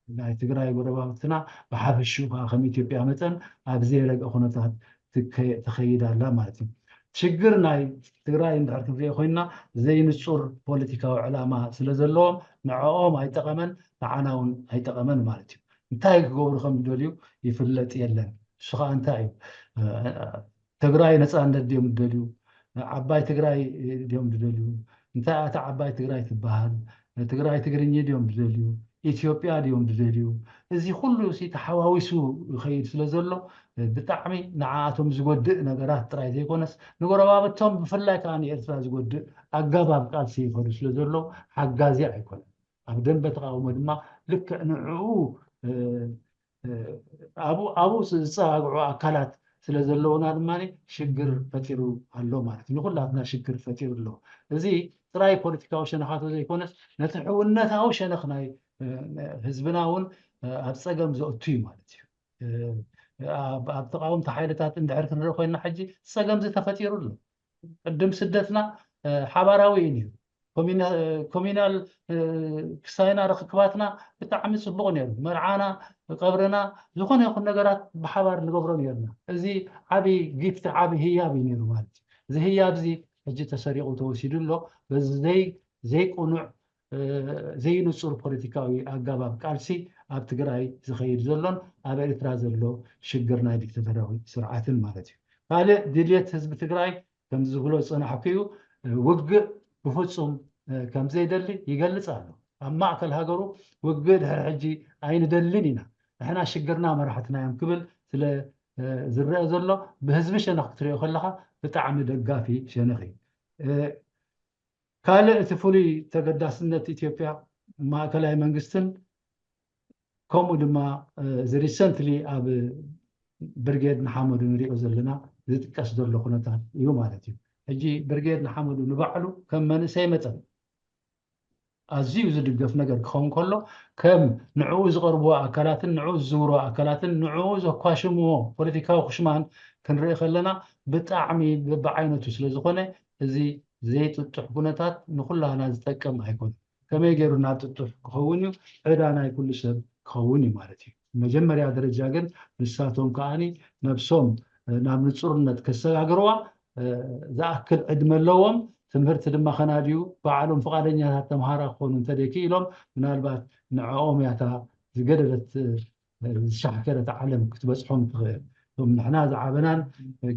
ናይ ትግራይ ጎረባብትና ብሓፈሽኡ ከዓ ከም ኢትዮጵያ መጠን ኣብ ዘይረግእ ኩነታት ትከ- ትኸይድ ኣላ ማለት እዩ። ሽግር ናይ ትግራይ እንድሕር ክንሪኦ ኮይንና ዘይንፁር ፖለቲካዊ ዕላማ ስለ ዘለዎም ንዕኦም ኣይጠቐመን፣ ንዓና እውን ኣይጠቐመን ማለት እዩ። እንታይ ክገብሩ ከም ዝደልዩ ይፍለጥ የለን። እሱ ከዓ እንታይ እዩ? ትግራይ ነፃነት ድዮም ዝደልዩ? ዓባይ ትግራይ ድዮም ዝደልዩ? እንታይ እታ ዓባይ ትግራይ ትበሃል? ትግራይ ትግርኛ ድዮም ዝደልዩ? ኢትዮጵያ ድዮም ዝደልዩ? እዚ ኩሉ ሲ ተሓዋዊሱ ይኸይድ ስለ ዘሎ ብጣዕሚ ንዓኣቶም ዝጎድእ ነገራት ጥራይ ዘይኮነስ ንጎረባብቶም ብፍላይ ከዓ ንኤርትራ ዝጎድእ ኣጋባብ ቃልሲ ይኸዱ ስለ ዘሎ ሓጋዚ ኣይኮነን። ኣብ ደንበ ተቃውሞ ድማ ልክዕ ንዕኡ ኣብኡ ዝፀጋግዑ ኣካላት ስለ ዘለውና ድማ ሽግር ፈጢሩ ኣሎ ማለት እዩ። ንኩላትና ሽግር ፈጢሩ ኣሎ። እዚ ጥራይ ፖለቲካዊ ሸነኻቶ ዘይኮነስ ነቲ ሕውነታዊ ሸነኽ ናይ ህዝብና እውን ኣብ ፀገም ዘእቱ እዩ ማለት እዩ። ኣብ ተቃወምቲ ሓይልታት እንድሕር ክንርኢ ኮይና ሕጂ ፀገም ዝተፈጢሩ ኣሎ። ቅድም ስደትና ሓባራዊ እዩ ነይሩ። ኮሚናል ክሳይና ርክክባትና ብጣዕሚ ፅቡቅ ነይሩ። መርዓና፣ ቀብርና፣ ዝኾነ ይኹን ነገራት ብሓባር ንገብሮ ነርና። እዚ ዓብይ ጊፍት፣ ዓብይ ህያብ እዩ ነይሩ ማለት እዩ። እዚ ህያብ እዚ ሕጂ ተሰሪቁ ተወሲዱ ኣሎ። በዚ ዘይቁኑዕ ዘይንፁር ፖለቲካዊ ኣጋባብ ቃልሲ ኣብ ትግራይ ዝኸይድ ዘሎን ኣብ ኤርትራ ዘሎ ሽግር ናይ ዲክታተራዊ ስርዓትን ማለት እዩ። ካልእ ድልየት ህዝቢ ትግራይ ከምዚ ዝብሎ ዝፀናሕኩ እዩ። ውግእ ብፍፁም ከም ዘይደሊ ይገልፅ ኣሎ። ኣብ ማእከል ሃገሩ ውግእ ድሕሪ ሕጂ ኣይንደልን ኢና። ንሕና ሽግርና መራሕትና እዮም ክብል ስለ ዝረአ ዘሎ ብህዝቢ ሸነኽ ክትሪኦ ከለኻ ብጣዕሚ ደጋፊ ሸነኽ እዩ። ካልእ እቲ ፍሉይ ተገዳስነት ኢትዮጵያ ማእከላይ መንግስትን ከምኡ ድማ እዚ ሪሰንትሊ ኣብ ብርጌድ ንሓመዱ ንሪኦ ዘለና ዝጥቀስ ዘሎ ኩነታት እዩ ማለት እዩ። ሕጂ ብርጌድ ንሓመዱ ንባዕሉ ከም መንእሰይ መጠን ኣዝዩ ዝድገፍ ነገር ክኸውን ከሎ ከም ንዕኡ ዝቐርብዎ ኣካላትን ንዕኡ ዝዝውሮ ኣካላትን ንዕኡ ዘኳሽምዎ ፖለቲካዊ ኩሽማን ክንርኢ ከለና ብጣዕሚ በብዓይነቱ ስለ ዝኾነ እዚ ዘይጥጡሕ ኩነታት ንኩላህና ዝጠቅም ኣይኮነን። ከመይ ገይሩ ናብ ጥጡሕ ክኸውን እዩ? ዕዳ ናይ ኩሉ ሰብ ክኸውን እዩ ማለት እዩ። መጀመርያ ደረጃ ግን ንሳቶም ከዓኒ ነብሶም ናብ ንፁርነት ከሰጋግርዋ ዝኣክል ዕድመ ኣለዎም። ትምህርቲ ድማ ከናድዩ ባዕሎም ፍቓደኛታት ተምሃራ ክኾኑ እንተደይክኢሎም ምናልባት ንዕኦም ያታ ዝገደለት ዝሻሕከረት ዓለም ክትበፅሖም ትኽእል። እቶም ንሕና ዝዓበናን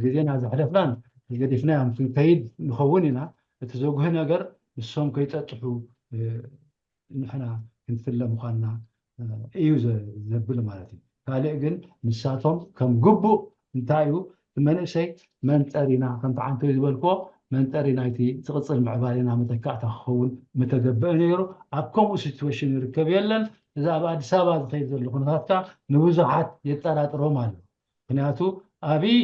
ግዜና ዘሕለፍናን ገዲፍናዮም ክንከይድ ንኸውን ኢና። እቲ ዘጉህ ነገር ንሶም ከይጠጥሑ ንሕና ክንፍለ ምዃንና እዩ ዘብል ማለት እዩ። ካልእ ግን ንሳቶም ከም ግቡእ እንታይ እዩ እቲ መንእሰይ መንጠር ኢና ከምቲ ዓንተው ዝበልክዎ መንጠሪ ናይቲ ዝቕፅል ምዕባሌና መተካእታ ክኸውን ምተገብአ ነይሩ። ኣብ ከምኡ ሲትዌሽን ይርከብ የለን። እዚ ኣብ ኣዲስ ኣበባ ዝኸይድ ዘሎ ኩነታት ከዓ ንብዙሓት የጠራጥሮም ኣሎ። ምክንያቱ ኣብይ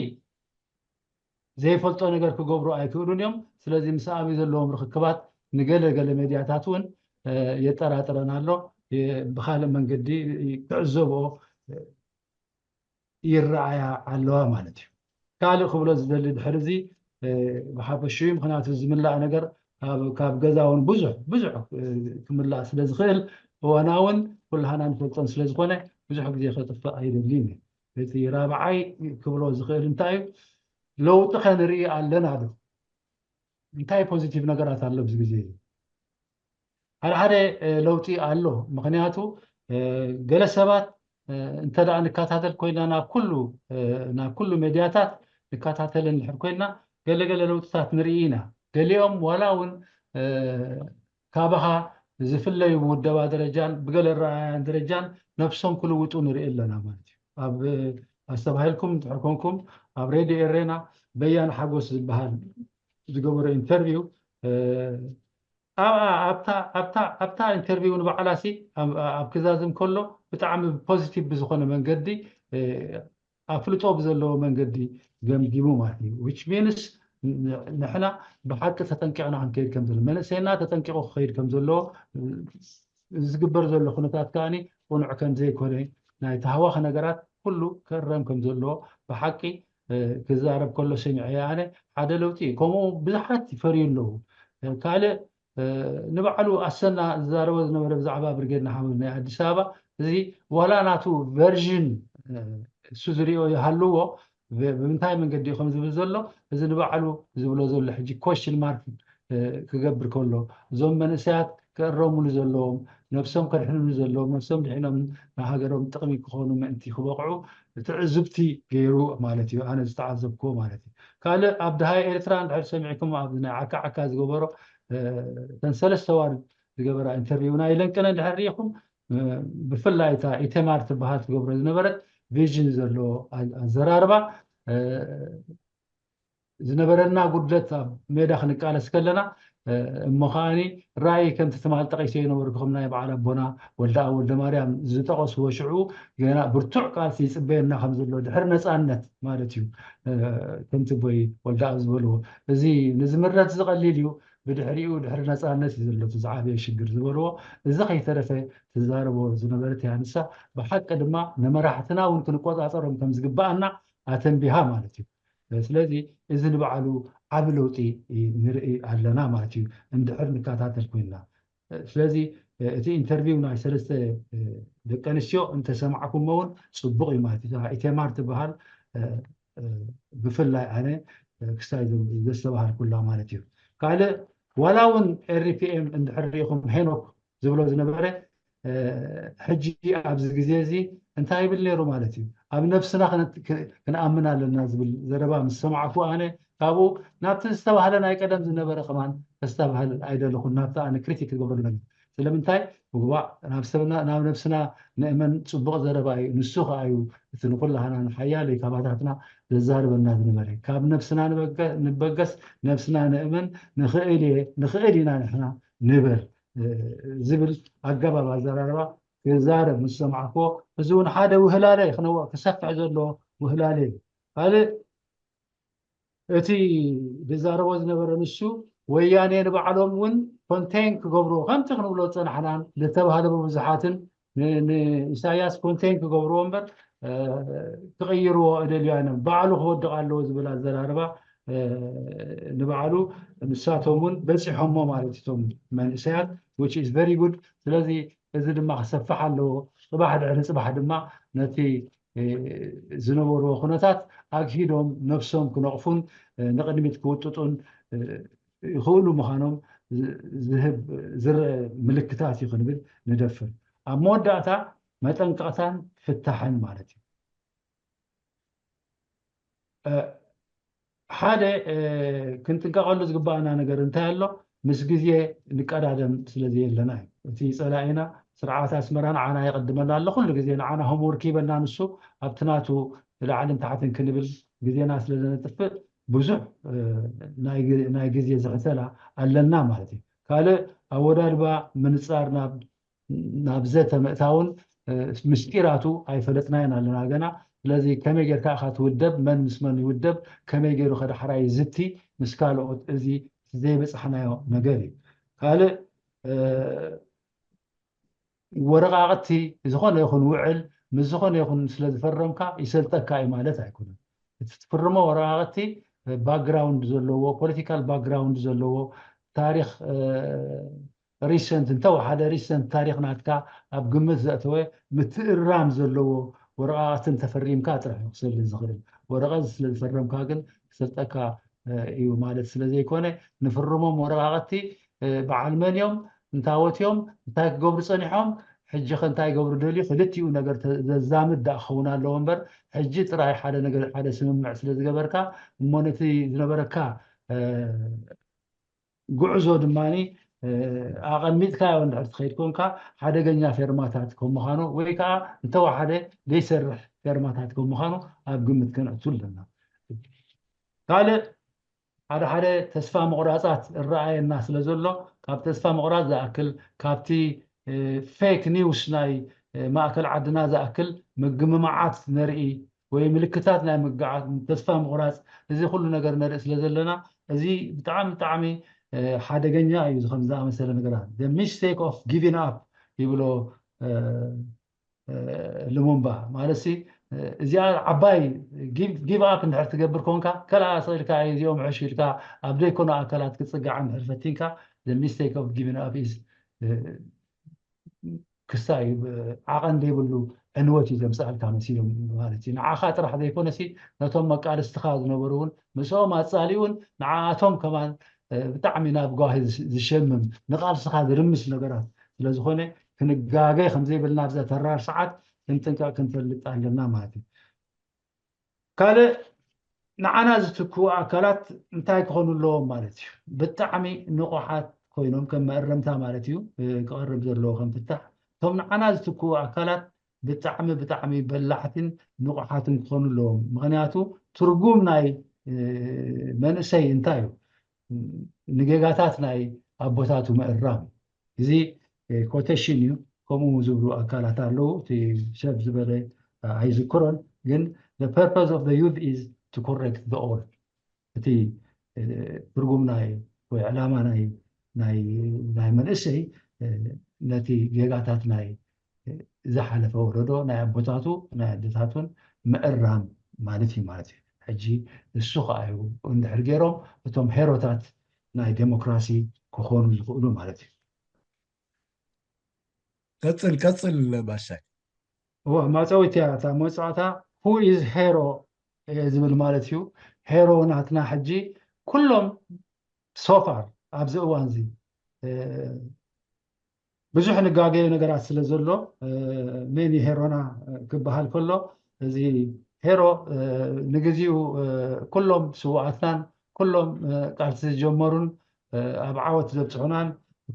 ዘይፈልጦ ነገር ክገብሩ ኣይክእሉን እዮም። ስለዚ ምስ ኣብይ ዘለዎም ርክክባት ንገለ ገለ ሜድያታት እውን የጠራጥረን ኣሎ። ብካልእ መንገዲ ክዕዘብኦ ይረኣያ ኣለዋ ማለት እዩ። ካልእ ክብሎ ዝደሊ ድሕሪ እዚ ብሓፈሽኡ ምክንያቱ ዝምላእ ነገር ካብ ገዛ እውን ብዙሕ ብዙሕ ክምላእ ስለ ዝኽእል እዋና እውን ኩላህና ንፈልጦን ስለ ዝኾነ ብዙሕ ግዜ ከጥፍእ ኣይደልን እዩ። እቲ ራብዓይ ክብሎ ዝኽእል እንታይ እዩ? ለውጢ ከንርኢ ኣለና ዶ? እንታይ ፖዚቲቭ ነገራት ኣሎ ኣብዚ ግዜ እዚ? ሓደ ሓደ ለውጢ ኣሎ። ምክንያቱ ገለ ሰባት እንተ ደኣ ንከታተል ኮይና ናብ ኩሉ ናብ ኩሉ ሜድያታት ንከታተል እንድሕር ኮይና ገለገለ ለውጥታት ንርኢ ኢና። ገሊኦም ዋላ እውን ካባኻ ዝፍለዩ ብውደባ ደረጃን ብገለ ረኣያን ደረጃን ነብሶም ክልውጡ ንርኢ ኣለና ማለት እዩ። ኣብ ኣስተባሂልኩም እንድሕር ኮንኩም ኣብ ሬድዮ ኤሬና በያን ሓጎስ ዝበሃል ዝገበሮ ኢንተርቪው ኣብታ ኢንተርቪው ንባዕላ ሲ ኣብ ክዛዝም ከሎ ብጣዕሚ ፖዚቲቭ ብዝኾነ መንገዲ ኣፍልጦ ብዘለዎ መንገዲ ገምጊሙ ማለት እዩ። ዊች ሚንስ ንሕና ብሓቂ ተጠንቂቕና ክንከይድ ከም ዘሎ መንእሰይና ተጠንቂቑ ክኸይድ ከም ዘለዎ ዝግበር ዘሎ ኩነታት ከዓኒ ቁኑዕ ከም ዘይኮነ ናይ ተሃዋኺ ነገራት ኩሉ ክእረም ከም ዘለዎ ብሓቂ ክዛረብ ከሎ ሰሚዐ ኣነ ሓደ ለውጢ እዩ። ከምኡ ብዙሓት ይፈርዩ ኣለዉ። ካልእ ንባዕሉ ኣሰና ዝዛረቦ ዝነበረ ብዛዕባ ብርጌድ ንሓመዱ ናይ ኣዲስ ኣበባ፣ እዚ ዋላ ናቱ ቨርዥን እሱ ዝሪኦ ይሃልዎ፣ ብምንታይ መንገዲ እዩ ከም ዝብል ዘሎ፣ እዚ ንባዕሉ ዝብሎ ዘሎ ሕጂ ኮሽን ማርክ ክገብር ከሎ፣ እዞም መንእሰያት ክእረሙሉ ዘለዎም፣ ነብሶም ከድሕንሉ ዘለዎም፣ ነብሶም ድሒኖም ንሃገሮም ጥቕሚ ክኾኑ ምእንቲ ክበቕዑ ትዕዝብቲ ገይሩ ማለት እዩ። ኣነ ዝተዓዘብክዎ ማለት እዩ። ካልእ ኣብ ድሃይ ኤርትራ እንድሕር ሰሚዕኩም፣ ኣብ ናይ ዓካ ዓካ ዝገበሮ እተን ሰለስተ ዋር ዝገበራ ኢንተርቪው ናይ ለንቅነ እንድሕር ርኢኹም፣ ብፍላይ እታ ኢቴማር ትበሃል ትገብሮ ዝነበረት ቪዥን ዘለዎ ኣዘራርባ፣ ዝነበረና ጉድለት ኣብ ሜዳ ክንቃለስ ከለና፣ እሞ ከዓኒ ራእይ ከምቲ ትማል ጠቒሰ የነበርኩ፣ ከም ናይ በዓል ኣቦና ወልደኣብ ወልደማርያም ዝጠቐስዎ ሽዑ ገና ብርቱዕ ቃልሲ ይጽበየና ከም ዘሎ ድሕሪ ነጻነት ማለት እዩ። ከምቲ ቦይ ወልደኣብ ዝበልዎ፣ እዚ ንዝምረት ዝቐሊል እዩ፣ ብድሕሪኡ ድሕሪ ነጻነት እዩ ዘሎ እቲ ዝዓበየ ሽግር ዝበልዎ፣ እዚ ከይተረፈ ትዛረቦ ዝነበረት እያ። ንሳ ብሓቂ ድማ ንመራሕትና እውን ክንቆጻጸሮም ከም ዝግባኣና ኣተንቢሃ ማለት እዩ። ስለዚ እዚ ንባዕሉ ዓቢ ለውጢ ንርኢ ኣለና ማለት እዩ፣ እንድሕር ንከታተል ኮይንና። ስለዚ እቲ ኢንተርቪው ናይ ሰለስተ ደቂ ኣንስትዮ እንተሰማዕኩሞ እውን ጽቡቕ እዩ ማለት እዩ። ኢቴማር ትበሃል ብፍላይ ኣነ ክሳይ ዘስተባሃልኩላ ማለት እዩ። ካልእ ዋላ እውን ኤርፒኤም እንድሕር ርኢኹም ሄኖክ ዝብሎ ዝነበረ ሕጂ ኣብዚ ግዜ እዚ እንታይ ይብል ነይሩ ማለት እዩ። ኣብ ነብስና ክንኣምን ኣለና ዝብል ዘረባ ምስ ሰማዕኩ ኣነ ካብኡ ናብቲ ዝተባህለ ናይ ቀደም ዝነበረ ከማን ከስተባህል ኣይደለኹን። ናብቲ ኣነ ክሪቲክ ዝገብረሉ ነገር ስለምንታይ ምግባእ ናብ ሰብና ናብ ነብስና ንእመን ጽቡቕ ዘረባ እዩ። ንሱ ከኣ እዩ እቲ ንኩላህና ንሓያለይ ካባታትና ዘዛርበና ዝነበረ። ካብ ነብስና ንበገስ ነብስና ንእመን ንኽእል እየ ንኽእል ኢና ንሕና ንበል ዝብል ኣገባብ ኣዘራርባ ክዛረብ ምስ ሰማዕክዎ፣ እዚ እውን ሓደ ውህላለ ክነውዕ ክሰፍሕ ዘለዎ ውህላለ እዩ። ካልእ እቲ ዝዛረቦ ዝነበረ ንሱ ወያኔ ንባዕሎም እውን ኮንቴን ክገብርዎ ከምቲ ክንብሎ ዝፀናሕናን ዝተባህለ ብብዙሓትን ንኢሳያስ ኮንቴን ክገብርዎ እምበር ክቕይርዎ እደልዩ ኣይነበ ባዕሉ ክወድቕ ኣለዎ ዝብል ኣዘራርባ ንባዕሉ ንሳቶም እውን በፂሖሞ ማለት እቶም መንእሰያት which is very good። ስለዚ እዚ ድማ ክሰፍሕ ኣለዎ። ፅባሕ ድሕሪ ፅባሕ ድማ ነቲ ዝነበርዎ ኩነታት ኣግሂዶም ነብሶም ክነቕፉን ንቕድሚት ክውጥጡን ይኽእሉ ምዃኖም ዝህብ ዝረአ ምልክታት እዩ ክንብል ንደፍር። ኣብ መወዳእታ መጠንቀቕታን ፍታሕን ማለት እዩ። ሓደ ክንጥንቀቐሉ ዝግባኣና ነገር እንታይ ኣሎ? ምስ ግዜ ንቀዳደም ስለ ዘየለና እዩ። እቲ ጸላኢና ስርዓት ኣስመራ ንዓና የቐድመና ኣሎ። ኩሉ ግዜ ንዓና ሆምወርክ ይበና ንሱ ኣብቲ ናቱ ላዕልን ታሕትን ክንብል ግዜና ስለ ዘነጥፍእ ብዙሕ ናይ ግዜ ዝሕሰላ ኣለና ማለት እዩ። ካልእ ኣወዳድባ ምንጻር ናብ ናብ ዘተ ምእታውን ምስጢራቱ ኣይፈለጥናዮን ኣለና ገና። ስለዚ ከመይ ጌርካ ኢኻ ትውደብ፣ መን ምስ መን ይውደብ፣ ከመይ ገይሩ ከዳሕራይ ዝቲ ምስ ካልኦት፣ እዚ ዘይበጻሕናዮ ነገር እዩ። ካልእ ወረቓቕቲ ዝኾነ ይኹን ውዕል ምስ ዝኾነ ይኹን ስለ ዝፈረምካ ይሰልጠካ እዩ ማለት ኣይኮነን። እቲ ትፍርሞ ወረቓቕቲ ባክግራውንድ ዘለዎ፣ ፖለቲካል ባክግራውንድ ዘለዎ፣ ታሪኽ ሪሰንት እንተወሓደ ሪሰንት ታሪኽ ናትካ ኣብ ግምት ዘእተወ ምትእርራም ዘለዎ ወረቓቕቲ እንተፈሪምካ ጥራሕ እዩ ክሰልጥ ዝኽእል። ወረቐት ስለ ዝፈረምካ ግን ክሰልጠካ እዩ ማለት ስለ ዘይኮነ ንፍርሞም ወረቓቕቲ በዓል መን እዮም፣ እንታወት እዮም፣ እንታይ ክገብሩ ጸኒሖም፣ ሕጂ ከ እንታይ ይገብሩ ደልዩ፣ ክልቲኡ ነገር ዘዛምድ ደኣ ክኸውን ኣለዎ እምበር ሕጂ ጥራይ ሓደ ነገር ሓደ ስምምዕ ስለ ዝገበርካ እሞ ነቲ ዝነበረካ ጉዕዞ ድማ ኣቐሚጥካዮ እንድሕር ትኸይድ ኮንካ ሓደገኛ ፌርማታት ከም ምዃኑ ወይ ከዓ እንተወሓደ ዘይሰርሕ ፌርማታት ከም ምዃኑ ኣብ ግምት ከነእቱ ኣለና። ካልእ ሓደ ሓደ ተስፋ ምቑራጻት እረኣየና ስለ ዘሎ ካብ ተስፋ ምቑራጽ ዝኣክል ካብቲ ፌክ ኒውስ ናይ ማእከል ዓድና ዝኣክል ምግምማዓት ነርኢ ወይ ምልክታት ናይ ምግዓት ተስፋ ምቑራጽ እዚ ኩሉ ነገር ነርኢ ስለ ዘለና እዚ ብጣዕሚ ብጣዕሚ ሓደገኛ እዩ። ከምዚ ዝኣመሰለ ነገራት ሚስቴክ ኦፍ ጊቪን ኣፕ ይብሎ ልሙምባ ማለት ሲ እዚኣ ዓባይ ጊቭ ኣፕ እንድሕር ትገብር ኮንካ ከልኣ ስኢልካ እዚኦም ሕሽ ኢልካ ኣብ ዘይኮነ ኣካላት ክትፅጋዕ እንድሕር ፈቲንካ the mistake of giving up is ክሳይ ዓቐን ዘይብሉ ዕንወት እዩ ዘምፅኣልካ መሲሎም ማለት እዩ። ንዓኻ ጥራሕ ዘይኮነሲ ነቶም መቃልስትኻ ዝነበሩ እውን ምስኦም ኣፃሊኡን ንዓኣቶም ከማን ብጣዕሚ ናብ ጓሂ ዝሸምም ንቃልስኻ ዝርምስ ነገራት ስለዝኾነ ክንጋገ ከምዘይብልና ኣብዛ ተራር ሰዓት ክንጥንቀቕ ክንፈልጥ ኣለና ማለት እዩ። ካልእ ንዓና ዝትክኡ ኣካላት እንታይ ክኾኑ ኣለዎም ማለት እዩ? ብጣዕሚ ንቑሓት ኮይኖም ከም መእረምታ ማለት እዩ ክቐርብ ዘለዎ ከም ፍታሕ እቶም ንዓና ዝትክኡ ኣካላት ብጣዕሚ ብጣዕሚ በላሕትን ንቑሓትን ክኾኑ ኣለዎም። ምኽንያቱ ትርጉም ናይ መንእሰይ እንታይ እዩ? ንጌጋታት ናይ ኣቦታቱ ምእራም እዚ ኮቴሽን እዩ። ከምኡ ዝብሉ ኣካላት ኣለዉ። እቲ ሰብ ዝበለ ኣይዝክሮን፣ ግን the purpose of the youth is to correct the old። እቲ ትርጉም ናይ ወይ ዕላማ ናይ ናይ ናይ መንእሰይ ነቲ ጌጋታት ናይ ዝሓለፈ ወለዶ ናይ ኣቦታቱ ናይ ኣደታቱን ምእራም ማለት እዩ ማለት እዩ። ሕጂ እሱ ከዓ እዩ እንድሕር ገይሮም እቶም ሄሮታት ናይ ዴሞክራሲ ክኾኑ ዝኽእሉ ማለት እዩ። ቀፅል ቀፅል ባሻይ። እዋ ማፀዊት እያ እታ መፅዋዕታ who is hero ዝብል ማለት እዩ። ሄሮ ናትና ሕጂ ኩሎም so far ኣብዚ እዋን እዚ ብዙሕ ንጋገዮ ነገራት ስለ ዘሎ መን ሄሮና ክበሃል ከሎ እዚ ሄሮ ንግዚኡ ኩሎም ስውኣትናን ኩሎም ቃልሲ ዝጀመሩን ኣብ ዓወት ዘብፅሑናን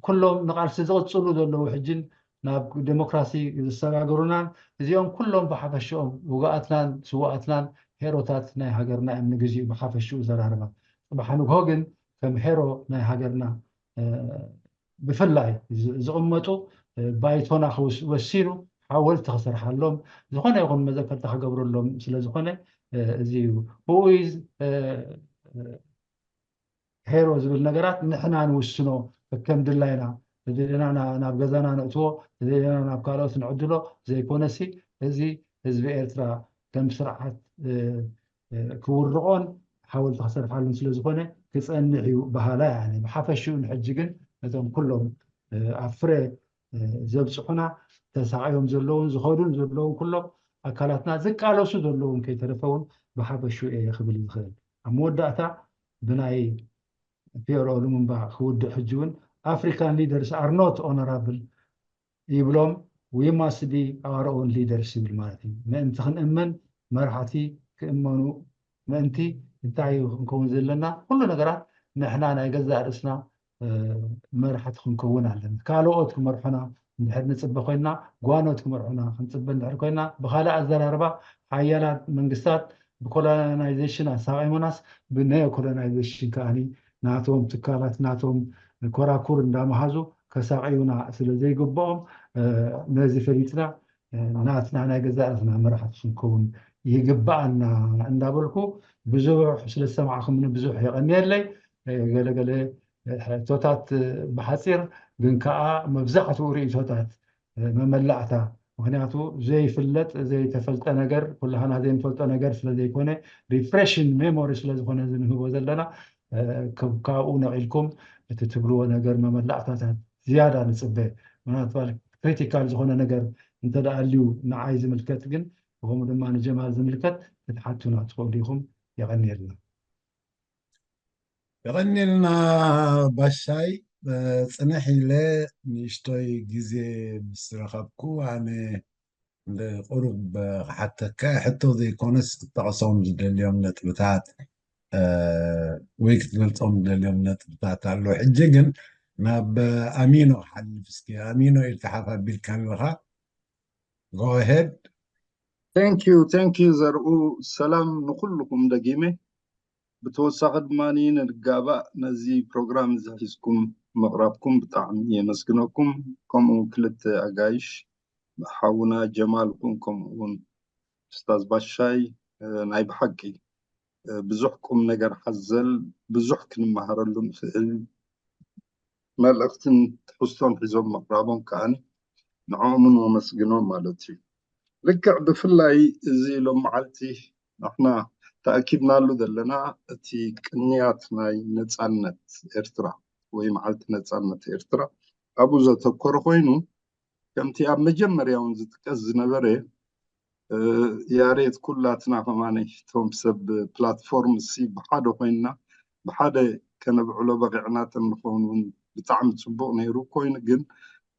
ኩሎም ንቃልሲ ዝቕፅሉ ዘለዉ ሕጅን ናብ ዴሞክራሲ ዝሰጋገሩናን እዚኦም ኩሎም ብሓፈሽኦም ውግኣትናን ስውኣትናን ሄሮታት ናይ ሃገርና እዮም። ንግዚኡ ብሓፈሽኡ ዘራርባ ፅባሕ ንግሆ ግን ከም ሄሮ ናይ ሃገርና ብፍላይ ዝቕመጡ ባይቶና ወሲኑ ሓወልቲ ክሰርሓሎም ዝኾነ ይኹን መዘከርታ ክገብረሎም ስለዝኾነ እዚ እዩ ብኡይ ሄሮ ዝብል ነገራት ንሕና ንውስኖ ከም ድላይና እዚና ናብ ገዛና ነእትዎ እዚና ናብ ካልኦት ንዕድሎ ዘይኮነሲ እዚ ህዝቢ ኤርትራ ከም ስርዓት ክውርቖን ሓወልቲ ክሰርሓሉን ስለዝኾነ ክፀንዕ እዩ በሃላ እያ። ብሓፈሽኡ ንሕጂ ግን ነቶም ኩሎም ኣብ ፍረ ዘብፅሑና ተሳቒዮም ዘለውን ዝኸዱን ዘለውን ኩሎም ኣካላትና ዝቃለሱ ዘለውን ከይተረፈውን ብሓፈሽኡ እየ ክብል ዝኽእል። ኣብ መወዳእታ ብናይ ፒኤልኦ ልሙምባ ክውድእ ሕጂ እውን African leaders are not honorable ይብሎም we must be our own leaders ይብል ማለት እዩ። ምእንቲ ክንእመን መራሕቲ ክእመኑ ምእንቲ እንታይ ክንከውን ዘለና ኩሉ ነገራት ንሕና ናይ ገዛእ ርእስና መራሕቲ ክንከውን ኣለና። ካልኦት ክመርሑና እንድሕር ንፅበ ኮይና ጓኖት ክመርሑና ክንፅበ እንድሕር ኮይና ብካልእ ኣዘራርባ ሓያላት መንግስታት ብኮሎናይዜሽን ኣሳቒሙናስ ብነዮ ኮሎናይዜሽን ከዓኒ ናቶም ትካላት ናቶም ኮራኩር እንዳመሃዙ ከሳቕዩና ስለ ዘይግብኦም ነዚ ፈሊጥና ናትና ናይ ገዛእ ርእስና መራሕቲ ክንከውን ይግብኣና እንዳበልኩ ብዙሕ ስለ ዝሰማዕኹምኒ ብዙሕ የቐንየለይ። ገለገለ ሕቶታት ብሓፂር ግን ከዓ መብዛሕትኡ ርእቶታት መመላእታ ምክንያቱ ዘይፍለጥ ዘይተፈልጠ ነገር ኩላህና ዘይንፈልጦ ነገር ስለዘይኮነ refreshing memory ስለዝኾነ ዝንህቦ ዘለና ካብኡ ነቒልኩም እቲ ትብልዎ ነገር መመላእታታት ዝያዳ ንፅበ ምናልባት ክሪቲካል ዝኾነ ነገር እንተደኣልዩ ንዓይ ዝምልከት ግን ከምኡ ድማ ንጀማል ዝምልከት ክትሓቱና ትኽእሉ ኢኹም። የቐንየልና። የቐንየልና ባሻይ። ፅንሕ ኢለ ንእሽቶይ ግዜ ምስ ረኸብኩ ኣነ ቁሩብ ክሓተካ ሕቶ ዘይኮነስ ክጠቕሶም ዝደልዮም ነጥብታት ወይ ክትገልፆም ዝደልዮም ነጥብታት ኣሎ። ሕጂ ግን ናብ ኣሚኖ ክሓልፍ እስኪ። ኣሚኖ ኢልካ ሓፍ ኣቢልካ ኣለኻ። Go ahead. Thank you, thank you ዘርኡ። ሰላም ንኩልኩም ደጊመ። ብተወሳኺ ድማ ንጋባእ ነዚ ፕሮግራም እዚ ሒዝኩም ምቕራብኩም ብጣዕሚ የመስግነኩም። ከምኡ ክልተ ኣጋይሽ ሓውና ጀማል ኹን ከምኡ እውን ኡስታዝ ባሻይ ናይ ብሓቂ ብዙሕ ቁም ነገር ሓዘል ብዙሕ ክንመሃረሉ ንኽእል መልእኽትን ትሕዝቶን ሒዞም ምቕራቦም ከዓኒ ንዕኦምን ወመስግኖም ማለት እዩ። ልክዕ ብፍላይ እዚ ሎም መዓልቲ ንሕና ተኣኪብናሉ ዘለና እቲ ቅንያት ናይ ነፃነት ኤርትራ ወይ መዓልቲ ነፃነት ኤርትራ ኣብኡ ዘተኮረ ኮይኑ፣ ከምቲ ኣብ መጀመርያ እውን ዝጥቀስ ዝነበረ፣ ያሬድ፣ ኩላትና ከማን እቶም ሰብ ፕላትፎርም ሲ ብሓደ ኮይንና ብሓደ ከነብዕሎ በቂዕና ተንኸውን እውን ብጣዕሚ ፅቡቅ ነይሩ። ኮይኑ ግን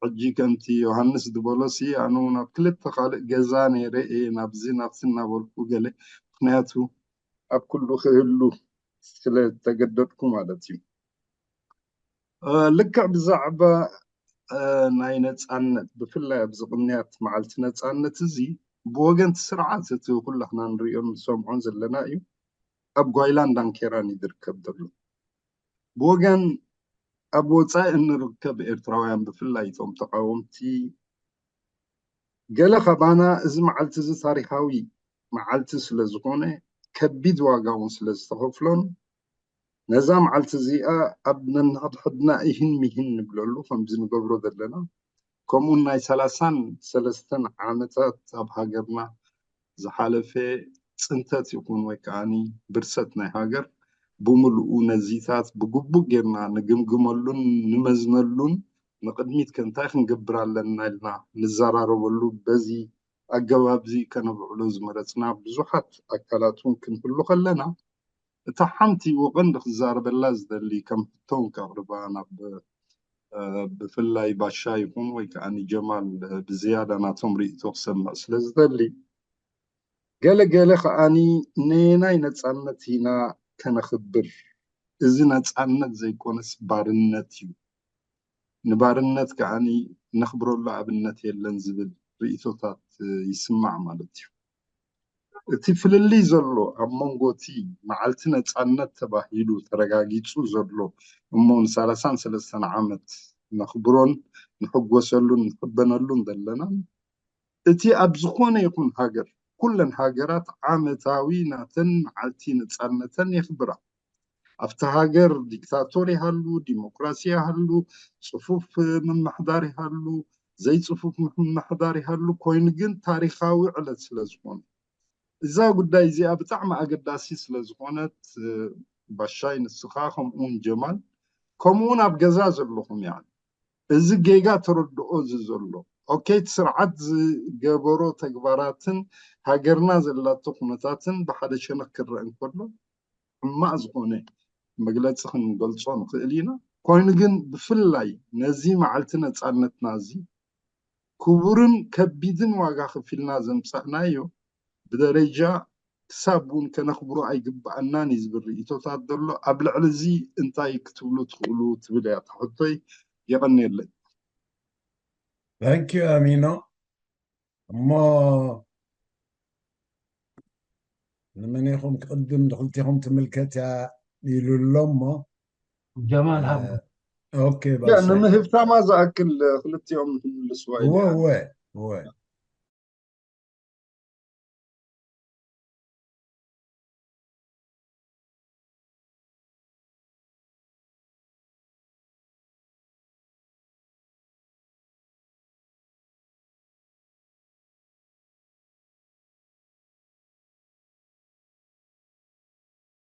ሕጂ ከምቲ ዮሃንስ ዝበሎ ሲ ኣነ እውን ኣብ ክልተ ካልእ ገዛ ነይረ እየ ናብዚ ናብቲ እናበልኩ ገለ፣ ምክንያቱ ኣብ ኩሉ ክህሉ ስለተገደድኩ ማለት እዩ። ልክዕ ብዛዕባ ናይ ነፃነት፣ ብፍላይ ኣብዚ ቅንያት መዓልቲ ነፃነት እዚ ብወገንቲ ስርዓት እቲ ኩላትና ንሪኦን ንሰምዖን ዘለና እዩ፣ ኣብ ጓይላን ዳንኬራን እዩ ዝርከብ ዘሎ። ብወገን ኣብ ወፃኢ እንርከብ ኤርትራውያን ብፍላይ እቶም ተቃወምቲ ገለ ካባና እዚ መዓልቲ እዚ ታሪካዊ መዓልቲ ስለ ዝኾነ ከቢድ ዋጋ እውን ስለ ዝተኸፍሎን ነዛ መዓልቲ እዚኣ ኣብ ነንሕድሕድና ይህን ሚህን ንብለሉ ከምዚ ንገብሮ ዘለና ከምኡን ናይ ሰላሳን ሰለስተን ዓመታት ኣብ ሃገርና ዝሓለፈ ፅንተት ይኹን ወይ ከዓኒ ብርሰት ናይ ሃገር ብምልኡ ነዚታት ብግቡእ ጌርና ንግምግመሉን ንመዝነሉን ንቅድሚት ከ እንታይ ክንገብር ኣለና ኢልና ንዘራረበሉ በዚ ኣገባብዚ ከነብዕሎ ዝመረፅና ብዙሓት ኣካላት እውን ክንህሉ ከለና እታ ሓንቲ ወቀንዲ ክዛረበላ ዝደሊ ከም ሕቶን ከቕርባ ናብ ብፍላይ ባሻ ይኹን ወይ ከዓ ንጀማል ብዝያዳ ናቶም ርእቶ ክሰምዕ ስለ ዝደሊ ገለ ገለ ከዓኒ ነየናይ ነፃነት ኢና ከነኽብር? እዚ ነፃነት ዘይኮነስ ባርነት እዩ። ንባርነት ከዓኒ ነኽብረሉ ኣብነት የለን ዝብል ርእቶታት ይስማዕ ማለት እዩ። እቲ ፍልልይ ዘሎ ኣብ መንጎ እቲ መዓልቲ ነፃነት ተባሂሉ ተረጋጊፁ ዘሎ እሞ ንሰላሳን ሰለስተን ዓመት ነኽብሮን ንሕጎሰሉን ንሕበነሉን ዘለና እቲ ኣብ ዝኾነ ይኹን ሃገር ኩለን ሃገራት ዓመታዊ ናተን መዓልቲ ነፃነተን የኽብራ። ኣብቲ ሃገር ዲክታቶር ይሃሉ፣ ዲሞክራሲ ይሃሉ፣ ፅፉፍ ምምሕዳር ይሃሉ፣ ዘይፅፉፍ ምምሕዳር ይሃሉ፣ ኮይኑ ግን ታሪካዊ ዕለት ስለ ዝኾነ እዛ ጉዳይ እዚኣ ብጣዕሚ ኣገዳሲ ስለ ዝኾነት ባሻይ ንስኻ ከምኡውን ጀማል ከምኡውን ኣብ ገዛ ዘለኹም ያ እዚ ጌጋ ተረድኦ እዚ ዘሎ ኦኬ እቲ ስርዓት ዝገበሮ ተግባራትን ሃገርና ዘላቶ ኩነታትን ብሓደ ሸነክ ክረአ እንከሎ ሕማቅ ዝኾነ መግለፂ ክንገልፆ ንኽእል ኢና። ኮይኑ ግን ብፍላይ ነዚ መዓልቲ ነፃነትና እዚ ክቡርን ከቢድን ዋጋ ከፊልና ዘምፃእናዮ ብደረጃ ክሳብ እውን ከነኽብሮ ኣይግባኣናን እዩ ዝብል ርእቶታት ዘሎ ኣብ ልዕሊ እዚ እንታይ ክትብሉ ትኽእሉ ትብል እያ ትሕቶይ። የቐንየለይ። Thank you ኣሚኖ። እሞ ንመን ኢኹም ክቕድም ንክልቲኹም ትምልከት እያ ኢሉ ኣሎ እሞ ጀማል ሃብ ኦኬ ባሻ ንምህብታማ ዝኣክል ክልቲኦም ክምልስዋ እወ ኢለ እወ እወ